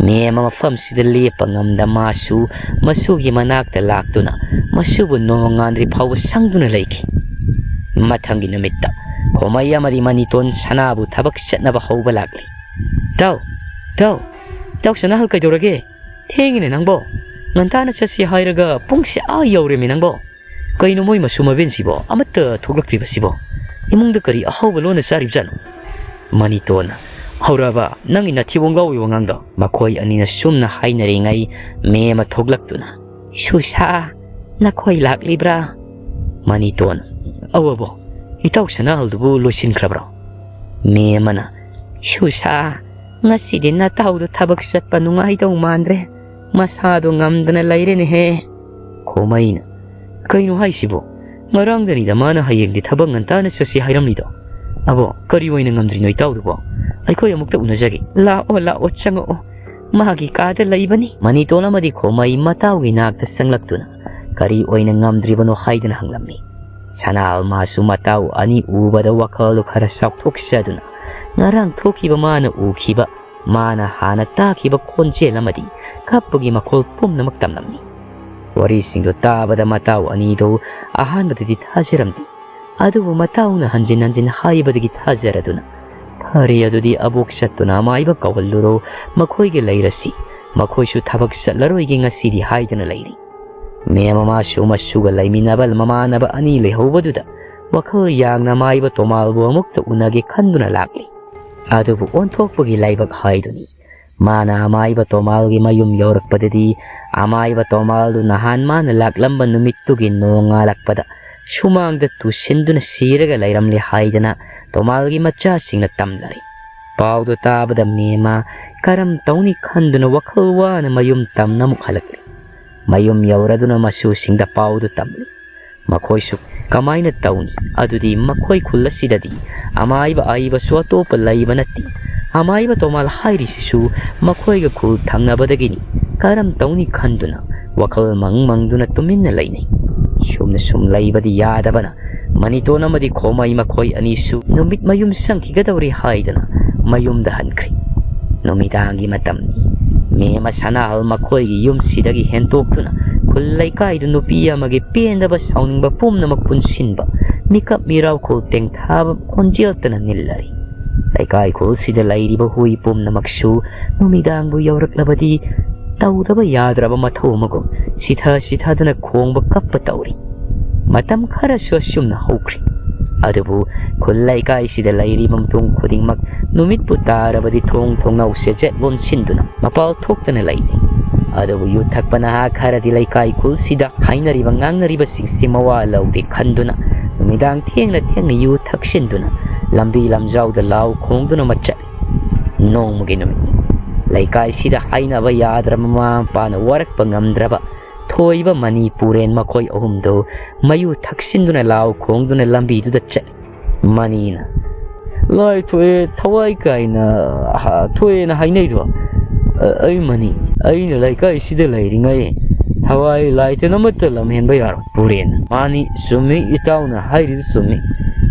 ꯃꯦꯝ ꯃꯐꯝꯁꯤꯗ ꯂꯦꯞꯄ ꯉꯝꯗ ꯃꯥꯁꯨ ꯃꯁꯨꯒꯤ ꯃꯅꯥꯛꯇ ꯂꯥꯛꯇꯨꯅ ꯃꯁꯨꯕꯨ ꯅꯣꯡꯉꯥꯟꯗ꯭ꯔꯤ ꯐꯥꯎꯕ ꯁꯪꯗꯨꯅ ꯂꯩꯈꯤ꯫ ꯃꯊꯪꯒꯤ ꯅꯨꯃꯤꯠꯇ ꯈꯣꯃꯩ ꯑꯃꯗꯤ ꯃꯅꯤꯇꯣꯟ ꯁꯅꯥꯕꯨ ꯊꯕꯛ ꯆꯠꯅꯕ ꯍꯧꯕ ꯂꯥꯛꯂꯤ꯫ "ꯇꯥꯎ, ꯇꯥꯎ, ꯇꯥꯎ ꯁꯅꯥꯍꯜ, ꯀꯩꯗꯧꯔꯒꯦ? ꯊꯦꯡꯉꯤꯅꯦ ꯅꯪꯕꯣ꯫ ꯉꯟꯇꯥꯅ ꯆꯠꯁꯤ ꯍꯥꯏꯔꯒ ꯄꯨꯡꯁꯦ ꯑꯥ ꯌꯧꯔꯦꯃꯤ ꯅꯪꯕꯣ꯫ ꯀꯩꯅꯣ ꯃꯣꯏ ꯃꯁꯨ ꯃꯕꯦꯟꯁꯤꯕꯣ ꯑꯃꯠꯇ ꯊꯣꯛꯂꯛꯇ꯭ꯔꯤꯕꯁꯤꯕꯣ? ꯏꯃꯨꯡꯗ ꯀꯔꯤ ꯑꯍꯥꯎꯕ ꯂꯣꯟꯅ ꯆꯥꯔꯤꯕꯖꯥꯠꯅꯣ?" ꯃꯅꯤꯇꯣꯟꯅ, "ꯍꯧꯔꯛꯑꯕ ꯅꯪꯒꯤ ꯅꯊꯤꯕꯣꯡ ꯂꯥꯎꯕꯒꯤ ꯋꯥꯉꯥꯡꯗꯣ?" ꯃꯈꯣꯏ ꯑꯅꯤꯅ ꯁꯨꯝꯅ ꯍꯥꯏꯅꯔꯤꯉꯩ ꯃꯦꯝ ꯑꯃ ꯊꯣꯛꯂꯛꯇꯨꯅ, "ꯁꯨꯁꯥ, ꯅꯈꯣꯏ ꯂꯥꯛꯂꯤꯕ꯭ꯔꯥ?" ꯃꯅꯤꯇꯣꯟ, "ꯑꯧ ꯑꯕꯣ, ꯏꯇꯥꯎ ꯁꯅꯥꯍꯜꯗꯨꯕꯨ ꯂꯣꯏꯁꯤꯟꯈ꯭ꯔꯕ꯭ꯔꯣ?" ꯃꯦꯝ ꯑꯃꯅ, "ꯁꯨꯁꯥ, ꯉꯁꯤꯗꯤ ꯅꯇꯥꯎꯗꯣ ꯊꯕꯛ ꯆꯠꯄ ꯅꯨꯡꯉꯥꯏꯗꯧ ꯃꯥꯟꯗ꯭ꯔꯦ, ꯃꯁꯥꯗꯣ ꯉꯝꯗꯅ ꯂꯩꯔꯦꯅꯦꯍꯦ꯫" ꯈꯣꯃꯩꯅ, "ꯀꯩꯅꯣ ꯍꯥꯏꯁꯤꯕꯣ? ꯉꯔꯥꯡꯗꯅꯤꯗ ꯃꯥꯅ ꯍꯌꯦꯡꯗꯤ ꯊꯕꯛ ꯉꯟꯇꯥꯅ ꯆꯠꯁꯤ ꯍꯥꯏꯔꯝꯂꯤꯗꯣ꯫ ꯑꯕꯣ, ꯀꯔꯤ ꯑꯣꯏꯅ ꯉꯝꯗ꯭ꯔꯤꯅꯣ ꯏꯇꯥꯎꯗꯨꯕꯣ? ꯑꯩꯈꯣꯏ ꯑꯃꯨꯛꯇ ꯎꯅꯖꯒꯦ꯫ ꯂꯥꯛꯑꯣ, ꯂꯥꯛꯑꯣ, ꯆꯪꯉꯛꯑꯣ꯫ ꯃꯥꯒꯤ ꯀꯥꯗ ꯂꯩꯕꯅꯤ꯫" ꯃꯅꯤꯇꯣꯟ ꯑꯃꯗꯤ ꯈꯣꯃꯩ ꯃꯇꯥꯎꯒꯤ ꯅꯥꯛꯇ ꯆꯪꯂꯛꯇꯨꯅ ꯀꯔꯤ ꯑꯣꯏꯅ ꯉꯝꯗ꯭ꯔꯤꯕꯅꯣ ꯍꯥꯏꯗꯨꯅ ꯍꯪꯂꯝꯃꯤ꯫ ꯁꯅꯥꯍꯜ ꯃꯥꯁꯨ ꯃꯇꯥꯎ ꯑꯅꯤ ꯎꯕꯗ ꯋꯥꯈꯜꯗꯨ ꯈꯔ ꯆꯥꯎꯊꯣꯛꯆꯗꯨꯅ ꯉꯔꯥꯡ ꯊꯣꯛꯈꯤꯕ ꯃꯥꯅ ꯎꯈꯤꯕ, ꯃꯥꯅ ꯍꯥꯟꯅ ꯇꯥꯈꯤꯕ ꯈꯣꯟꯖꯦꯜ ꯑꯃꯗꯤ ꯀꯞꯄꯒꯤ ꯃꯈꯣꯜ ꯄꯨꯝꯅꯃꯛ ꯇꯝꯂꯝꯃꯤ꯫ ꯋꯥꯔꯤꯁꯤꯡꯗꯨ ꯇꯥꯕꯗ ꯃꯇꯥꯎ ꯑꯅꯤꯗꯨ ꯑꯍꯥꯟꯕꯗꯗꯤ ꯊꯥꯖꯔꯝꯗꯦ꯫ ꯑꯗꯨꯕꯨ ꯃꯇꯥꯎꯅ ꯍꯟꯖꯤꯟ ꯍꯟꯖꯤꯟ ꯍꯥꯏꯕꯗꯒꯤ ꯊꯥꯖꯔꯗꯨꯅ, "ꯐꯔꯦ, ꯑꯗꯨꯗꯤ ꯑꯕꯣꯛ ꯆꯠꯇꯨꯅ ꯑꯃꯥꯏꯕ ꯀꯧꯍꯜꯂꯨꯔꯣ, ꯃꯈꯣꯏꯒ ꯂꯩꯔꯁꯤ, ꯃꯈꯣꯏꯁꯨ ꯊꯕꯛ ꯆꯠꯂꯔꯣꯏꯒꯦ ꯉꯁꯤꯗꯤ" ꯍꯥꯏꯗꯨꯅ ꯂꯩꯔꯤ꯫ ꯃꯦꯝ ꯃꯃꯥꯁꯨ ꯃꯁꯨꯒ ꯂꯩꯃꯤꯟꯅꯕ ꯃꯃꯥꯟꯅꯕ ꯑꯅꯤ ꯂꯩꯍꯧꯕꯗꯨꯗ ꯋꯥꯈꯜ ꯌꯥꯡꯅ ꯑꯃꯥꯏꯕ ꯇꯣꯃꯥꯜꯕꯨ ꯑꯃꯨꯛꯇ ꯎꯅꯒꯦ ꯈꯟꯗꯨꯅ ꯂꯥꯛꯂꯤ꯫ ꯑꯗꯨꯕꯨ ꯑꯣꯟꯊꯣꯛꯄꯒꯤ ꯂꯥꯏꯕꯛ ꯍꯥꯏꯗꯨꯅꯤ꯫ ꯃꯥꯅ ꯑꯃꯥꯏꯕ ꯇꯣꯃꯥꯜꯒꯤ ꯃꯌꯨꯝ ꯌꯧꯔꯛꯄꯗꯗꯤ ꯑꯃꯥꯏꯕ ꯇꯣꯃꯥꯜꯗꯨ ꯅꯍꯥꯟ ꯃꯥꯅ ꯂꯥꯛꯂꯝꯕ ꯅꯨꯃꯤꯠꯇꯨꯒꯤ ꯅꯣꯡꯉꯥꯜꯂꯛꯄꯗ ꯁꯨꯃꯥꯡꯗ ꯇꯨꯁꯤꯟꯗꯨꯅ ꯁꯤꯔꯒ ꯂꯩꯔꯝꯂꯦ ꯍꯥꯏꯗꯅ ꯇꯣꯃꯥꯜꯒꯤ ꯃꯆꯥꯁꯤꯡꯅ ꯇꯝꯂꯔꯦ꯫ ꯄꯥꯎꯗꯨ ꯇꯥꯕꯗ ꯃꯦꯃ ꯀꯔꯝ ꯇꯧꯅꯤ ꯈꯟꯗꯨꯅ ꯋꯥꯈꯜ ꯋꯥꯅ ꯃꯌꯨꯝ ꯇꯝꯅ ꯑꯃꯨꯛ ꯍꯜꯂꯛꯂꯤ꯫ ꯃꯌꯨꯝ ꯌꯧꯔꯗꯨꯅ ꯃꯁꯨꯁꯤꯡꯗ ꯄꯥꯎꯗꯨ ꯇꯝꯂꯤ꯫ ꯃꯈꯣꯏꯁꯨ ꯀꯃꯥꯏꯅ ꯇꯧꯅꯤ? ꯑꯗꯨꯗꯤ ꯃꯈꯣꯏ ꯈꯨꯜ ꯑꯁꯤꯗꯗꯤ ꯑꯃꯥꯏꯕ ꯑꯏꯕꯁꯨ ꯑꯇꯣꯞꯄ ꯂꯩꯕ ꯅꯠꯇꯦ꯫ ꯑꯃꯥꯏꯕ ꯇꯣꯃꯥꯜ ꯍꯥꯏꯔꯤꯁꯤꯁꯨ ꯃꯈꯣꯏꯒ ꯈꯨꯜ ꯊꯪꯅꯕꯗꯒꯤꯅꯤ꯫ ꯀꯔꯝ ꯇꯧꯅꯤ ꯈꯟꯗꯨꯅ ꯋꯥꯈꯜ ꯃꯪ ꯃꯪꯗꯨꯅ ꯇꯨꯃꯤꯟꯅ ꯂꯩꯅꯩ꯫ ꯁꯨꯝꯅ ꯁꯨꯝ ꯂꯩꯕꯗꯤ ꯌꯥꯗꯕꯅ ꯃꯅꯤꯇꯣꯟ ꯑꯃꯗꯤ ꯈꯣꯃꯩ ꯃꯈꯣꯏ ꯑꯅꯤꯁꯨ ꯅꯨꯃꯤꯠ ꯃꯌꯨꯝ ꯆꯪꯈꯤꯒꯗꯧꯔꯦ ꯍꯥꯏꯗꯅ ꯃꯌꯨꯝꯗ ꯍꯟꯈ꯭ꯔꯦ꯫ ꯅꯨꯃꯤꯗꯥꯡꯒꯤ ꯃꯇꯝꯅꯤ꯫ ꯃꯦꯃ ꯁꯅꯥꯍꯜ ꯃꯈꯣꯏꯒꯤ ꯌꯨꯝꯁꯤꯗꯒꯤ ꯍꯦꯟꯇꯣꯛꯇꯨꯅ ꯈꯨꯜ ꯂꯩꯀꯥꯏꯗꯨ ꯅꯨꯄꯤ ꯑꯃꯒꯤ ꯄꯦꯟꯗꯕ ꯁꯥꯎꯅꯤꯡꯕ ꯄꯨꯝꯅꯃꯛ ꯄꯨꯟꯁꯤꯟꯕ ꯃꯤꯀꯞ ꯃꯤꯔꯥꯎꯈꯣꯜ ꯇꯦꯡꯊꯥꯕ ꯈꯣꯟꯖꯦꯜꯇꯅ ꯅꯤꯜꯂꯔꯤ꯫ ꯂꯩꯀꯥꯏ ꯈꯨꯜꯁꯤꯗ ꯂꯩꯔꯤꯕ ꯍꯨꯏ ꯄꯨꯝꯅꯃꯛꯁꯨ ꯅꯨꯃꯤꯗꯥꯡꯕꯨ ꯌꯧꯔꯛꯂꯕꯗꯤ ꯇꯧꯗꯕ ꯌꯥꯗ꯭ꯔꯕ ꯃꯊꯧ ꯑꯃꯒꯨꯝ ꯁꯤꯊ ꯁꯤꯊꯗꯨꯅ ꯈꯣꯡꯕ ꯀꯞꯄ ꯇꯧꯔꯤ꯫ ꯃꯇꯝ ꯈꯔꯁꯨ ꯑꯁꯨꯝꯅ ꯍꯧꯈ꯭ꯔꯦ꯫ ꯑꯗꯨꯕꯨ ꯈꯨꯜ ꯂꯩꯀꯥꯏꯁꯤꯗ ꯂꯩꯔꯤꯕ ꯃꯤꯄꯨꯝ ꯈꯨꯗꯤꯡꯃꯛ ꯅꯨꯃꯤꯠꯄꯨ ꯇꯥꯔꯕꯗꯤ ꯊꯣꯡ ꯊꯣꯡꯅꯥꯎꯁꯦ ꯖꯦꯠ ꯂꯣꯟꯁꯤꯟꯗꯨꯅ ꯃꯄꯥꯜ ꯊꯣꯛꯇꯅ ꯂꯩꯅꯩ꯫ ꯑꯗꯨꯕꯨ ꯌꯨ ꯊꯛꯄ ꯅꯍꯥ ꯈꯔꯗꯤ ꯂꯩꯀꯥꯏ ꯈꯨꯜꯁꯤꯗ ꯍꯥꯏꯅꯔꯤꯕ ꯉꯥꯡꯅꯔꯤꯕꯁꯤꯡꯁꯤ ꯃꯋꯥ ꯂꯧꯗꯦ ꯈꯟꯗꯨꯅ ꯅꯨꯃꯤꯗꯥꯡ ꯊꯦꯡꯅ ꯊꯦꯡꯅ ꯌꯨ ꯊꯛꯆꯤꯟꯗꯨꯅ ꯂꯝꯕꯤ ꯂꯝꯖꯥꯎꯗ ꯂꯥꯎ ꯈꯣꯡꯗꯨꯅ ꯃꯆꯠꯂꯤ꯫ ꯅꯣꯡꯃꯒꯤ ꯅꯨꯃꯤꯠꯅꯤ꯫ ꯂꯩꯀꯥꯏꯁꯤꯗ ꯍꯥꯏꯅꯕ ꯌꯥꯗ꯭ꯔꯕ ꯃꯃꯥ ꯃꯄꯥꯅ ꯋꯥꯔꯛꯄ ꯉꯝꯗ꯭ꯔꯕ ꯊꯣꯏꯕ, ꯃꯅꯤ, ꯄꯨꯔꯦꯟ ꯃꯈꯣꯏ ꯑꯍꯨꯝꯗꯨ ꯃꯌꯨ ꯊꯛꯆꯤꯟꯗꯨꯅ ꯂꯥꯎ ꯈꯣꯡꯗꯨꯅ ꯂꯝꯕꯤꯗꯨꯗ ꯆꯠꯂꯤ꯫ ꯃꯅꯤꯅ, "ꯂꯥꯏ ꯊꯣꯛꯑꯦ, ꯊꯋꯥꯏ ꯀꯥꯏꯅ ꯍꯥ-, ꯊꯣꯛꯑꯦꯅ ꯍꯥꯏꯅꯩꯗꯣ?" "ꯑ-, ꯑꯩ ꯃꯅꯤ, ꯑꯩꯅ ꯂꯩꯀꯥꯏꯁꯤꯗ ꯂꯩꯔꯤꯉꯩ ꯊꯋꯥꯏ ꯂꯥꯏꯇꯤꯟ ꯑꯃꯠꯇ ꯂꯝꯍꯦꯟꯕ ꯌꯥꯔꯣꯏ꯫" ꯄꯨꯔꯦꯟ, "ꯃꯥꯅꯤ, ꯆꯨꯝꯃꯤ, ꯏꯇꯥꯎꯅ ꯍꯥꯏꯔꯤꯗꯨ ꯆꯨꯝꯃꯤ꯫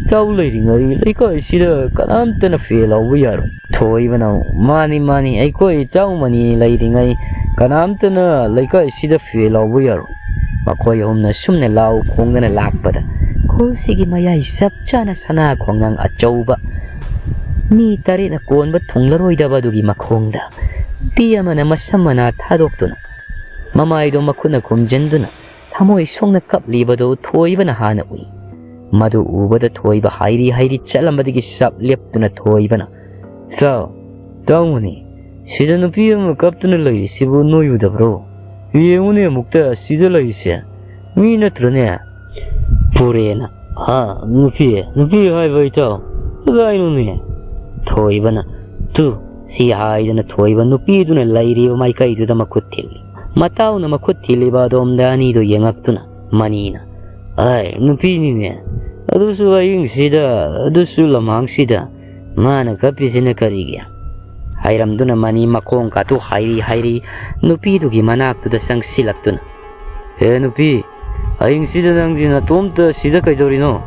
ꯏꯇꯥꯎ ꯂꯩꯔꯤꯉꯩ ꯂꯩꯀꯥꯏꯁꯤꯗ ꯀꯅꯥꯝꯇꯅ ꯐꯦ ꯂꯥꯎꯕ ꯌꯥꯔꯣꯏ꯫" ꯊꯣꯏꯕꯅ ꯑꯃꯨꯛ, "ꯃꯥꯅꯤ, ꯃꯥꯅꯤ, ꯑꯩꯈꯣꯏ ꯏꯇꯥꯎ ꯃꯅꯤ ꯂꯩꯔꯤꯉꯩ ꯀꯅꯥꯝꯇꯅ ꯂꯩꯀꯥꯏꯁꯤꯗ ꯐꯦ ꯂꯥꯎꯕ ꯌꯥꯔꯣꯏ꯫" ꯃꯈꯣꯏ ꯑꯍꯨꯝꯅ ꯁꯨꯝꯅ ꯂꯥꯎ ꯈꯣꯡꯗꯅ ꯂꯥꯛꯄꯗ ꯈꯨꯜꯁꯤꯒꯤ ꯃꯌꯥꯏ ꯆꯞ ꯆꯥꯅ ꯁꯅꯥ ꯈꯣꯡꯅꯥꯡ ꯑꯆꯧꯕ ꯃꯤ ꯇꯔꯦꯠꯅ ꯀꯣꯟꯕ ꯊꯨꯡꯂꯔꯣꯏꯗꯕ ꯑꯗꯨꯒꯤ ꯃꯈꯣꯡꯗ ꯅꯨꯄꯤ ꯑꯃꯅ ꯃꯁꯝ ꯃꯅꯥ ꯊꯥꯗꯣꯛꯇꯨꯅ ꯃꯃꯥꯏꯗꯣ ꯃꯈꯨꯠꯅ ꯈꯨꯝꯖꯤꯟꯗꯨꯅ ꯊꯃꯣꯏ ꯁꯣꯛꯅ ꯀꯞꯂꯤꯕꯗꯨ ꯊꯣꯏꯕꯅ ꯍꯥꯟꯅ ꯎꯏ꯫ ꯃꯗꯨ ꯎꯕꯗ ꯊꯣꯏꯕ ꯍꯥꯏꯔꯤ ꯍꯥꯏꯔꯤ ꯆꯠꯂꯝꯕꯗꯒꯤ ꯆꯞ ꯂꯦꯞꯇꯨꯅ ꯊꯣꯏꯕꯅ, "ꯏꯇꯥꯎ, ꯏꯇꯥꯎ ꯃꯅꯤ, ꯁꯤꯗ ꯅꯨꯄꯤ ꯑꯃ ꯀꯞꯇꯨꯅ ꯂꯩꯔꯤꯁꯤꯕꯨ ꯅꯣꯏ ꯎꯗꯕ꯭ꯔꯣ? ꯌꯦꯡꯉꯨꯅꯦ ꯑꯃꯨꯛꯇ ꯁꯤꯗ ꯂꯩꯔꯤꯁꯦ꯫ ꯃꯤ ꯅꯠꯇ꯭ꯔꯅꯦ?" ꯄꯨꯔꯦꯅ, "ꯍꯥ, ꯅꯨꯄꯤ, ꯅꯨꯄꯤ ꯍꯥꯏꯕ ꯏꯇꯥꯎ? ꯀꯗꯥꯏꯅꯣꯅꯦ?" ꯊꯣꯏꯕꯅ, "ꯇꯨ," ꯁꯤ ꯍꯥꯏꯗꯨꯅ ꯊꯣꯏꯕ ꯅꯨꯄꯤꯗꯨꯅ ꯂꯩꯔꯤꯕ ꯃꯥꯏꯀꯩꯗꯨꯗ ꯃꯈꯨꯠ ꯊꯤꯜꯂꯤ꯫ ꯃꯇꯥꯎꯅ ꯃꯈꯨꯠ ꯊꯤꯜꯂꯤꯕ ꯑꯗꯣꯝꯗ ꯑꯅꯤꯗꯨ ꯌꯦꯡꯉꯛꯇꯨꯅ ꯃꯅꯤꯅ, "ꯑꯥꯏ, ꯅꯨꯄꯤꯅꯤꯅꯦ, ꯑꯗꯨꯁꯨ ꯑꯍꯤꯡꯁꯤꯗ, ꯑꯗꯨꯁꯨ ꯂꯝꯍꯥꯡꯁꯤꯗ, ꯃꯥꯅ ꯀꯞꯄꯤꯁꯤꯅ ꯀꯔꯤꯒꯤ?" ꯍꯥꯏꯔꯝꯗꯨꯅ ꯃꯅꯤ ꯃꯈꯣꯡ ꯀꯥꯇꯨ ꯍꯥꯏꯔꯤ ꯍꯥꯏꯔꯤ ꯅꯨꯄꯤꯗꯨꯒꯤ ꯃꯅꯥꯛꯇꯨꯗ ꯆꯪꯁꯤꯜꯂꯛꯇꯨꯅ, "ꯑꯦ ꯅꯨꯄꯤ, ꯑꯍꯤꯡꯁꯤꯗ ꯅꯪꯗꯤ ꯅꯇꯣꯝꯇ ꯁꯤꯗ ꯀꯩꯗꯧꯔꯤꯅꯣ?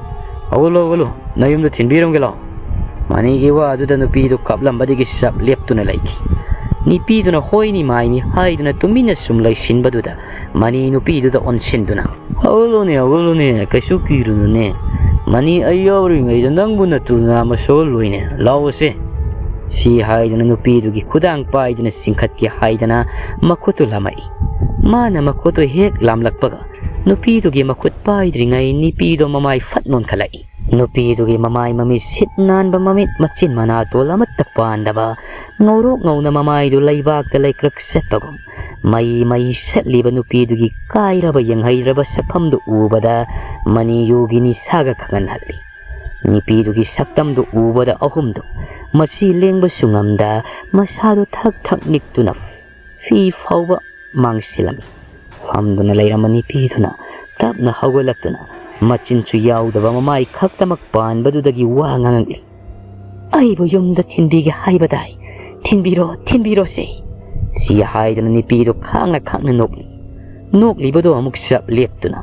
ꯍꯧꯒꯠꯂꯣ, ꯍꯧꯒꯠꯂꯣ, ꯅꯌꯨꯝꯗ ꯊꯤꯟꯕꯤꯔꯝꯒꯦ ꯂꯥꯎ꯫" ꯃꯅꯤꯒꯤ ꯋꯥꯗꯨꯗ ꯅꯨꯄꯤꯗꯨ ꯀꯞꯂꯝꯕꯗꯒꯤ ꯆꯞ ꯂꯦꯞꯇꯨꯅ ꯂꯩꯈꯤ꯫ ꯅꯨꯄꯤꯗꯨꯅ "ꯍꯣꯏꯅꯤ ꯃꯥꯏꯅꯤ" ꯍꯥꯏꯗꯨꯅ ꯇꯨꯃꯤꯟꯅ ꯁꯨꯝ ꯂꯩꯁꯤꯟꯕꯗꯨꯗ ꯃꯅꯤ ꯅꯨꯄꯤꯗꯨꯗ ꯑꯣꯟꯁꯤꯟꯗꯨꯅ, "ꯍꯧꯒꯠꯂꯨꯅꯦ, ꯍꯧꯒꯠꯂꯨꯅꯦ, ꯀꯩꯁꯨ ꯀꯤꯔꯨꯅꯨꯅꯦ꯫ ꯃꯅꯤ, ꯑꯩ ꯌꯥꯎꯔꯤꯉꯩꯗ ꯅꯪꯕꯨ ꯅꯇꯨ ꯅꯥꯝꯃ ꯁꯣꯛꯍꯜꯂꯣꯏꯅꯦ, ꯂꯥꯛꯑꯣꯁꯦ꯫" ꯁꯤ ꯍꯥꯏꯗꯨꯅ ꯅꯨꯄꯤꯗꯨꯒꯤ ꯈꯨꯗꯥꯡ ꯄꯥꯏꯗꯨꯅ ꯆꯤꯡꯈꯠꯀꯦ ꯍꯥꯏꯗꯅ ꯃꯈꯨꯠꯇꯨ ꯂꯥꯝꯃꯛꯏ꯫ ꯃꯥꯅ ꯃꯈꯨꯠꯇꯨ ꯍꯦꯛ ꯂꯥꯝꯂꯛꯄꯒ ꯅꯨꯄꯤꯗꯨꯒꯤ ꯃꯈꯨꯠ ꯄꯥꯏꯗ꯭ꯔꯤꯉꯩ ꯅꯨꯄꯤꯗꯣ ꯃꯃꯥꯏ ꯐꯠ ꯅꯣꯟꯈꯠꯂꯛꯏ꯫ ꯅꯨꯄꯤꯗꯨꯒꯤ ꯃꯃꯥꯏ ꯃꯃꯤꯠ ꯁꯤꯠ ꯅꯥꯟꯕ ꯃꯃꯤꯠ ꯃꯆꯤꯟ ꯃꯅꯥꯇꯣꯟ ꯑꯃꯠꯇ ꯄꯥꯟꯗꯕ ꯉꯧꯔꯣꯛ ꯉꯧꯅ ꯃꯃꯥꯏꯗꯨ ꯂꯩꯕꯥꯛꯇ ꯂꯩꯀ꯭ꯔꯛ ꯆꯠꯄꯒꯨꯝ ꯃꯩ ꯃꯩ ꯁꯠꯂꯤꯕ ꯅꯨꯄꯤꯗꯨꯒꯤ ꯀꯥꯏꯔꯕ ꯌꯦꯡꯍꯩꯗ꯭ꯔꯕ ꯁꯛꯐꯝꯗꯨ ꯎꯕꯗ ꯃꯅꯤ ꯌꯨꯒꯤ ꯅꯤꯁꯥꯒ ꯈꯪꯍꯟꯍꯜꯂꯤ꯫ ꯅꯨꯄꯤꯗꯨꯒꯤ ꯁꯛꯇꯝꯗꯨ ꯎꯕꯗ ꯑꯍꯨꯝꯗꯨ ꯃꯁꯤ ꯂꯦꯡꯕꯁꯨ ꯉꯝꯗ ꯃꯁꯥꯗꯨ ꯊꯛ ꯊꯛ ꯅꯤꯛꯇꯨꯅ ꯐꯤ ꯐꯥꯎꯕ ꯃꯥꯡꯁꯤꯜꯂꯝꯃꯤ꯫ ꯐꯝꯗꯨꯅ ꯂꯩꯔꯝꯕ ꯅꯨꯄꯤꯗꯨꯅ ꯇꯞꯅ ꯍꯧꯒꯠꯂꯛꯇꯨꯅ ꯃꯆꯤꯟꯁꯨ ꯌꯥꯎꯗꯕ ꯃꯃꯥꯏ ꯈꯛꯇꯃꯛ ꯄꯥꯟꯕꯗꯨꯗꯒꯤ ꯋꯥ ꯉꯥꯡꯉꯛꯂꯤ꯫ "ꯑꯩꯕꯨ ꯌꯨꯝꯗ ꯊꯤꯟꯕꯤꯒꯦ ꯍꯥꯏꯕꯗꯥꯏ? ꯊꯤꯟꯕꯤꯔꯣ, ꯊꯤꯟꯕꯤꯔꯣꯁꯦ꯫" ꯁꯤ ꯍꯥꯏꯗꯨꯅ ꯅꯨꯄꯤꯗꯨ ꯈꯥꯡꯅ ꯈꯥꯡꯅ ꯅꯣꯛꯂꯤ꯫ ꯅꯣꯛꯂꯤꯕꯗꯨ ꯑꯃꯨꯛ ꯆꯞ ꯂꯦꯞꯇꯨꯅ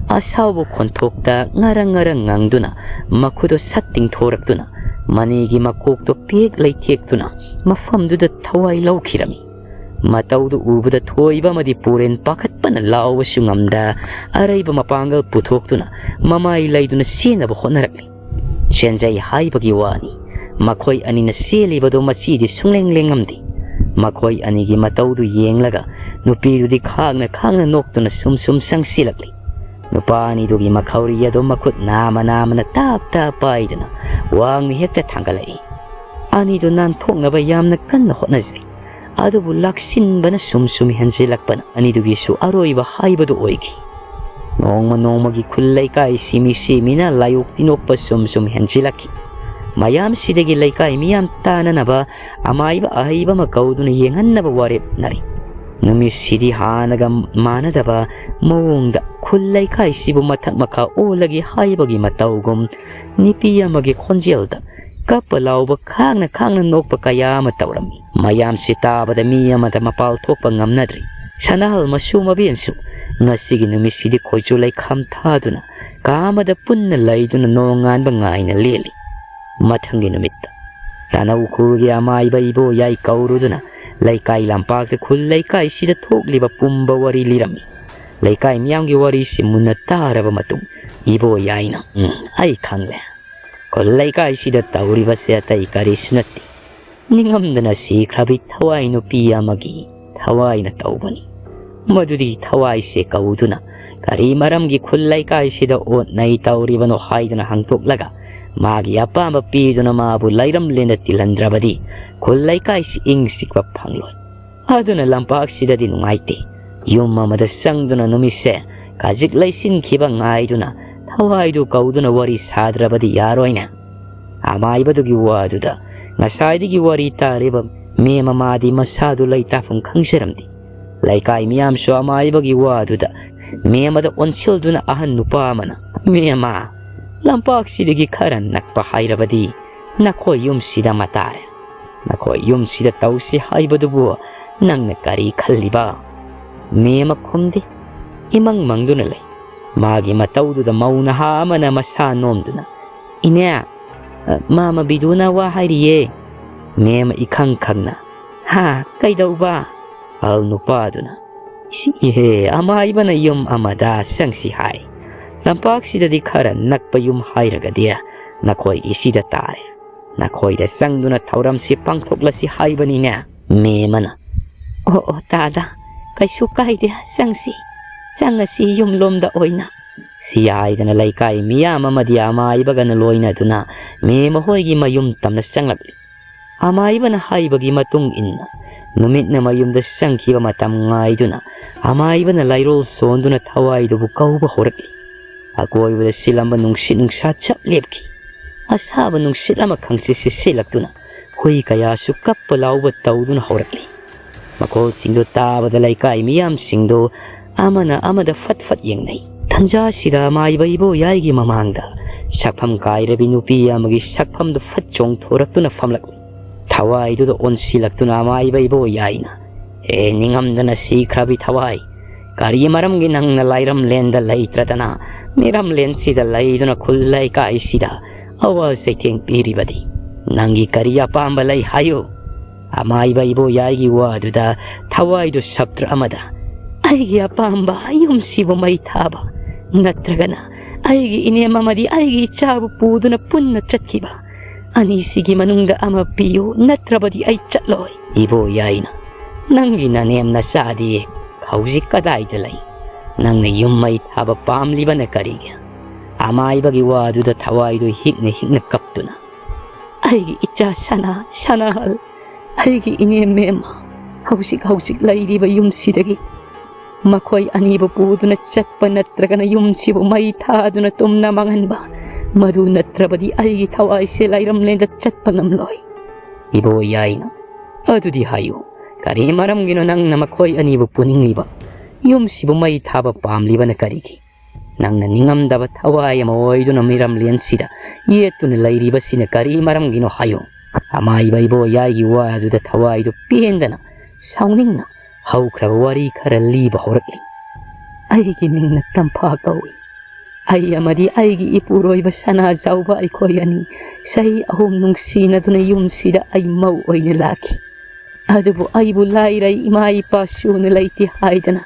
ꯑꯁꯥꯎꯕ ꯈꯣꯟꯊꯣꯛꯇ ꯉꯔꯪ ꯉꯔꯪ ꯉꯪꯗꯨꯅ ꯃꯈꯨꯠꯇꯨ ꯁꯠ ꯇꯤꯡꯊꯣꯔꯛꯇꯨꯅ ꯃꯅꯤꯒꯤ ꯃꯀꯣꯛꯇꯨ ꯄꯦꯛ ꯂꯩꯊꯦꯛꯇꯨꯅ ꯃꯐꯝꯗꯨꯗ ꯊꯋꯥꯏ ꯂꯧꯈꯤꯔꯝꯃꯤ꯫ ꯃꯇꯧꯗꯨ ꯎꯕꯗ ꯊꯣꯏꯕ ꯑꯃꯗꯤ ꯄꯨꯔꯦꯟ ꯄꯥꯈꯠꯄꯅ ꯂꯥꯎꯕꯁꯨ ꯉꯝꯗ ꯑꯔꯩꯕ ꯃꯄꯥꯡꯒꯜ ꯄꯨꯊꯣꯛꯇꯨꯅ ꯃꯃꯥꯏ ꯂꯩꯗꯨꯅ ꯆꯦꯟꯅꯕ ꯍꯣꯠꯅꯔꯛꯂꯤ꯫ ꯆꯦꯟꯖꯩ ꯍꯥꯏꯕꯒꯤ ꯋꯥꯅꯤ꯫ ꯃꯈꯣꯏ ꯑꯅꯤꯅ ꯆꯦꯜꯂꯤꯕꯗꯨ ꯃꯆꯤꯗꯤ ꯁꯨꯡꯂꯦꯡ ꯂꯦꯡꯉꯝꯗꯦ꯫ ꯃꯈꯣꯏ ꯑꯅꯤꯒꯤ ꯃꯇꯧꯗꯨ ꯌꯦꯡꯂꯒ ꯅꯨꯄꯤꯗꯨꯗꯤ ꯈꯥꯡꯅ ꯈꯥꯡꯅ ꯅꯣꯛꯇꯨꯅ ꯁꯨꯝ ꯁꯨꯝ ꯆꯪꯁꯤꯜꯂꯛꯂꯤ꯫ ꯅꯨꯄꯥ ꯑꯅꯤꯗꯨꯒꯤ ꯃꯈꯧꯔꯤ ꯑꯗꯨ ꯃꯈꯨꯠ ꯅꯥꯝꯃ ꯅꯥꯝꯃꯅ ꯇꯥꯞ ꯇꯥꯞ ꯄꯥꯏꯗꯨꯅ ꯋꯥꯡꯅ ꯍꯦꯛꯇ ꯊꯥꯡꯒꯠꯂꯛꯏ꯫ ꯑꯅꯤꯗꯨ ꯅꯥꯟꯊꯣꯛꯅꯕ ꯌꯥꯝꯅ ꯀꯟꯅ ꯍꯣꯠꯅꯖꯩ꯫ ꯑꯗꯨꯕꯨ ꯂꯥꯛꯁꯤꯟꯕꯅ ꯁꯨꯝ ꯁꯨꯝ ꯍꯦꯟꯖꯤꯜꯂꯛꯄꯅ ꯑꯅꯤꯗꯨꯒꯤꯁꯨ ꯑꯔꯣꯏꯕ ꯍꯥꯏꯕꯗꯨ ꯑꯣꯏꯈꯤ꯫ ꯅꯣꯡꯃ ꯅꯣꯡꯃꯒꯤ ꯈꯨꯜ ꯂꯩꯀꯥꯏ ꯁꯤꯃꯤ ꯁꯤꯃꯤꯅ ꯂꯥꯏꯑꯣꯛ ꯇꯤꯟꯑꯣꯛꯄ ꯁꯨꯝ ꯁꯨꯝ ꯍꯦꯟꯖꯤꯜꯂꯛꯈꯤ꯫ ꯃꯌꯥꯝꯁꯤꯗꯒꯤ ꯂꯩꯀꯥꯏ ꯃꯤꯌꯥꯝ ꯇꯥꯅꯅꯕ ꯑꯃꯥꯏꯕ ꯑꯍꯩꯕ ꯑꯃ ꯀꯧꯗꯨꯅ ꯌꯦꯡꯍꯟꯅꯕ ꯋꯥꯔꯦꯞꯅꯔꯦ꯫ ꯅꯨꯃꯤꯠꯁꯤꯗꯤ ꯍꯥꯟꯅꯒ ꯃꯥꯟꯅꯗꯕ ꯃꯑꯣꯡꯗ ꯈꯨꯜ ꯂꯩꯀꯥꯏꯁꯤꯕꯨ ꯃꯊꯛ ꯃꯈꯥ ꯑꯣꯜꯂꯒꯦ ꯍꯥꯏꯕꯒꯤ ꯃꯇꯧꯒꯨꯝ ꯅꯨꯄꯤ ꯑꯃꯒꯤ ꯈꯣꯟꯖꯦꯜꯗ ꯀꯞꯄ ꯂꯥꯎꯕ, ꯈꯥꯡꯅ ꯈꯥꯡꯅ ꯅꯣꯛꯄ ꯀꯌꯥ ꯑꯃ ꯇꯧꯔꯝꯃꯤ꯫ ꯃꯌꯥꯝꯁꯤ ꯇꯥꯕꯗ ꯃꯤ ꯑꯃꯗ ꯃꯄꯥꯜ ꯊꯣꯛꯄ ꯉꯝꯅꯗ꯭ꯔꯤ꯫ ꯁꯅꯥꯍꯜ ꯃꯁꯨ ꯃꯕꯦꯟꯁꯨ ꯉꯁꯤꯒꯤ ꯅꯨꯃꯤꯠꯁꯤꯗꯤ ꯈꯣꯏꯆꯨ ꯂꯩꯈꯥꯝ ꯊꯥꯗꯨꯅ ꯀꯥ ꯑꯃꯗ ꯄꯨꯟꯅ ꯂꯩꯗꯨꯅ ꯅꯣꯡꯉꯥꯟꯕ ꯉꯥꯏꯅ ꯂꯦꯜꯂꯤ꯫ ꯃꯊꯪꯒꯤ ꯅꯨꯃꯤꯠꯇ ꯇꯥꯅꯧ ꯈꯨꯜꯒꯤ ꯑꯃꯥꯏꯕ ꯏꯕꯣꯌꯥꯏ ꯀꯧꯔꯨꯗꯨꯅ ꯂꯩꯀꯥꯏ ꯂꯝꯄꯥꯛꯇ ꯈꯨꯜ ꯂꯩꯀꯥꯏꯁꯤꯗ ꯊꯣꯛꯂꯤꯕ ꯄꯨꯝꯕ ꯋꯥꯔꯤ ꯂꯤꯔꯝꯃꯤ꯫ ꯂꯩꯀꯥꯏ ꯃꯤꯌꯥꯝꯒꯤ ꯋꯥꯔꯤꯁꯤ ꯃꯨꯟꯅ ꯇꯥꯔꯕ ꯃꯇꯨꯡ ꯏꯕꯣꯌꯥꯏꯅ, "ꯎꯝ, ꯑꯩ ꯈꯪꯂꯦ꯫ ꯈꯨꯜ ꯂꯩꯀꯥꯏꯁꯤꯗ ꯇꯧꯔꯤꯕꯁꯦ ꯑꯇꯩ ꯀꯔꯤꯁꯨ ꯅꯠꯇꯦ꯫ ꯅꯤꯡꯉꯝꯗꯅ ꯁꯤꯈ꯭ꯔꯕꯤ ꯊꯋꯥꯏ ꯅꯨꯄꯤ ꯑꯃꯒꯤ ꯊꯋꯥꯏꯅ ꯇꯧꯕꯅꯤ꯫ ꯃꯗꯨꯗꯤ ꯊꯋꯥꯏꯁꯦ ꯀꯧꯗꯨꯅ ꯀꯔꯤ ꯃꯔꯝꯒꯤ ꯈꯨꯜ ꯂꯩꯀꯥꯏꯁꯤꯗ ꯑꯣꯠ ꯅꯩ ꯇꯧꯔꯤꯕꯅꯣ ꯍꯥꯏꯗꯨꯅ ꯍꯪꯗꯣꯛꯂꯒ ꯃꯥꯒꯤ ꯑꯄꯥꯝꯕ ꯄꯤꯗꯨꯅ ꯃꯥꯕꯨ ꯂꯩꯔꯝꯂꯦꯅ ꯇꯤꯜꯍꯟꯗ꯭ꯔꯕꯗꯤ ꯈꯨꯜ ꯂꯩꯀꯥꯏꯁꯤ ꯏꯪ ꯆꯤꯛꯄ ꯐꯪꯂꯣꯏ꯫ ꯑꯗꯨꯅ ꯂꯝꯄꯥꯛꯁꯤꯗꯗꯤ ꯅꯨꯡꯉꯥꯏꯇꯦ꯫ ꯌꯨꯝ ꯑꯃꯗ ꯆꯪꯗꯨꯅ ꯅꯨꯃꯤꯠꯁꯦ ꯈꯖꯤꯛ ꯂꯩꯁꯤꯟꯈꯤꯕ ꯉꯥꯏꯗꯨꯅ ꯊꯋꯥꯏꯗꯨ ꯀꯧꯗꯨꯅ ꯋꯥꯔꯤ ꯁꯥꯗ꯭ꯔꯕꯗꯤ ꯌꯥꯔꯣꯏꯅꯦ꯫" ꯑꯃꯥꯏꯕꯗꯨꯒꯤ ꯋꯥꯗꯨꯗ ꯉꯁꯥꯏꯗꯒꯤ ꯋꯥꯔꯤ ꯇꯥꯔꯤꯕ ꯃꯦꯝ ꯑꯃꯗꯤ ꯃꯁꯥꯗꯨ ꯂꯩꯇꯥꯐꯝ ꯈꯪꯖꯔꯝꯗꯦ꯫ ꯂꯩꯀꯥꯏ ꯃꯤꯌꯥꯝꯁꯨ ꯑꯃꯥꯏꯕꯒꯤ ꯋꯥꯗꯨꯗ ꯃꯦꯝ ꯑꯗ ꯑꯣꯟꯁꯤꯜꯗꯨꯅ ꯑꯍꯟ ꯅꯨꯄꯥ ꯑꯃꯅ, "ꯃꯦꯝꯃ, ꯂꯝꯄꯥꯛꯁꯤꯗꯒꯤ ꯈꯔ ꯅꯛꯄ ꯍꯥꯏꯔꯕꯗꯤ ꯅꯈꯣꯏ ꯌꯨꯝꯁꯤꯗ ꯑꯃ ꯇꯥꯔꯦ꯫ ꯅꯈꯣꯏ ꯌꯨꯝꯁꯤꯗ ꯇꯧꯁꯤ ꯍꯥꯏꯕꯗꯨꯕꯨ ꯅꯪꯅ ꯀꯔꯤ ꯈꯜꯂꯤꯕ?" ꯃꯦꯝꯃ ꯈꯨꯝꯗꯦ꯫ ꯏꯃꯪ ꯃꯪꯗꯨꯅ ꯂꯩ꯫ ꯃꯥꯒꯤ ꯃꯇꯧꯗꯨꯗ ꯃꯧ ꯅꯍꯥ ꯑꯃꯅ ꯃꯁꯥ ꯅꯣꯝꯗꯨꯅ, "ꯏꯅꯦ, ꯑ, ꯃꯥꯃ ꯕꯤꯗꯨꯅ ꯋꯥ ꯍꯥꯏꯔꯤꯌꯦ꯫" ꯃꯦꯝꯃ ꯏꯈꯪ ꯈꯪꯅ, "ꯍꯥ, ꯀꯩꯗꯧꯕ?" ꯑꯍꯜ ꯅꯨꯄꯥꯗꯨꯅ, "ꯏꯁꯤꯡ ꯏꯍꯦ, ꯑꯃꯥꯏꯕꯅ ꯌꯨꯝ ꯑꯃꯗ ꯆꯪꯁꯤ ꯍꯥꯏ꯫ ꯂꯝꯄꯥꯛꯁꯤꯗꯗꯤ ꯈꯔ ꯅꯛꯄ ꯌꯨꯝ ꯍꯥꯏꯔꯒꯗꯤ ꯅꯈꯣꯏꯒꯤꯁꯤꯗ ꯇꯥꯔꯦ꯫ ꯅꯈꯣꯏꯗ ꯆꯪꯗꯨꯅ ꯊꯧꯔꯝꯁꯤ ꯄꯥꯡꯊꯣꯛꯂꯁꯤ ꯍꯥꯏꯕꯅꯤꯅꯦ꯫" ꯃꯦꯝꯃꯅ, "ꯑꯣ, ꯑꯣ, ꯇꯥꯗ, ꯀꯩꯁꯨ ꯀꯥꯏꯗꯦ, ꯆꯪꯁꯤ, ꯆꯪꯉꯁꯤ ꯌꯨꯝꯂꯣꯝꯗ ꯑꯣꯏꯅ꯫" ꯁꯤ ꯍꯥꯏꯗꯅ ꯂꯩꯀꯥꯏ ꯃꯤꯌꯥꯝ ꯑꯃꯗꯤ ꯑꯃꯥꯏꯕꯒꯅ ꯂꯣꯏꯅꯗꯨꯅ ꯃꯦꯝꯃ ꯍꯣꯏꯒꯤ ꯃꯌꯨꯝ ꯇꯝꯅ ꯆꯪꯂꯛꯂꯤ꯫ ꯑꯃꯥꯏꯕꯅ ꯍꯥꯏꯕꯒꯤ ꯃꯇꯨꯡ ꯏꯟꯅ ꯅꯨꯃꯤꯠꯅ ꯃꯌꯨꯝꯗ ꯆꯪꯈꯤꯕ ꯃꯇꯝ ꯉꯥꯏꯗꯨꯅ ꯑꯃꯥꯏꯕꯅ ꯂꯥꯏꯔꯣꯜ ꯁꯣꯟꯗꯨꯅ ꯊꯋꯥꯏꯗꯨꯕꯨ ꯀꯧꯕ ꯍꯧꯔꯛꯂꯤ꯫ ꯑꯀꯣꯏꯕꯗ ꯁꯤꯜꯂꯝꯕ ꯅꯨꯡꯁꯤꯠ ꯅꯨꯡꯁꯥ ꯆꯞ ꯂꯦꯞꯈꯤ꯫ ꯑꯁꯥꯕ ꯅꯨꯡꯁꯤꯠ ꯑꯃ ꯈꯪꯁꯤꯠ ꯁꯤꯠꯂꯛꯇꯨꯅ ꯍꯨꯏ ꯀꯌꯥꯁꯨ ꯀꯞꯄ ꯂꯥꯎꯕ ꯇꯧꯗꯨꯅ ꯍꯧꯔꯛꯂꯤ꯫ ꯃꯈꯣꯜꯁꯤꯡꯗꯨ ꯇꯥꯕꯗ ꯂꯩꯀꯥꯏ ꯃꯤꯌꯥꯝꯁꯤꯡꯗꯨ ꯑꯃꯅ ꯑꯃꯗ ꯐꯠ ꯐꯠ ꯌꯦꯡꯅꯩ꯫ ꯇꯟꯖꯥꯁꯤꯗ ꯑꯃꯥꯏꯕ ꯏꯕꯣꯌꯥꯏꯒꯤ ꯃꯃꯥꯡꯗ ꯁꯛꯐꯝ ꯀꯥꯏꯔꯕꯤ ꯅꯨꯄꯤ ꯑꯃꯒꯤ ꯁꯛꯐꯝꯗꯨ ꯐꯠ ꯆꯣꯡꯊꯣꯔꯛꯇꯨꯅ ꯐꯝꯂꯛꯂꯤ꯫ ꯊꯋꯥꯏꯗꯨꯗ ꯑꯣꯟꯁꯤꯜꯂꯛꯇꯨꯅ ꯑꯃꯥꯏꯕ ꯏꯕꯣꯌꯥꯏꯅ, "ꯑꯦ ꯅꯤꯡꯉꯝꯗꯅ ꯁꯤꯈ꯭ꯔꯕꯤ ꯊꯋꯥꯏ, ꯀꯔꯤ ꯃꯔꯝꯒꯤ ꯅꯪꯅ ꯂꯥꯏꯔꯝꯂꯦꯟꯗ ꯂꯩꯇ꯭ꯔꯗꯅ ꯃꯤꯔꯝꯂꯦꯟꯁꯤꯗ ꯂꯩꯗꯨꯅ ꯈꯨꯜ ꯂꯩꯀꯥꯏꯁꯤꯗ ꯑꯋꯥ ꯆꯩꯊꯦꯡ ꯄꯤꯔꯤꯕꯗꯤ? ꯅꯪꯒꯤ ꯀꯔꯤ ꯑꯄꯥꯝꯕ ꯂꯩ ꯍꯥꯏꯌꯨ?" ꯑꯃꯥꯏꯕ ꯏꯕꯣꯌꯥꯏꯒꯤ ꯋꯥꯗꯨꯗ ꯊꯋꯥꯏꯗꯨ ꯁꯞꯇ꯭ꯔ ꯑꯃꯗ, "ꯑꯩꯒꯤ ꯑꯄꯥꯝꯕ ꯌꯨꯝꯁꯤꯕꯨ ꯃꯩ ꯊꯥꯕ, ꯅꯠꯇ꯭ꯔꯒꯅ ꯑꯩꯒꯤ ꯏꯅꯦꯝ ꯑꯃꯗꯤ ꯑꯩꯒꯤ ꯏꯆꯥꯕꯨ ꯄꯨꯗꯨꯅ ꯄꯨꯟꯅ ꯆꯠꯈꯤꯕ, ꯑꯅꯤꯁꯤꯒꯤ ꯃꯅꯨꯡꯗ ꯑꯃ ꯄꯤꯌꯨ, ꯅꯠꯇ꯭ꯔꯕꯗꯤ ꯑꯩ ꯆꯠꯂꯣꯏ꯫" ꯏꯕꯣꯌꯥꯏꯅ, "ꯅꯪꯒꯤ ꯅꯅꯦꯝ ꯅꯆꯥꯗꯤ ꯍꯧꯖꯤꯛ ꯀꯗꯥꯏꯗ ꯂꯩ? ꯅꯪꯅ ꯌꯨꯝ ꯃꯩ ꯊꯥꯕ ꯄꯥꯝꯂꯤꯕꯅ ꯀꯔꯤꯒꯤ?" ꯑꯃꯥꯏꯕꯒꯤ ꯋꯥꯗꯨꯗ ꯊꯋꯥꯏꯗꯨ ꯍꯤꯛꯅ ꯍꯤꯛꯅ ꯀꯞꯇꯨꯅ, "ꯑꯩꯒꯤ ꯏꯆꯥ ꯁꯅꯥ, ꯁꯅꯥꯍꯜ, ꯑꯩꯒꯤ ꯏꯅꯦꯝ ꯃꯦꯝꯃ ꯍꯧꯖꯤꯛ ꯍꯧꯖꯤꯛ ꯂꯩꯔꯤꯕ ꯌꯨꯝꯁꯤꯗꯒꯤ ꯃꯈꯣꯏ ꯑꯅꯤꯕꯨ ꯄꯨꯗꯨꯅ ꯆꯠꯄ ꯅꯠꯇ꯭ꯔꯒꯅ ꯌꯨꯝꯁꯤꯕꯨ ꯃꯩ ꯊꯥꯗꯨꯅ ꯇꯨꯝꯅ ꯃꯥꯡꯍꯟꯕ, ꯃꯗꯨ ꯅꯠꯇ꯭ꯔꯕꯗꯤ ꯑꯩꯒꯤ ꯊꯋꯥꯏꯁꯦ ꯂꯥꯏꯔꯝꯂꯦꯟꯗ ꯆꯠꯄ ꯉꯝꯂꯣꯏ꯫" ꯏꯕꯣꯌꯥꯏꯅ, "ꯑꯗꯨꯗꯤ ꯍꯥꯏꯌꯨ, ꯀꯔꯤ ꯃꯔꯝꯒꯤꯅꯣ ꯅꯪꯅ ꯃꯈꯣꯏ ꯑꯅꯤꯕꯨ ꯄꯨꯅꯤꯡꯂꯤꯕ? ꯌꯨꯝꯁꯤꯕꯨ ꯃꯩ ꯊꯥꯕ ꯄꯥꯝꯂꯤꯕꯅ ꯀꯔꯤꯒꯤ? ꯅꯪꯅ ꯅꯤꯡꯉꯝꯗꯕ ꯊꯋꯥꯏ ꯑꯃ ꯑꯣꯏꯗꯨꯅ ꯃꯤꯔꯝꯂꯦꯟꯁꯤꯗ ꯌꯦꯠꯇꯨꯅ ꯂꯩꯔꯤꯕꯁꯤꯅ ꯀꯔꯤ ꯃꯔꯝꯒꯤꯅꯣ ꯍꯥꯏꯌꯨ?" ꯑꯃꯥꯏꯕ ꯏꯕꯣꯌꯥꯏꯒꯤ ꯋꯥꯗꯨꯗ ꯊꯋꯥꯏꯗꯨ ꯄꯦꯟꯗꯅ ꯁꯥꯎꯅꯤꯡꯅ ꯍꯧꯈ꯭ꯔꯕ ꯋꯥꯔꯤ ꯈꯔ ꯂꯤꯕ ꯍꯧꯔꯛꯂꯤ꯫ "ꯑꯩꯒꯤ ꯃꯤꯡꯅ ꯇꯝꯐꯥ ꯀꯧꯏ꯫ ꯑꯩ ꯑꯃꯗꯤ ꯑꯩꯒꯤ ꯏꯄꯨꯔꯣꯏꯕ ꯁꯅꯥꯖꯥꯎꯕ ꯑꯩꯈꯣꯏ ꯑꯅꯤ ꯆꯍꯤ ꯑꯍꯨꯝ ꯅꯨꯡꯁꯤꯅꯗꯨꯅ ꯌꯨꯝꯁꯤꯗ ꯑꯩ ꯃꯧ ꯑꯣꯏꯅ ꯂꯥꯛꯈꯤ꯫ ꯑꯗꯨꯕꯨ ꯑꯩꯕꯨ ꯂꯥꯏꯔꯩ, ꯏꯃꯥ ꯏꯄꯥ ꯁꯨꯅ ꯂꯩꯇꯦ ꯍꯥꯏꯗꯅ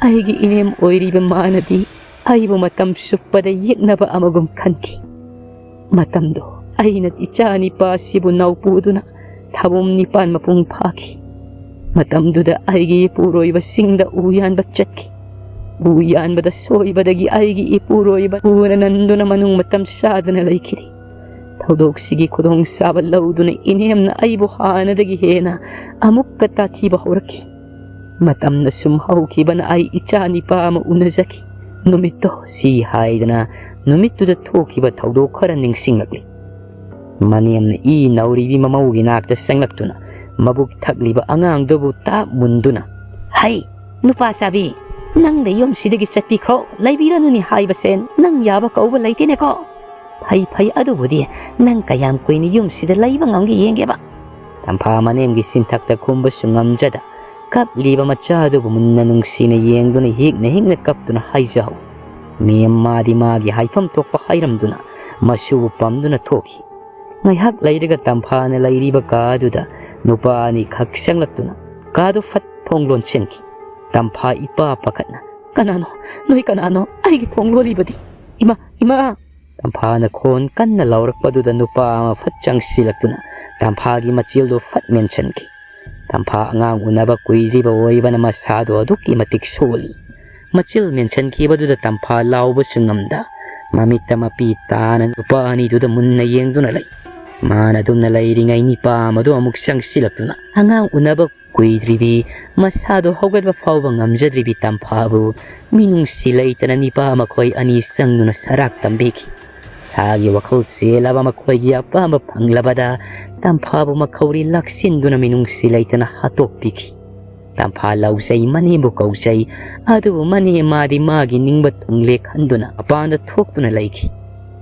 ꯑꯩꯒꯤ ꯏꯅꯦꯝ ꯑꯣꯏꯔꯤꯕ ꯃꯥꯅꯗꯤ ꯑꯩꯕꯨ ꯃꯇꯝ ꯆꯨꯞꯄꯗ ꯌꯦꯛꯅꯕ ꯑꯃꯒꯨꯝ ꯈꯟꯈꯤ꯫ ꯃꯇꯝꯗꯣ ꯑꯩꯅ ꯏꯆꯥ ꯅꯤꯄꯥꯁꯤꯕꯨ ꯅꯧꯄꯨꯗꯨꯅ ꯊꯥꯕꯨꯝ ꯅꯤꯄꯥꯟ ꯃꯄꯨꯡ ꯐꯥꯈꯤ꯫ ꯃꯇꯝꯗꯨꯗ ꯑꯩꯒꯤ ꯏꯄꯨꯔꯣꯏꯕꯁꯤꯡꯗ ꯎ ꯌꯥꯟꯕ ꯆꯠꯈꯤ꯫ ꯎ ꯌꯥꯟꯕꯗ ꯁꯣꯏꯕꯗꯒꯤ ꯑꯩꯒꯤ ꯏꯄꯨꯔꯣꯏꯕ ꯎꯅ ꯅꯟꯗꯨꯅ ꯃꯅꯨꯡ ꯃꯇꯝ ꯆꯥꯗꯅ ꯂꯩꯈꯤꯗꯦ꯫ ꯊꯧꯗꯣꯛꯁꯤꯒꯤ ꯈꯨꯗꯣꯡꯆꯥꯕ ꯂꯧꯗꯨꯅ ꯏꯅꯦꯝꯅ ꯑꯩꯕꯨ ꯍꯥꯟꯅꯗꯒꯤ ꯍꯦꯟꯅ ꯑꯃꯨꯛꯀ ꯇꯥꯊꯤꯕ ꯍꯧꯔꯛꯈꯤ꯫ ꯃꯇꯝꯅ ꯁꯨꯝ ꯍꯧꯈꯤꯕꯅ ꯑꯩ ꯏꯆꯥ ꯅꯤꯄꯥ ꯑꯃ ꯎꯅꯖꯈꯤ꯫ ꯅꯨꯃꯤꯠꯇꯣ ꯁꯤ ꯍꯥꯏꯗꯅ ꯅꯨꯃꯤꯠꯇꯨꯗ ꯊꯣꯛꯈꯤꯕ ꯊꯧꯗꯣꯛ ꯈꯔ ꯅꯤꯡꯁꯤꯡꯂꯛꯂꯤ꯫ ꯃꯅꯦꯝꯅ ꯏ ꯅꯧꯔꯤꯕꯤ ꯃꯃꯧꯒꯤ ꯅꯥꯛꯇ ꯆꯪꯂꯛꯇꯨꯅ ꯃꯕꯨꯛ ꯊꯛꯂꯤꯕ ꯑꯉꯥꯡꯗꯨꯕꯨ ꯇꯥꯞ ꯃꯨꯟꯗꯨꯅ, "ꯍꯩ, ꯅꯨꯄꯥ ꯆꯥꯕꯤ, ꯅꯪꯗ ꯌꯨꯝꯁꯤꯗꯒꯤ ꯆꯠꯄꯤꯈ꯭ꯔꯣ, ꯂꯩꯕꯤꯔꯅꯨꯅꯦ ꯍꯥꯏꯕꯁꯦ ꯅꯪ ꯌꯥꯕ ꯀꯧꯕ ꯂꯩꯇꯦꯅꯦꯀꯣ꯫ ꯐꯩ ꯐꯩ, ꯑꯗꯨꯕꯨꯗꯤ ꯅꯪ ꯀꯌꯥꯝ ꯀꯨꯏꯅ ꯌꯨꯝꯁꯤꯗ ꯂꯩꯕ ꯉꯝꯒꯦ ꯌꯦꯡꯒꯦꯕ꯫" ꯇꯝꯐꯥ ꯃꯅꯦꯝꯒꯤ ꯆꯤꯟꯊꯛꯇ ꯈꯨꯝꯕꯁꯨ ꯉꯝꯖꯗ, ꯀꯞꯂꯤꯕ ꯃꯆꯥꯗꯨꯕꯨ ꯃꯨꯟꯅ ꯅꯨꯡꯁꯤꯅ ꯌꯦꯡꯗꯨꯅ ꯍꯤꯛꯅ ꯍꯤꯛꯅ ꯀꯞꯇꯨꯅ ꯍꯥꯏꯖꯍꯧꯏ꯫ ꯃꯦꯝ ꯃꯥꯗꯤ ꯃꯥꯒꯤ ꯍꯥꯏꯐꯝ ꯊꯣꯛꯄ ꯍꯥꯏꯔꯝꯗꯨꯅ ꯃꯁꯨꯕꯨ ꯄꯝꯗꯨꯅ ꯊꯣꯛꯈꯤ꯫ ꯉꯥꯏꯍꯥꯛ ꯂꯩꯔꯒ ꯇꯝꯐꯥꯅ ꯂꯩꯔꯤꯕ ꯀꯥꯗꯨꯗ ꯅꯨꯄꯥ ꯑꯅꯤꯈꯛ ꯆꯪꯂꯛꯇꯨꯅ ꯀꯥꯗꯨ ꯐꯠ ꯊꯣꯡ ꯂꯣꯟꯁꯤꯟꯈꯤ꯫ ꯇꯝꯐꯥ ꯏꯄꯥ ꯄꯥꯈꯠꯅ, "ꯀꯅꯥꯅꯣ? ꯅꯣꯏ ꯀꯅꯥꯅꯣ? ꯑꯩꯒꯤ ꯊꯣꯡ ꯂꯣꯜꯂꯤꯕꯗꯤ? ꯏꯃꯥ, ꯏꯃꯥ!" ꯇꯝꯐꯥꯅ ꯈꯣꯟ ꯀꯟꯅ ꯂꯥꯎꯔꯛꯄꯗꯨꯗ ꯅꯨꯄꯥ ꯑꯃ ꯐꯠ ꯆꯪꯁꯤꯜꯂꯛꯇꯨꯅ ꯇꯝꯐꯥꯒꯤ ꯃꯆꯤꯜꯗꯨ ꯐꯠ ꯃꯦꯟꯁꯤꯟꯈꯤ꯫ ꯇꯝꯐꯥ ꯑꯉꯥꯡ ꯎꯅꯕ ꯀꯨꯏꯗ꯭ꯔꯤꯕ ꯑꯣꯏꯕꯅ ꯃꯁꯥꯗꯣ ꯑꯗꯨꯛꯀꯤ ꯃꯇꯤꯛ ꯁꯣꯜꯂꯤ꯫ ꯃꯆꯤꯜ ꯃꯦꯟꯁꯤꯟꯈꯤꯕꯗꯨꯗ ꯇꯝꯐꯥ ꯂꯥꯎꯕꯁꯨ ꯉꯝꯗ, ꯃꯃꯤꯠꯇ ꯃꯄꯤ ꯇꯥꯅ ꯅꯨꯄꯥ ꯑꯅꯤꯗꯨꯗ ꯃꯨꯟꯅ ꯌꯦꯡꯗꯨꯅ ꯂꯩ꯫ ꯃꯥꯅ ꯑꯗꯨꯝꯅ ꯂꯩꯔꯤꯉꯩ ꯅꯤꯄꯥ ꯑꯃꯗꯨ ꯑꯃꯨꯛ ꯆꯪꯁꯤꯜꯂꯛꯇꯨꯅ ꯑꯉꯥꯡ ꯎꯅꯕ ꯀꯨꯏꯗ꯭ꯔꯤꯕꯤ, ꯃꯁꯥꯗꯣ ꯍꯧꯒꯠꯄ ꯐꯥꯎꯕ ꯉꯝꯖꯗ꯭ꯔꯤꯕꯤ ꯇꯝꯐꯥꯕꯨ ꯃꯤꯅꯨꯡꯁꯤ ꯂꯩꯇꯅ ꯅꯤꯄꯥ ꯃꯈꯣꯏ ꯑꯅꯤ ꯆꯪꯗꯨꯅ ꯁꯔꯥꯛ ꯇꯝꯕꯤꯈꯤ꯫ ꯁꯥꯒꯤ ꯋꯥꯈꯜ ꯆꯦꯜꯂꯕ ꯃꯈꯣꯏꯒꯤ ꯑꯄꯥꯝꯕ ꯐꯪꯂꯕꯗ ꯇꯝꯐꯥꯕꯨ ꯃꯈꯧꯔꯤ ꯂꯥꯛꯁꯤꯟꯗꯨꯅ ꯃꯤꯅꯨꯡꯁꯤ ꯂꯩꯇꯅ ꯍꯥꯠꯇꯣꯛꯄꯤꯈꯤ꯫ ꯇꯝꯐꯥ ꯂꯧꯖꯩ, ꯃꯅꯦꯕꯨ ꯀꯧꯖꯩ, ꯑꯗꯨꯕꯨ ꯃꯅꯦ ꯃꯥꯗꯤ ꯃꯥꯒꯤ ꯅꯤꯡꯕ ꯊꯨꯡꯂꯦ ꯈꯟꯗꯨꯅ ꯃꯄꯥꯟꯗ ꯊꯣꯛꯇꯨꯅ ꯂꯩꯈꯤ꯫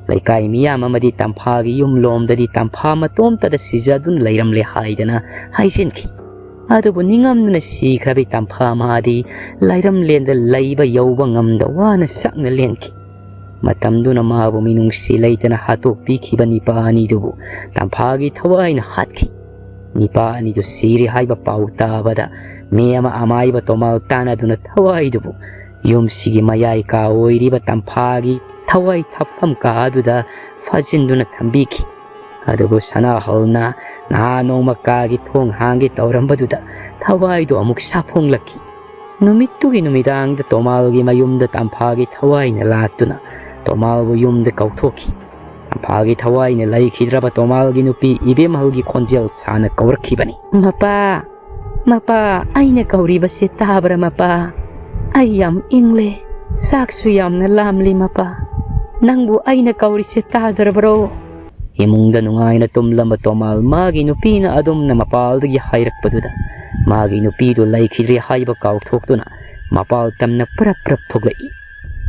ꯂꯩꯀꯥꯏ ꯃꯤꯌꯥꯝ ꯑꯃꯗꯤ ꯇꯝꯐꯥꯒꯤ ꯌꯨꯝ ꯂꯣꯝꯗꯗꯤ ꯇꯝꯐꯥ ꯃꯇꯣꯝꯇꯗ ꯁꯤꯖꯗꯨꯅ ꯂꯩꯔꯝꯂꯦ ꯍꯥꯏꯗꯅ ꯍꯥꯏꯖꯤꯟꯈꯤ꯫ ꯑꯗꯨꯕꯨ ꯅꯤꯡꯉꯝꯗꯨꯅ ꯁꯤꯈ꯭ꯔꯕꯤ ꯇꯝꯐꯥ ꯃꯥꯗꯤ ꯂꯥꯏꯔꯝꯂꯦꯟꯗ ꯂꯩꯕ ꯌꯧꯕ ꯉꯝꯗ ꯋꯥꯅ ꯁꯛꯅ ꯂꯦꯟꯈꯤ꯫ ꯃꯇꯝꯗꯨꯅ ꯃꯥꯕꯨ ꯃꯤꯅꯨꯡꯁꯤ ꯂꯩꯇꯅ ꯍꯥꯠꯇꯣꯛꯄꯤꯈꯤꯕ ꯅꯤꯄꯥ ꯑꯅꯤꯗꯨꯕꯨ ꯇꯝꯐꯥꯒꯤ ꯊꯋꯥꯏꯅ ꯍꯥꯠꯈꯤ꯫ ꯅꯤꯄꯥ ꯑꯅꯤꯗꯨ ꯁꯤꯔꯦ ꯍꯥꯏꯕ ꯄꯥꯎ ꯇꯥꯕꯗ ꯃꯤ ꯑꯃ ꯑꯃꯥꯏꯕ ꯇꯣꯃꯥꯜ ꯇꯥꯟꯅꯗꯨꯅ ꯊꯋꯥꯏꯗꯨꯕꯨ ꯌꯨꯝꯁꯤꯒꯤ ꯃꯌꯥꯏ ꯀꯥ ꯑꯣꯏꯔꯤꯕ ꯇꯝꯐꯥꯒꯤ ꯊꯋꯥꯏ ꯊꯛꯐꯝ ꯀꯥ ꯑꯗꯨꯗ ꯐꯥꯖꯤꯟꯗꯨꯅ ꯊꯝꯕꯤꯈꯤ꯫ ꯑꯗꯨꯕꯨ ꯁꯅꯥꯍꯜꯅ ꯅꯍꯥ ꯅꯣꯡꯃ ꯀꯥꯒꯤ ꯊꯣꯡ ꯍꯥꯡꯒꯦ ꯇꯧꯔꯝꯕꯗꯨꯗ ꯊꯋꯥꯏꯗꯨ ꯑꯃꯨꯛ ꯁꯥꯐꯣꯡꯂꯛꯈꯤ꯫ ꯅꯨꯃꯤꯠꯇꯨꯒꯤ ꯅꯨꯃꯤꯗꯥꯡꯗ ꯇꯣꯃꯥꯜꯒꯤ ꯃꯌꯨꯝꯗ ꯇꯝꯐꯥꯒꯤ ꯊꯋꯥꯏꯅ ꯂꯥꯛꯇꯨꯅ ꯇꯣꯃꯥꯜꯕꯨ ꯌꯨꯝꯗ ꯀꯧꯊꯣꯛꯈꯤ꯫ ꯇꯝꯐꯥꯒꯤ ꯊꯋꯥꯏꯅ ꯂꯩꯈꯤꯗ꯭ꯔꯕ ꯇꯣꯃꯥꯜꯒꯤ ꯅꯨꯄꯤ ꯏꯕꯦꯝꯍꯜꯒꯤ ꯈꯣꯟꯖꯦꯜ ꯁꯥꯅ ꯀꯧꯔꯛꯈꯤꯕꯅꯤ꯫ "ꯃꯄꯥ, ꯃꯄꯥ, ꯑꯩꯅ ꯀꯧꯔꯤꯕꯁꯤ ꯇꯥꯕ꯭ꯔꯥ ꯃꯄꯥ? ꯑꯩ ꯌꯥꯝ ꯏꯪꯂꯦ, ꯆꯥꯛꯁꯨ ꯌꯥꯝꯅ ꯂꯥꯝꯂꯤ ꯃꯄꯥ꯫ ꯅꯪꯕꯨ ꯑꯩꯅ ꯀꯧꯔꯤꯁꯦ ꯇꯥꯗ꯭ꯔꯕ꯭ꯔꯣ?" ꯏꯃꯨꯡꯗ ꯅꯨꯡꯉꯥꯏꯅ ꯇꯨꯝꯂꯝꯕ ꯇꯣꯃꯥꯜ ꯃꯥꯒꯤ ꯅꯨꯄꯤꯅ ꯑꯗꯨꯝꯅ ꯃꯄꯥꯜꯗꯒꯤ ꯍꯥꯏꯔꯛꯄꯗꯨꯗ ꯃꯥꯒꯤ ꯅꯨꯄꯤꯗꯨ ꯂꯩꯈꯤꯗ꯭ꯔꯦ ꯍꯥꯏꯕ ꯀꯥꯎꯊꯣꯛꯇꯨꯅ ꯃꯄꯥꯜ ꯇꯝꯅ ꯄ꯭ꯔꯞ ꯄ꯭ꯔꯞ ꯊꯣꯛꯂꯛꯏ꯫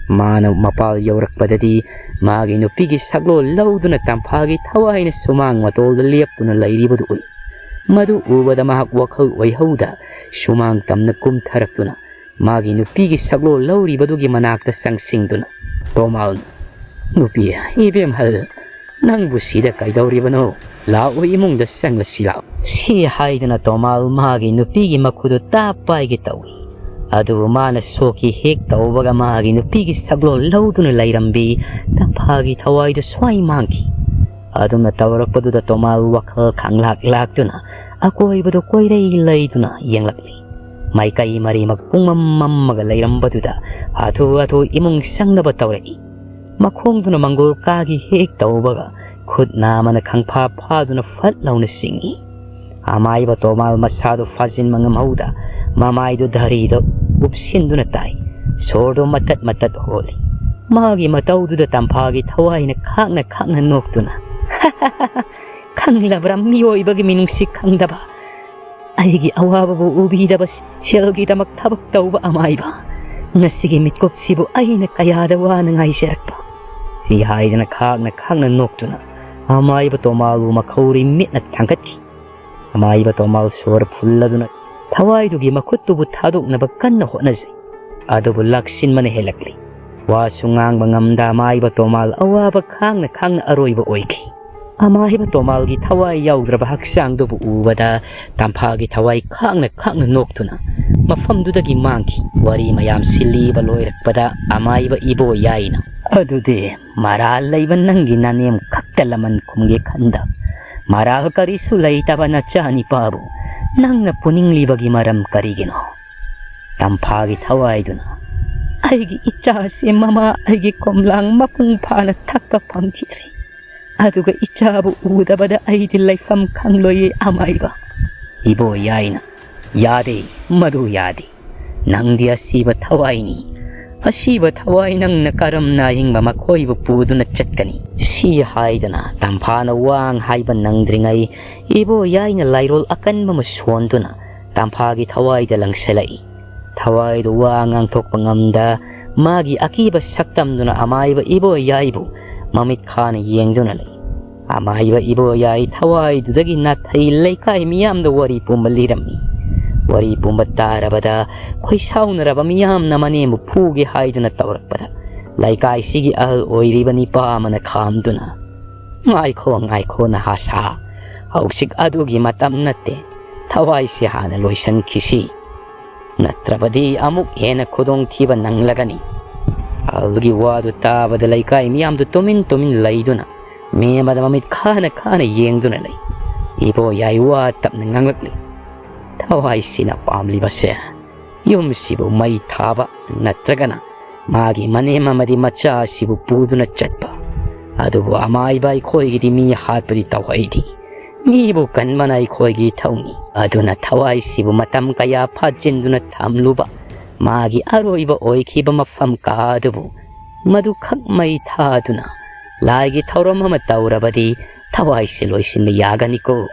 ꯃꯥꯅ ꯃꯄꯥꯜ ꯌꯧꯔꯛꯄꯗꯗꯤ ꯃꯥꯒꯤ ꯅꯨꯄꯤꯒꯤ ꯁꯛꯂꯣꯟ ꯂꯧꯗꯨꯅ ꯇꯝꯐꯥꯒꯤ ꯊꯋꯥꯏꯅ ꯁꯨꯃꯥꯡ ꯃꯇꯣꯜꯗ ꯂꯦꯞꯇꯨꯅ ꯂꯩꯔꯤꯕꯗꯨ ꯎꯏ꯫ ꯃꯗꯨ ꯎꯕꯗ ꯃꯍꯥꯛ ꯋꯥꯈꯜ ꯑꯣꯏꯍꯧꯗ ꯁꯨꯃꯥꯡ ꯇꯝꯅ ꯀꯨꯝꯊꯔꯛꯇꯨꯅ ꯃꯥꯒꯤ ꯅꯨꯄꯤꯒꯤ ꯁꯛꯂꯣꯟ ꯂꯧꯔꯤꯕꯗꯨꯒꯤ ꯃꯅꯥꯛꯇ ꯆꯪꯁꯤꯟꯗꯨꯅ ꯇꯣꯃꯥꯜꯅ, "ꯅꯨꯄꯤ, ꯏꯕꯦꯝꯍꯜ, ꯅꯪꯕꯨ ꯁꯤꯗ ꯀꯩꯗꯧꯔꯤꯕꯅꯣ? ꯂꯥꯛꯑꯣ, ꯏꯃꯨꯡꯗ ꯆꯪꯂꯁꯤ ꯂꯥꯛꯑꯣ," ꯁꯤ ꯍꯥꯏꯗꯨꯅ ꯇꯣꯃꯥꯜ ꯃꯥꯒꯤ ꯅꯨꯄꯤꯒꯤ ꯃꯈꯨꯠꯇꯨ ꯇꯥꯞ ꯄꯥꯏꯒꯦ ꯇꯧꯏ꯫ ꯑꯗꯨꯕꯨ ꯃꯥꯅ ꯁꯣꯛꯈꯤ ꯍꯦꯛ ꯇꯧꯕꯒ ꯃꯥꯒꯤ ꯅꯨꯄꯤꯒꯤ ꯁꯛꯂꯣꯟ ꯂꯧꯗꯨꯅ ꯂꯩꯔꯝꯕꯤ ꯇꯝꯐꯥꯒꯤ ꯊꯋꯥꯏꯗꯨ ꯁ꯭ꯋꯥꯏ ꯃꯥꯡꯈꯤ꯫ ꯑꯗꯨꯝꯅ ꯇꯧꯔꯛꯄꯗꯨꯗ ꯇꯣꯃꯥꯜ ꯋꯥꯈꯜ ꯈꯪꯂꯥꯛ ꯂꯥꯛꯇꯨꯅ ꯑꯀꯣꯏꯕꯗꯨ ꯀꯣꯏꯔꯩ ꯂꯩꯗꯨꯅ ꯌꯦꯡꯂꯛꯂꯤ꯫ ꯃꯥꯏꯀꯩ ꯃꯔꯤꯃꯛ ꯄꯨꯡꯃꯝ ꯃꯝꯃꯒ ꯂꯩꯔꯝꯕꯗꯨꯗ ꯍꯥꯊꯨ ꯍꯥꯊꯨ ꯏꯃꯨꯡ ꯆꯪꯅꯕ ꯇꯧꯔꯛꯏ꯫ ꯃꯈꯣꯡꯗꯨꯅ ꯃꯪꯒꯣꯜ ꯀꯥꯒꯤ ꯍꯦꯛ ꯇꯧꯕꯒ ꯈꯨꯠ ꯅꯥꯝꯃꯅ ꯈꯪꯐꯥ ꯐꯥꯗꯨꯅ ꯐꯠ ꯂꯥꯎꯅ ꯆꯤꯡꯏ꯫ ꯑꯃꯥꯏꯕ ꯇꯣꯃꯥꯜ ꯃꯁꯥꯗꯨ ꯐꯥꯖꯤꯟꯕ ꯉꯝꯍꯧꯗ ꯃꯃꯥꯏꯗꯨ ꯙꯔꯤꯗ ꯎꯞꯁꯤꯟꯗꯨꯅ ꯇꯥꯏ꯫ ꯁꯣꯔꯗꯨ ꯃꯇꯠ ꯃꯇꯠ ꯍꯣꯜꯂꯤ꯫ ꯃꯥꯒꯤ ꯃꯇꯧꯗꯨꯗ ꯇꯝꯐꯥꯒꯤ ꯊꯋꯥꯏꯅ ꯈꯥꯛꯅ ꯈꯥꯛꯅ ꯅꯣꯛꯇꯨꯅ, "ꯈꯪꯂꯕ꯭ꯔꯥ ꯃꯤꯑꯣꯏꯕꯒꯤ ꯃꯤꯅꯨꯡꯁꯤ ꯈꯪꯗꯕ? ꯑꯩꯒꯤ ꯑꯋꯥꯕꯕꯨ ꯎꯕꯤꯗꯕ ꯁꯦꯜꯒꯤꯗꯃꯛ ꯊꯕꯛ ꯇꯧꯕ ꯑꯃꯥꯏꯕ꯫ ꯉꯁꯤꯒꯤ ꯃꯤꯠꯀꯨꯞꯁꯤꯕꯨ ꯑꯩꯅ ꯀꯌꯥꯗ ꯋꯥꯅ ꯉꯥꯏꯖꯔꯛꯄ?" ꯁꯤ ꯍꯥꯏꯗꯅ ꯈꯥꯛꯅ ꯈꯥꯛꯅ ꯅꯣꯛꯇꯨꯅ ꯑꯃꯥꯏꯕ ꯇꯣꯃꯥꯜꯕꯨ ꯃꯈꯧꯔꯤ ꯃꯤꯠꯅ ꯊꯥꯡꯒꯠꯈꯤ꯫ ꯑꯃꯥꯏꯕ ꯇꯣꯃꯥꯜ ꯁꯣꯔ ꯐꯨꯜꯂꯗꯨꯅ ꯊꯋꯥꯏꯗꯨꯒꯤ ꯃꯈꯨꯠꯇꯨꯕꯨ ꯊꯥꯗꯣꯛꯅꯕ ꯀꯟꯅ ꯍꯣꯠꯅꯖꯩ꯫ ꯑꯗꯨꯕꯨ ꯂꯥꯛꯁꯤꯟꯕꯅ ꯍꯦꯜꯂꯛꯂꯤ꯫ ꯋꯥꯁꯨ ꯉꯥꯡꯕ ꯉꯝꯗ ꯑꯃꯥꯏꯕ ꯇꯣꯃꯥꯜ ꯑꯋꯥꯕ ꯈꯥꯡꯅ ꯈꯥꯡꯅ ꯑꯔꯣꯏꯕ ꯑꯣꯏꯈꯤ꯫ ꯑꯃꯥꯏꯕ ꯇꯣꯃꯥꯜꯒꯤ ꯊꯋꯥꯏ ꯌꯥꯎꯗ꯭ꯔꯕ ꯍꯛꯆꯥꯡꯗꯨꯕꯨ ꯎꯕꯗ ꯇꯝꯐꯥꯒꯤ ꯊꯋꯥꯏ ꯈꯥꯛꯅ ꯈꯥꯛꯅ ꯅꯣꯛꯇꯨꯅ ꯃꯐꯝꯗꯨꯗꯒꯤ ꯃꯥꯡꯈꯤ꯫ ꯋꯥꯔꯤ ꯃꯌꯥꯝ ꯁꯤꯜꯂꯤꯕ ꯂꯣꯏꯔꯛꯄꯗ ꯑꯃꯥꯏꯕ ꯏꯕꯣ ꯌꯥꯏꯅ, "ꯑꯗꯨꯗꯤ ꯃꯔꯥꯜ ꯂꯩꯕ ꯅꯪꯒꯤ ꯅꯅꯦꯝ ꯈꯛꯇ ꯂꯃꯟ ꯈꯨꯝꯒꯦ ꯈꯟꯗ, ꯃꯔꯥꯜ ꯀꯔꯤꯁꯨ ꯂꯩꯇꯕ ꯅꯆꯥ ꯅꯤꯄꯥꯕꯨ ꯅꯪꯅ ꯄꯨꯅꯤꯡꯂꯤꯕꯒꯤ ꯃꯔꯝ ꯀꯔꯤꯒꯤꯅꯣ?" ꯇꯝꯐꯥꯒꯤ ꯊꯋꯥꯏꯗꯨꯅ, "ꯑꯩꯒꯤ ꯏꯆꯥꯁꯤ ꯃꯃꯥ ꯑꯩꯒꯤ ꯀꯣꯝꯂꯥꯡ ꯃꯄꯨꯡ ꯐꯥꯅ ꯊꯛꯄ ꯐꯪꯈꯤꯗ꯭ꯔꯤ꯫ ꯑꯗꯨꯒ ꯏꯆꯥꯕꯨ ꯎꯗꯕꯗ ꯑꯩꯗꯤ ꯂꯩꯐꯝ ꯈꯪꯂꯣꯏꯌꯦ ꯑꯃꯥꯏꯕ꯫" ꯏꯕꯣ ꯌꯥꯏꯅ, "ꯌꯥꯗꯦ, ꯃꯗꯨ ꯌꯥꯗꯦ꯫ ꯅꯪꯗꯤ ꯑꯁꯤꯕ ꯊꯋꯥꯏꯅꯤ꯫ ꯑꯁꯤꯕ ꯊꯋꯥꯏ ꯅꯪꯅ ꯀꯔꯝꯅ ꯑꯍꯤꯡꯕ ꯃꯈꯣꯏꯕꯨ ꯄꯨꯗꯨꯅ ꯆꯠꯀꯅꯤ?" ꯁꯤ ꯍꯥꯏꯗꯅ ꯇꯝꯐꯥꯅ ꯋꯥ ꯍꯥꯏꯕ ꯅꯪꯗ꯭ꯔꯤꯉꯩ, ꯏꯕꯣꯌꯥꯏꯅ ꯂꯥꯏꯔꯣꯜ ꯑꯀꯟꯕ ꯑꯃ ꯁꯣꯟꯗꯨꯅ ꯇꯝꯐꯥꯒꯤ ꯊꯋꯥꯏꯗ ꯂꯪꯁꯤꯜꯂꯛꯏ꯫ ꯊꯋꯥꯏꯗꯨ ꯋꯥ ꯉꯥꯡꯊꯣꯛꯄ ꯉꯝꯗ, ꯃꯥꯒꯤ ꯑꯀꯤꯕ ꯁꯛꯇꯝꯗꯨꯅ ꯑꯃꯥꯏꯕ ꯏꯕꯣꯌꯥꯏꯕꯨ ꯃꯃꯤꯠ ꯈꯥꯅ ꯌꯦꯡꯗꯨꯅ ꯂꯩ꯫ ꯑꯃꯥꯏꯕ ꯏꯕꯣꯌꯥꯏ ꯊꯋꯥꯏꯗꯨꯗꯒꯤ ꯅꯥꯊꯩ ꯂꯩꯀꯥꯏ ꯃꯤꯌꯥꯝꯗ ꯋꯥꯔꯤ ꯄꯨꯝꯕ ꯂꯤꯔꯝꯃꯤ꯫ ꯋꯥꯔꯤ ꯄꯨꯝꯕ ꯇꯥꯔꯕꯗ ꯈꯣꯏꯁꯥꯎꯅꯔꯕ ꯃꯤꯌꯥꯝꯅ ꯃꯅꯦꯝꯕꯨ ꯐꯨꯒꯦ ꯍꯥꯏꯗꯨꯅ ꯇꯧꯔꯛꯄꯗ, ꯂꯩꯀꯥꯏꯁꯤꯒꯤ ꯑꯍꯜ ꯑꯣꯏꯔꯤꯕ ꯅꯤꯄꯥ ꯑꯃꯅ ꯈꯥꯝꯗꯨꯅ, "ꯉꯥꯏꯈꯣ, ꯉꯥꯏꯈꯣ, ꯅꯍꯥ ꯁꯥ, ꯍꯧꯖꯤꯛ ꯑꯗꯨꯒꯤ ꯃꯇꯝ ꯅꯠꯇꯦ꯫ ꯊꯋꯥꯏꯁꯦ ꯍꯥꯟꯅ ꯂꯣꯏꯁꯤꯟꯈꯤꯁꯤ, ꯅꯠꯇ꯭ꯔꯕꯗꯤ ꯑꯃꯨꯛ ꯍꯦꯟꯅ ꯈꯨꯗꯣꯡꯊꯤꯕ ꯅꯪꯂꯒꯅꯤ꯫" ꯑꯍꯜꯒꯤ ꯋꯥꯗꯨ ꯇꯥꯕꯗ ꯂꯩꯀꯥꯏ ꯃꯤꯌꯥꯝꯗꯨ ꯇꯨꯃꯤꯟ ꯇꯨꯃꯤꯟ ꯂꯩꯗꯨꯅ ꯃꯦꯝꯕꯗ ꯃꯃꯤꯠ ꯈꯥꯅ ꯈꯥꯅ ꯌꯦꯡꯗꯨꯅ ꯂꯩ꯫ ꯏꯕꯣꯌꯥꯏ ꯋꯥ ꯇꯞꯅ ꯉꯥꯡꯂꯛꯂꯤ, "ꯊꯋꯥꯏꯁꯤꯅ ꯄꯥꯝꯂꯤꯕꯁꯦ ꯌꯨꯝꯁꯤꯕꯨ ꯃꯩ ꯊꯥꯕ ꯅꯠꯇ꯭ꯔꯒꯅ ꯃꯥꯒꯤ ꯃꯅꯦꯝ ꯑꯃꯗꯤ ꯃꯆꯥ ꯑꯁꯤꯕꯨ ꯄꯨꯗꯨꯅ ꯆꯠꯄ꯫ ꯑꯗꯨꯕꯨ ꯑꯃꯥꯏꯕ ꯑꯩꯈꯣꯏꯒꯤꯗꯤ ꯃꯤ ꯍꯥꯠꯄꯗꯤ ꯇꯧꯍꯩꯗꯦ꯫ ꯃꯤꯕꯨ ꯀꯟꯕꯅ ꯑꯩꯈꯣꯏꯒꯤ ꯏꯊꯧꯅꯤ꯫ ꯑꯗꯨꯅ ꯊꯋꯥꯏꯁꯤꯕꯨ ꯃꯇꯝ ꯀꯌꯥ ꯐꯥꯖꯤꯟꯗꯨꯅ ꯊꯝꯂꯨꯕ ꯃꯥꯒꯤ ꯑꯔꯣꯏꯕ ꯑꯣꯏꯈꯤꯕ ꯃꯐꯝ ꯀꯥ ꯑꯗꯨꯕꯨ ꯃꯗꯨꯈꯛ ꯃꯩ ꯊꯥꯗꯨꯅ ꯂꯥꯏꯒꯤ ꯊꯧꯔꯝ ꯑꯃ ꯇꯧꯔꯕꯗꯤ ꯊꯋꯥꯏꯁꯦ ꯂꯣꯏꯁꯤꯟꯕ ꯌꯥꯒꯅꯤꯀꯣ?"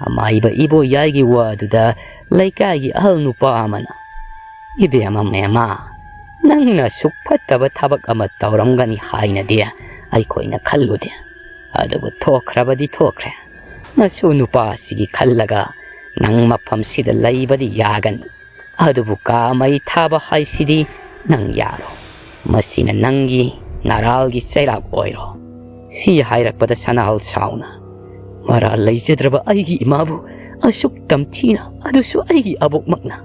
ꯑꯃꯥꯏꯕ ꯏꯕꯣꯌꯥꯏꯒꯤ ꯋꯥꯗꯨꯗ ꯂꯩꯀꯥꯏꯒꯤ ꯑꯍꯜ ꯅꯨꯄꯥ ꯑꯃꯅ, "ꯏꯕꯦꯝꯃ ꯃꯦꯝꯃ, ꯅꯪꯅ ꯑꯁꯨꯛ ꯐꯠꯇꯕ ꯊꯕꯛ ꯑꯃ ꯇꯧꯔꯝꯒꯅꯤ ꯍꯥꯏꯅꯗꯤ ꯑꯩꯈꯣꯏꯅ ꯈꯜꯂꯨꯗꯦ꯫ ꯑꯗꯨꯕꯨ ꯊꯣꯛꯈ꯭ꯔꯕꯗꯤ ꯊꯣꯛꯈ꯭ꯔꯦ꯫ ꯅꯁꯨ ꯅꯨꯄꯥ ꯑꯁꯤꯒꯤ ꯈꯜꯂꯒ ꯅꯪ ꯃꯐꯝꯁꯤꯗ ꯂꯩꯕꯗꯤ ꯌꯥꯒꯅꯤ꯫ ꯑꯗꯨꯕꯨ ꯀꯥ ꯃꯩ ꯊꯥꯕ ꯍꯥꯏꯁꯤꯗꯤ ꯅꯪ ꯌꯥꯔꯣ꯫ ꯃꯁꯤꯅ ꯅꯪꯒꯤ ꯅꯔꯥꯜꯒꯤ ꯆꯩꯔꯥꯛ ꯑꯣꯏꯔꯣ꯫" ꯁꯤ ꯍꯥꯏꯔꯛꯄꯗ ꯁꯅꯥꯍꯜ ꯁꯥꯎꯅ, "ꯃꯔꯥꯜ ꯂꯩꯖꯗ꯭ꯔꯕ ꯑꯩꯒꯤ ꯏꯃꯥꯕꯨ ꯑꯁꯨꯛ ꯇꯝꯊꯤꯅ, ꯑꯗꯨꯁꯨ ꯑꯩꯒꯤ ꯑꯕꯣꯛꯃꯛꯅ,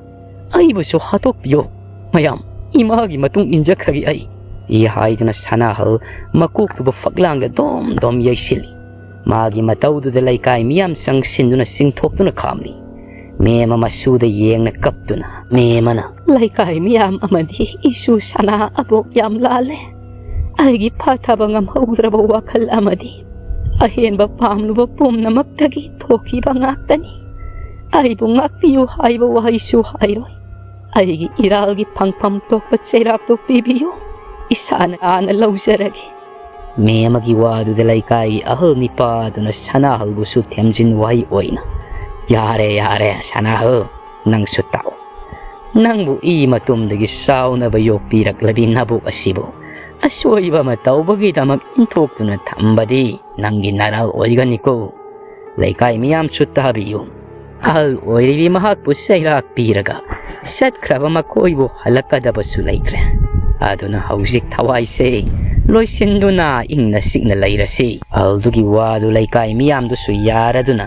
ꯑꯩꯕꯨꯁꯨ ꯍꯥꯠꯇꯣꯛꯄꯤꯌꯣ꯫ ꯃꯌꯥꯝ, ꯏꯃꯥꯒꯤ ꯃꯇꯨꯡ ꯏꯟꯖꯈ꯭ꯔꯒꯦ ꯑꯩ꯫" ꯁꯤ ꯍꯥꯏꯗꯨꯅ ꯁꯅꯥꯍꯜ ꯃꯀꯣꯛꯇꯨꯕꯨ ꯐꯛꯂꯥꯡꯗ ꯗꯣꯝ ꯗꯣꯝ ꯌꯩꯁꯤꯜꯂꯤ꯫ ꯃꯥꯒꯤ ꯃꯇꯧꯗꯨꯗ ꯂꯩꯀꯥꯏ ꯃꯤꯌꯥꯝ ꯆꯪꯁꯤꯟꯗꯨꯅ ꯆꯤꯡꯊꯣꯛꯇꯨꯅ ꯈꯥꯝꯂꯤ꯫ ꯃꯦꯝꯃ ꯃꯁꯨꯗ ꯌꯦꯡꯅ ꯀꯞꯇꯨꯅ, ꯃꯦꯝꯃꯅ, "ꯂꯩꯀꯥꯏ ꯃꯤꯌꯥꯝ ꯑꯃꯗꯤ ꯏꯁꯨ ꯁꯅꯥ ꯑꯕꯣꯛ ꯌꯥꯝ ꯂꯥꯜꯂꯦ꯫ ꯑꯩꯒꯤ ꯐꯥꯊꯕ ꯉꯝꯍꯧꯗ꯭ꯔꯕ ꯋꯥꯈꯜ ꯑꯃꯗꯤ ꯑꯍꯦꯟꯕ ꯄꯥꯝꯂꯨꯕ ꯄꯨꯝꯅꯃꯛꯇꯒꯤ ꯊꯣꯛꯈꯤꯕ ꯉꯥꯛꯇꯅꯤ꯫ ꯑꯩꯕꯨ ꯉꯥꯛꯄꯤꯌꯨ ꯍꯥꯏꯕ ꯋꯥꯍꯩꯁꯨ ꯍꯥꯏꯔꯣꯏ꯫ ꯑꯩꯒꯤ ꯏꯔꯥꯜꯒꯤ ꯐꯪꯐꯝ ꯊꯣꯛꯄ ꯆꯩꯔꯥꯛꯇꯨ ꯄꯤꯕꯤꯌꯨ, ꯏꯁꯥꯅ ꯂꯥꯟꯅ ꯂꯧꯖꯔꯒꯦ꯫ ꯃꯤ ꯑꯃꯒꯤ ꯋꯥꯗꯨꯗ ꯂꯩꯀꯥꯏꯒꯤ ꯑꯍꯜ ꯅꯤꯄꯥꯗꯨꯅ ꯁꯅꯥꯍꯜꯕꯨꯁꯨ ꯊꯦꯝꯖꯤꯟ ꯋꯥꯍꯩ ꯑꯣꯏꯅ, "ꯌꯥꯔꯦ, ꯌꯥꯔꯦ, ꯁꯅꯥꯍꯜ, ꯅꯪꯁꯨ ꯇꯥꯎ꯫ ꯅꯪꯕꯨ ꯏ ꯃꯇꯨꯝꯗꯒꯤ ꯆꯥꯎꯅꯕ ꯌꯣꯛꯄꯤꯔꯛꯂꯕꯤ ꯅꯕꯨꯛ ꯑꯁꯤꯕꯨ ꯑꯁꯣꯏꯕ ꯑꯃ ꯇꯧꯕꯒꯤꯗꯃꯛ ꯏꯟꯊꯣꯛꯇꯨꯅ ꯊꯝꯕꯗꯤ ꯅꯪꯒꯤ ꯅꯔꯥꯜ ꯑꯣꯏꯒꯅꯤꯀꯣ꯫ ꯂꯩꯀꯥꯏ ꯃꯤꯌꯥꯝꯁꯨ ꯇꯥꯕꯤꯌꯨ꯫ ꯑꯍꯜ ꯑꯣꯏꯔꯤꯕꯤ ꯃꯍꯥꯛꯄꯨ ꯆꯩꯔꯥꯛ ꯄꯤꯔꯒ ꯆꯠꯈ꯭ꯔꯕ ꯃꯈꯣꯏꯕꯨ ꯍꯜꯂꯛꯀꯗꯕꯁꯨ ꯂꯩꯇ꯭ꯔꯦ꯫ ꯑꯗꯨꯅ ꯍꯧꯖꯤꯛ ꯊꯋꯥꯏꯁꯦ ꯂꯣꯏꯁꯤꯟꯗꯨꯅ ꯏꯪꯅ ꯆꯤꯛꯅ ꯂꯩꯔꯁꯤ꯫" ꯑꯍꯜꯗꯨꯒꯤ ꯋꯥꯗꯨ ꯂꯩꯀꯥꯏ ꯃꯤꯌꯥꯝꯗꯨꯁꯨ ꯌꯥꯔꯗꯨꯅ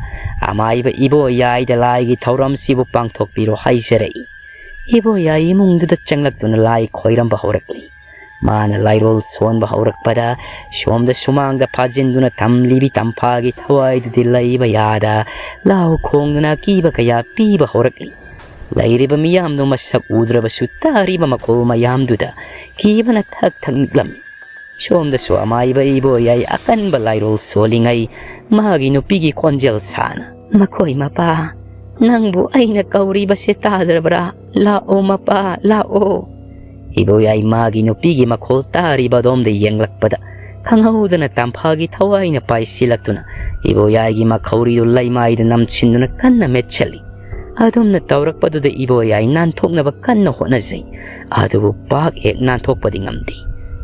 ꯑꯃꯥꯏꯕ ꯏꯕꯣꯌꯥꯏꯗ ꯂꯥꯏꯒꯤ ꯊꯧꯔꯝꯁꯤꯕꯨ ꯄꯥꯡꯊꯣꯛꯄꯤꯔꯣ ꯍꯥꯏꯖꯔꯛꯏ꯫ ꯏꯕꯣꯌꯥꯏ ꯏꯃꯨꯡꯗꯨꯗ ꯆꯪꯂꯛꯇꯨꯅ ꯂꯥꯏ ꯈꯣꯏꯔꯝꯕ ꯍꯧꯔꯛꯂꯤ꯫ ꯃꯥꯅ ꯂꯥꯏꯔꯣꯜ ꯁꯣꯟꯕ ꯍꯧꯔꯛꯄꯗ ꯁꯣꯝꯗ ꯁꯨꯃꯥꯡꯗ ꯐꯥꯖꯤꯟꯗꯨꯅ ꯊꯝꯂꯤꯕꯤ ꯇꯝꯐꯥꯒꯤ ꯊꯋꯥꯏꯗꯨꯗꯤ ꯂꯩꯕ ꯌꯥꯗ ꯂꯥꯎ ꯈꯣꯡꯗꯨꯅ ꯑꯀꯤꯕ ꯀꯌꯥ ꯄꯤꯕ ꯍꯧꯔꯛꯂꯤ꯫ ꯂꯩꯔꯤꯕ ꯃꯤꯌꯥꯝꯗꯨ ꯃꯁꯛ ꯎꯗ꯭ꯔꯕꯁꯨ ꯇꯥꯔꯤꯕ ꯃꯈꯣꯜ ꯃꯌꯥꯝꯗꯨꯗ ꯀꯤꯕꯅ ꯊꯛ ꯊꯛ ꯅꯤꯛꯂꯝꯃꯤ꯫ ꯁꯣꯝꯗꯁꯨ ꯑꯃꯥꯏꯕ ꯏꯕꯣꯌꯥꯏ ꯑꯀꯟꯕ ꯂꯥꯏꯔꯣꯜ ꯁꯣꯜꯂꯤꯉꯩ ꯃꯥꯒꯤ ꯅꯨꯄꯤꯒꯤ ꯈꯣꯟꯖꯦꯜ ꯁꯥꯅ, "ꯃꯈꯣꯏ ꯃꯄꯥ, ꯅꯪꯕꯨ ꯑꯩꯅ ꯀꯧꯔꯤꯕꯁꯦ ꯇꯥꯗ꯭ꯔꯕ꯭ꯔꯥ? ꯂꯥꯛꯑꯣ ꯃꯄꯥ, ꯂꯥꯛꯑꯣ꯫" ꯏꯕꯣꯌꯥꯏ ꯃꯥꯒꯤ ꯅꯨꯄꯤꯒꯤ ꯃꯈꯣꯜ ꯇꯥꯔꯤꯕ ꯑꯗꯣꯝꯗ ꯌꯦꯡꯂꯛꯄꯗ ꯈꯪꯍꯧꯗꯅ ꯇꯝꯐꯥꯒꯤ ꯊꯋꯥꯏꯅ ꯄꯥꯏꯁꯤꯜꯂꯛꯇꯨꯅ ꯏꯕꯣꯌꯥꯏꯒꯤ ꯃꯈꯧꯔꯤꯗꯨ ꯂꯩꯃꯥꯏꯗ ꯅꯝꯁꯤꯟꯗꯨꯅ ꯀꯟꯅ ꯃꯦꯠꯁꯤꯜꯂꯤ꯫ ꯑꯗꯨꯝꯅ ꯇꯧꯔꯛꯄꯗꯨꯗ ꯏꯕꯣꯌꯥꯏ ꯅꯥꯟꯊꯣꯛꯅꯕ ꯀꯟꯅ ꯍꯣꯠꯅꯖꯩ, ꯑꯗꯨꯕꯨ ꯄꯥꯛ ꯍꯦꯛ ꯅꯥꯟꯊꯣꯛꯄꯗꯤ ꯉꯝꯗꯦ꯫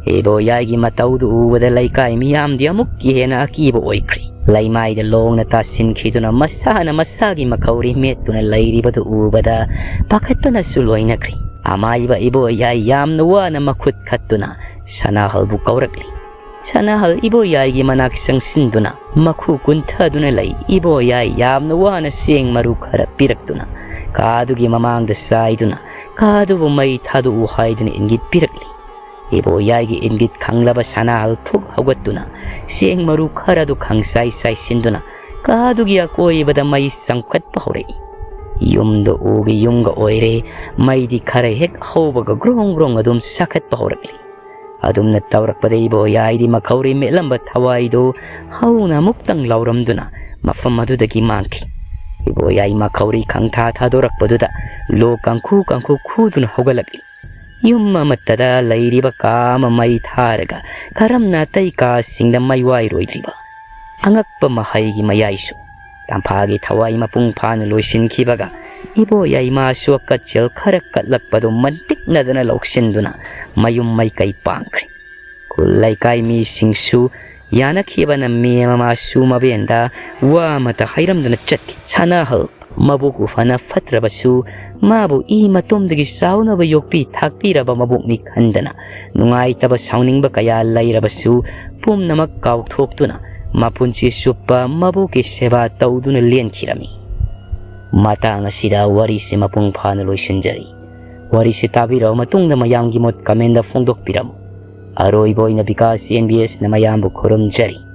ꯏꯕꯣꯌꯥꯏꯒꯤ ꯃꯇꯧꯗꯨ ꯎꯕꯗ ꯂꯩꯀꯥꯏ ꯃꯤꯌꯥꯝꯗꯤ ꯑꯃꯨꯛꯀ ꯍꯦꯟꯅ ꯑꯀꯤꯕ ꯑꯣꯏꯈ꯭ꯔꯦ꯫ ꯂꯩꯃꯥꯏꯗ ꯂꯣꯡꯅ ꯇꯥꯁꯤꯟꯈꯤꯗꯨꯅ ꯃꯁꯥꯅ ꯃꯁꯥꯒꯤ ꯃꯈꯧꯔꯤ ꯃꯦꯠꯇꯨꯅ ꯂꯩꯔꯤꯕꯗꯨ ꯎꯕꯗ ꯄꯥꯈꯠꯄꯅꯁꯨ ꯂꯣꯏꯅꯈ꯭ꯔꯦ꯫ ꯑꯃꯥꯏꯕ ꯏꯕꯣꯌꯥꯏ ꯌꯥꯝꯅ ꯋꯥꯅ ꯃꯈꯨꯠ ꯈꯠꯇꯨꯅ ꯁꯅꯥꯍꯜꯕꯨ ꯀꯧꯔꯛꯂꯤ꯫ ꯁꯅꯥꯍꯜ ꯏꯕꯣꯌꯥꯏꯒꯤ ꯃꯅꯥꯛ ꯆꯪꯁꯤꯟꯗꯨꯅ ꯃꯈꯨ ꯀꯨꯟꯊꯗꯨꯅ ꯂꯩ꯫ ꯏꯕꯣꯌꯥꯏ ꯌꯥꯝꯅ ꯋꯥꯅ ꯆꯦꯡ ꯃꯔꯨ ꯈꯔ ꯄꯤꯔꯛꯇꯨꯅ ꯀꯥꯗꯨꯒꯤ ꯃꯃꯥꯡꯗ ꯆꯥꯏꯗꯨꯅ ꯀꯥꯗꯨꯕꯨ ꯃꯩ ꯊꯥꯗꯣꯛꯎ ꯍꯥꯏꯗꯨꯅ ꯏꯪꯒꯤꯠ ꯄꯤꯔꯛꯂꯤ꯫ ꯏꯕꯣꯌꯥꯏꯒꯤ ꯏꯪꯒꯤꯠ ꯈꯪꯂꯕ ꯁꯅꯥꯍꯜ ꯊꯨꯛ ꯍꯧꯒꯠꯇꯨꯅ ꯆꯦꯡ ꯃꯔꯨ ꯈꯔꯗꯨ ꯈꯪꯆꯥꯏ ꯆꯥꯏꯁꯤꯟꯗꯨꯅ ꯀꯥꯗꯨꯒꯤ ꯑꯀꯣꯏꯕꯗ ꯃꯩ ꯆꯪꯈꯠꯄ ꯍꯧꯔꯛꯏ꯫ ꯌꯨꯝꯗ ꯎꯒꯤ ꯌꯨꯝꯒ ꯑꯣꯏꯔꯦ꯫ ꯃꯩꯗꯤ ꯈꯔ ꯍꯦꯛ ꯍꯧꯕꯒ ꯒ꯭ꯔꯣꯡ ꯒ꯭ꯔꯣꯡ ꯑꯗꯨꯝ ꯆꯥꯈꯠꯄ ꯍꯧꯔꯛꯂꯤ꯫ ꯑꯗꯨꯝꯅ ꯇꯧꯔꯛꯄꯗ ꯏꯕꯣꯌꯥꯏꯗꯤ ꯃꯈꯧꯔꯤ ꯃꯦꯠꯂꯝꯕ ꯊꯋꯥꯏꯗꯨ ꯍꯧꯅ ꯑꯃꯨꯛꯇꯪ ꯂꯥꯎꯔꯝꯗꯨꯅ ꯃꯐꯝ ꯑꯗꯨꯗꯒꯤ ꯃꯥꯡꯈꯤ꯫ ꯏꯕꯣꯌꯥꯏꯃ ꯈꯧꯔꯤ ꯈꯪꯊꯥ ꯊꯥꯗꯣꯔꯛꯄꯗꯨꯗ ꯂꯣꯛ ꯀꯥꯡꯈꯨ ꯀꯥꯡꯈꯨ ꯈꯨꯗꯨꯅ ꯍꯧꯒꯠꯂꯛꯂꯤ꯫ ꯌꯨꯝ ꯑꯃꯠꯇꯗ ꯂꯩꯔꯤꯕ ꯀꯥ ꯑꯃ ꯃꯩ ꯊꯥꯔꯒ ꯀꯔꯝꯅ ꯑꯇꯩ ꯀꯥꯁꯤꯡꯗ ꯃꯩ ꯋꯥꯏꯔꯣꯏꯗ꯭ꯔꯤꯕ? ꯑꯉꯛꯄ ꯃꯍꯩꯒꯤ ꯃꯌꯥꯏꯁꯨ ꯇꯝꯐꯥꯒꯤ ꯊꯋꯥꯏ ꯃꯄꯨꯡ ꯐꯥꯅ ꯂꯣꯏꯁꯤꯟꯈꯤꯕꯒ ꯏꯕꯣꯌꯥꯏꯃꯁꯨ ꯑꯀꯠꯆꯦꯜ ꯈꯔ ꯀꯠꯂꯛꯄꯗꯨ ꯃꯟꯇꯤꯛꯅꯗꯅ ꯂꯧꯁꯤꯟꯗꯨꯅ ꯃꯌꯨꯝ ꯃꯩꯀꯩ ꯄꯥꯡꯈ꯭ꯔꯦ꯫ ꯈꯨꯜ ꯂꯩꯀꯥꯏ ꯃꯤꯁꯤꯡꯁꯨ ꯌꯥꯅꯈꯤꯕꯅ ꯃꯦꯝ ꯑꯃꯁꯨ ꯃꯕꯦꯟꯗ ꯋꯥ ꯑꯃꯠꯇ ꯍꯥꯏꯔꯝꯗꯅ ꯆꯠꯈꯤ꯫ ꯁꯅꯥꯍꯜ ꯃꯕꯨꯛ ꯐꯅ ꯐꯠꯇ꯭ꯔꯕꯁꯨ ꯃꯥꯕꯨ ꯏ ꯃꯇꯣꯝꯗꯒꯤ ꯆꯥꯎꯅꯕ ꯌꯣꯛꯄꯤ ꯊꯥꯛꯄꯤꯔꯕ ꯃꯕꯨꯛꯅꯤ ꯈꯟꯗꯅ ꯅꯨꯡꯉꯥꯏꯇꯕ ꯁꯥꯎꯅꯤꯡꯕ ꯀꯌꯥ ꯂꯩꯔꯕꯁꯨ ꯄꯨꯝꯅꯃꯛ ꯀꯥꯎꯊꯣꯛꯇꯨꯅ ꯃꯄꯨꯟꯁꯤ ꯆꯨꯞꯄ ꯃꯕꯨꯛꯀꯤ ꯁꯦꯕꯥ ꯇꯧꯗꯨꯅ ꯂꯦꯟꯈꯤꯔꯝꯃꯤ꯫ ꯃꯇꯥꯡ ꯑꯁꯤꯗ ꯋꯥꯔꯤꯁꯤ ꯃꯄꯨꯡ ꯐꯥꯅ ꯂꯣꯏꯁꯤꯟꯖꯔꯤ꯫ ꯋꯥꯔꯤꯁꯤ ꯇꯥꯕꯤꯔꯕ ꯃꯇꯨꯡꯗ ꯃꯌꯥꯝꯒꯤ ꯃꯣꯠ comment ꯐꯣꯡꯗꯣꯛꯄꯤꯔꯝꯃꯨ꯫ ꯑꯔꯣꯏꯕ ꯑꯣꯏꯅ ꯕꯤꯀꯥꯁ ꯑꯦꯟ ꯕꯤ ꯑꯦꯁꯅ ꯃꯌꯥꯝꯕꯨ ꯈꯨꯔꯨꯝꯖꯔꯤ꯫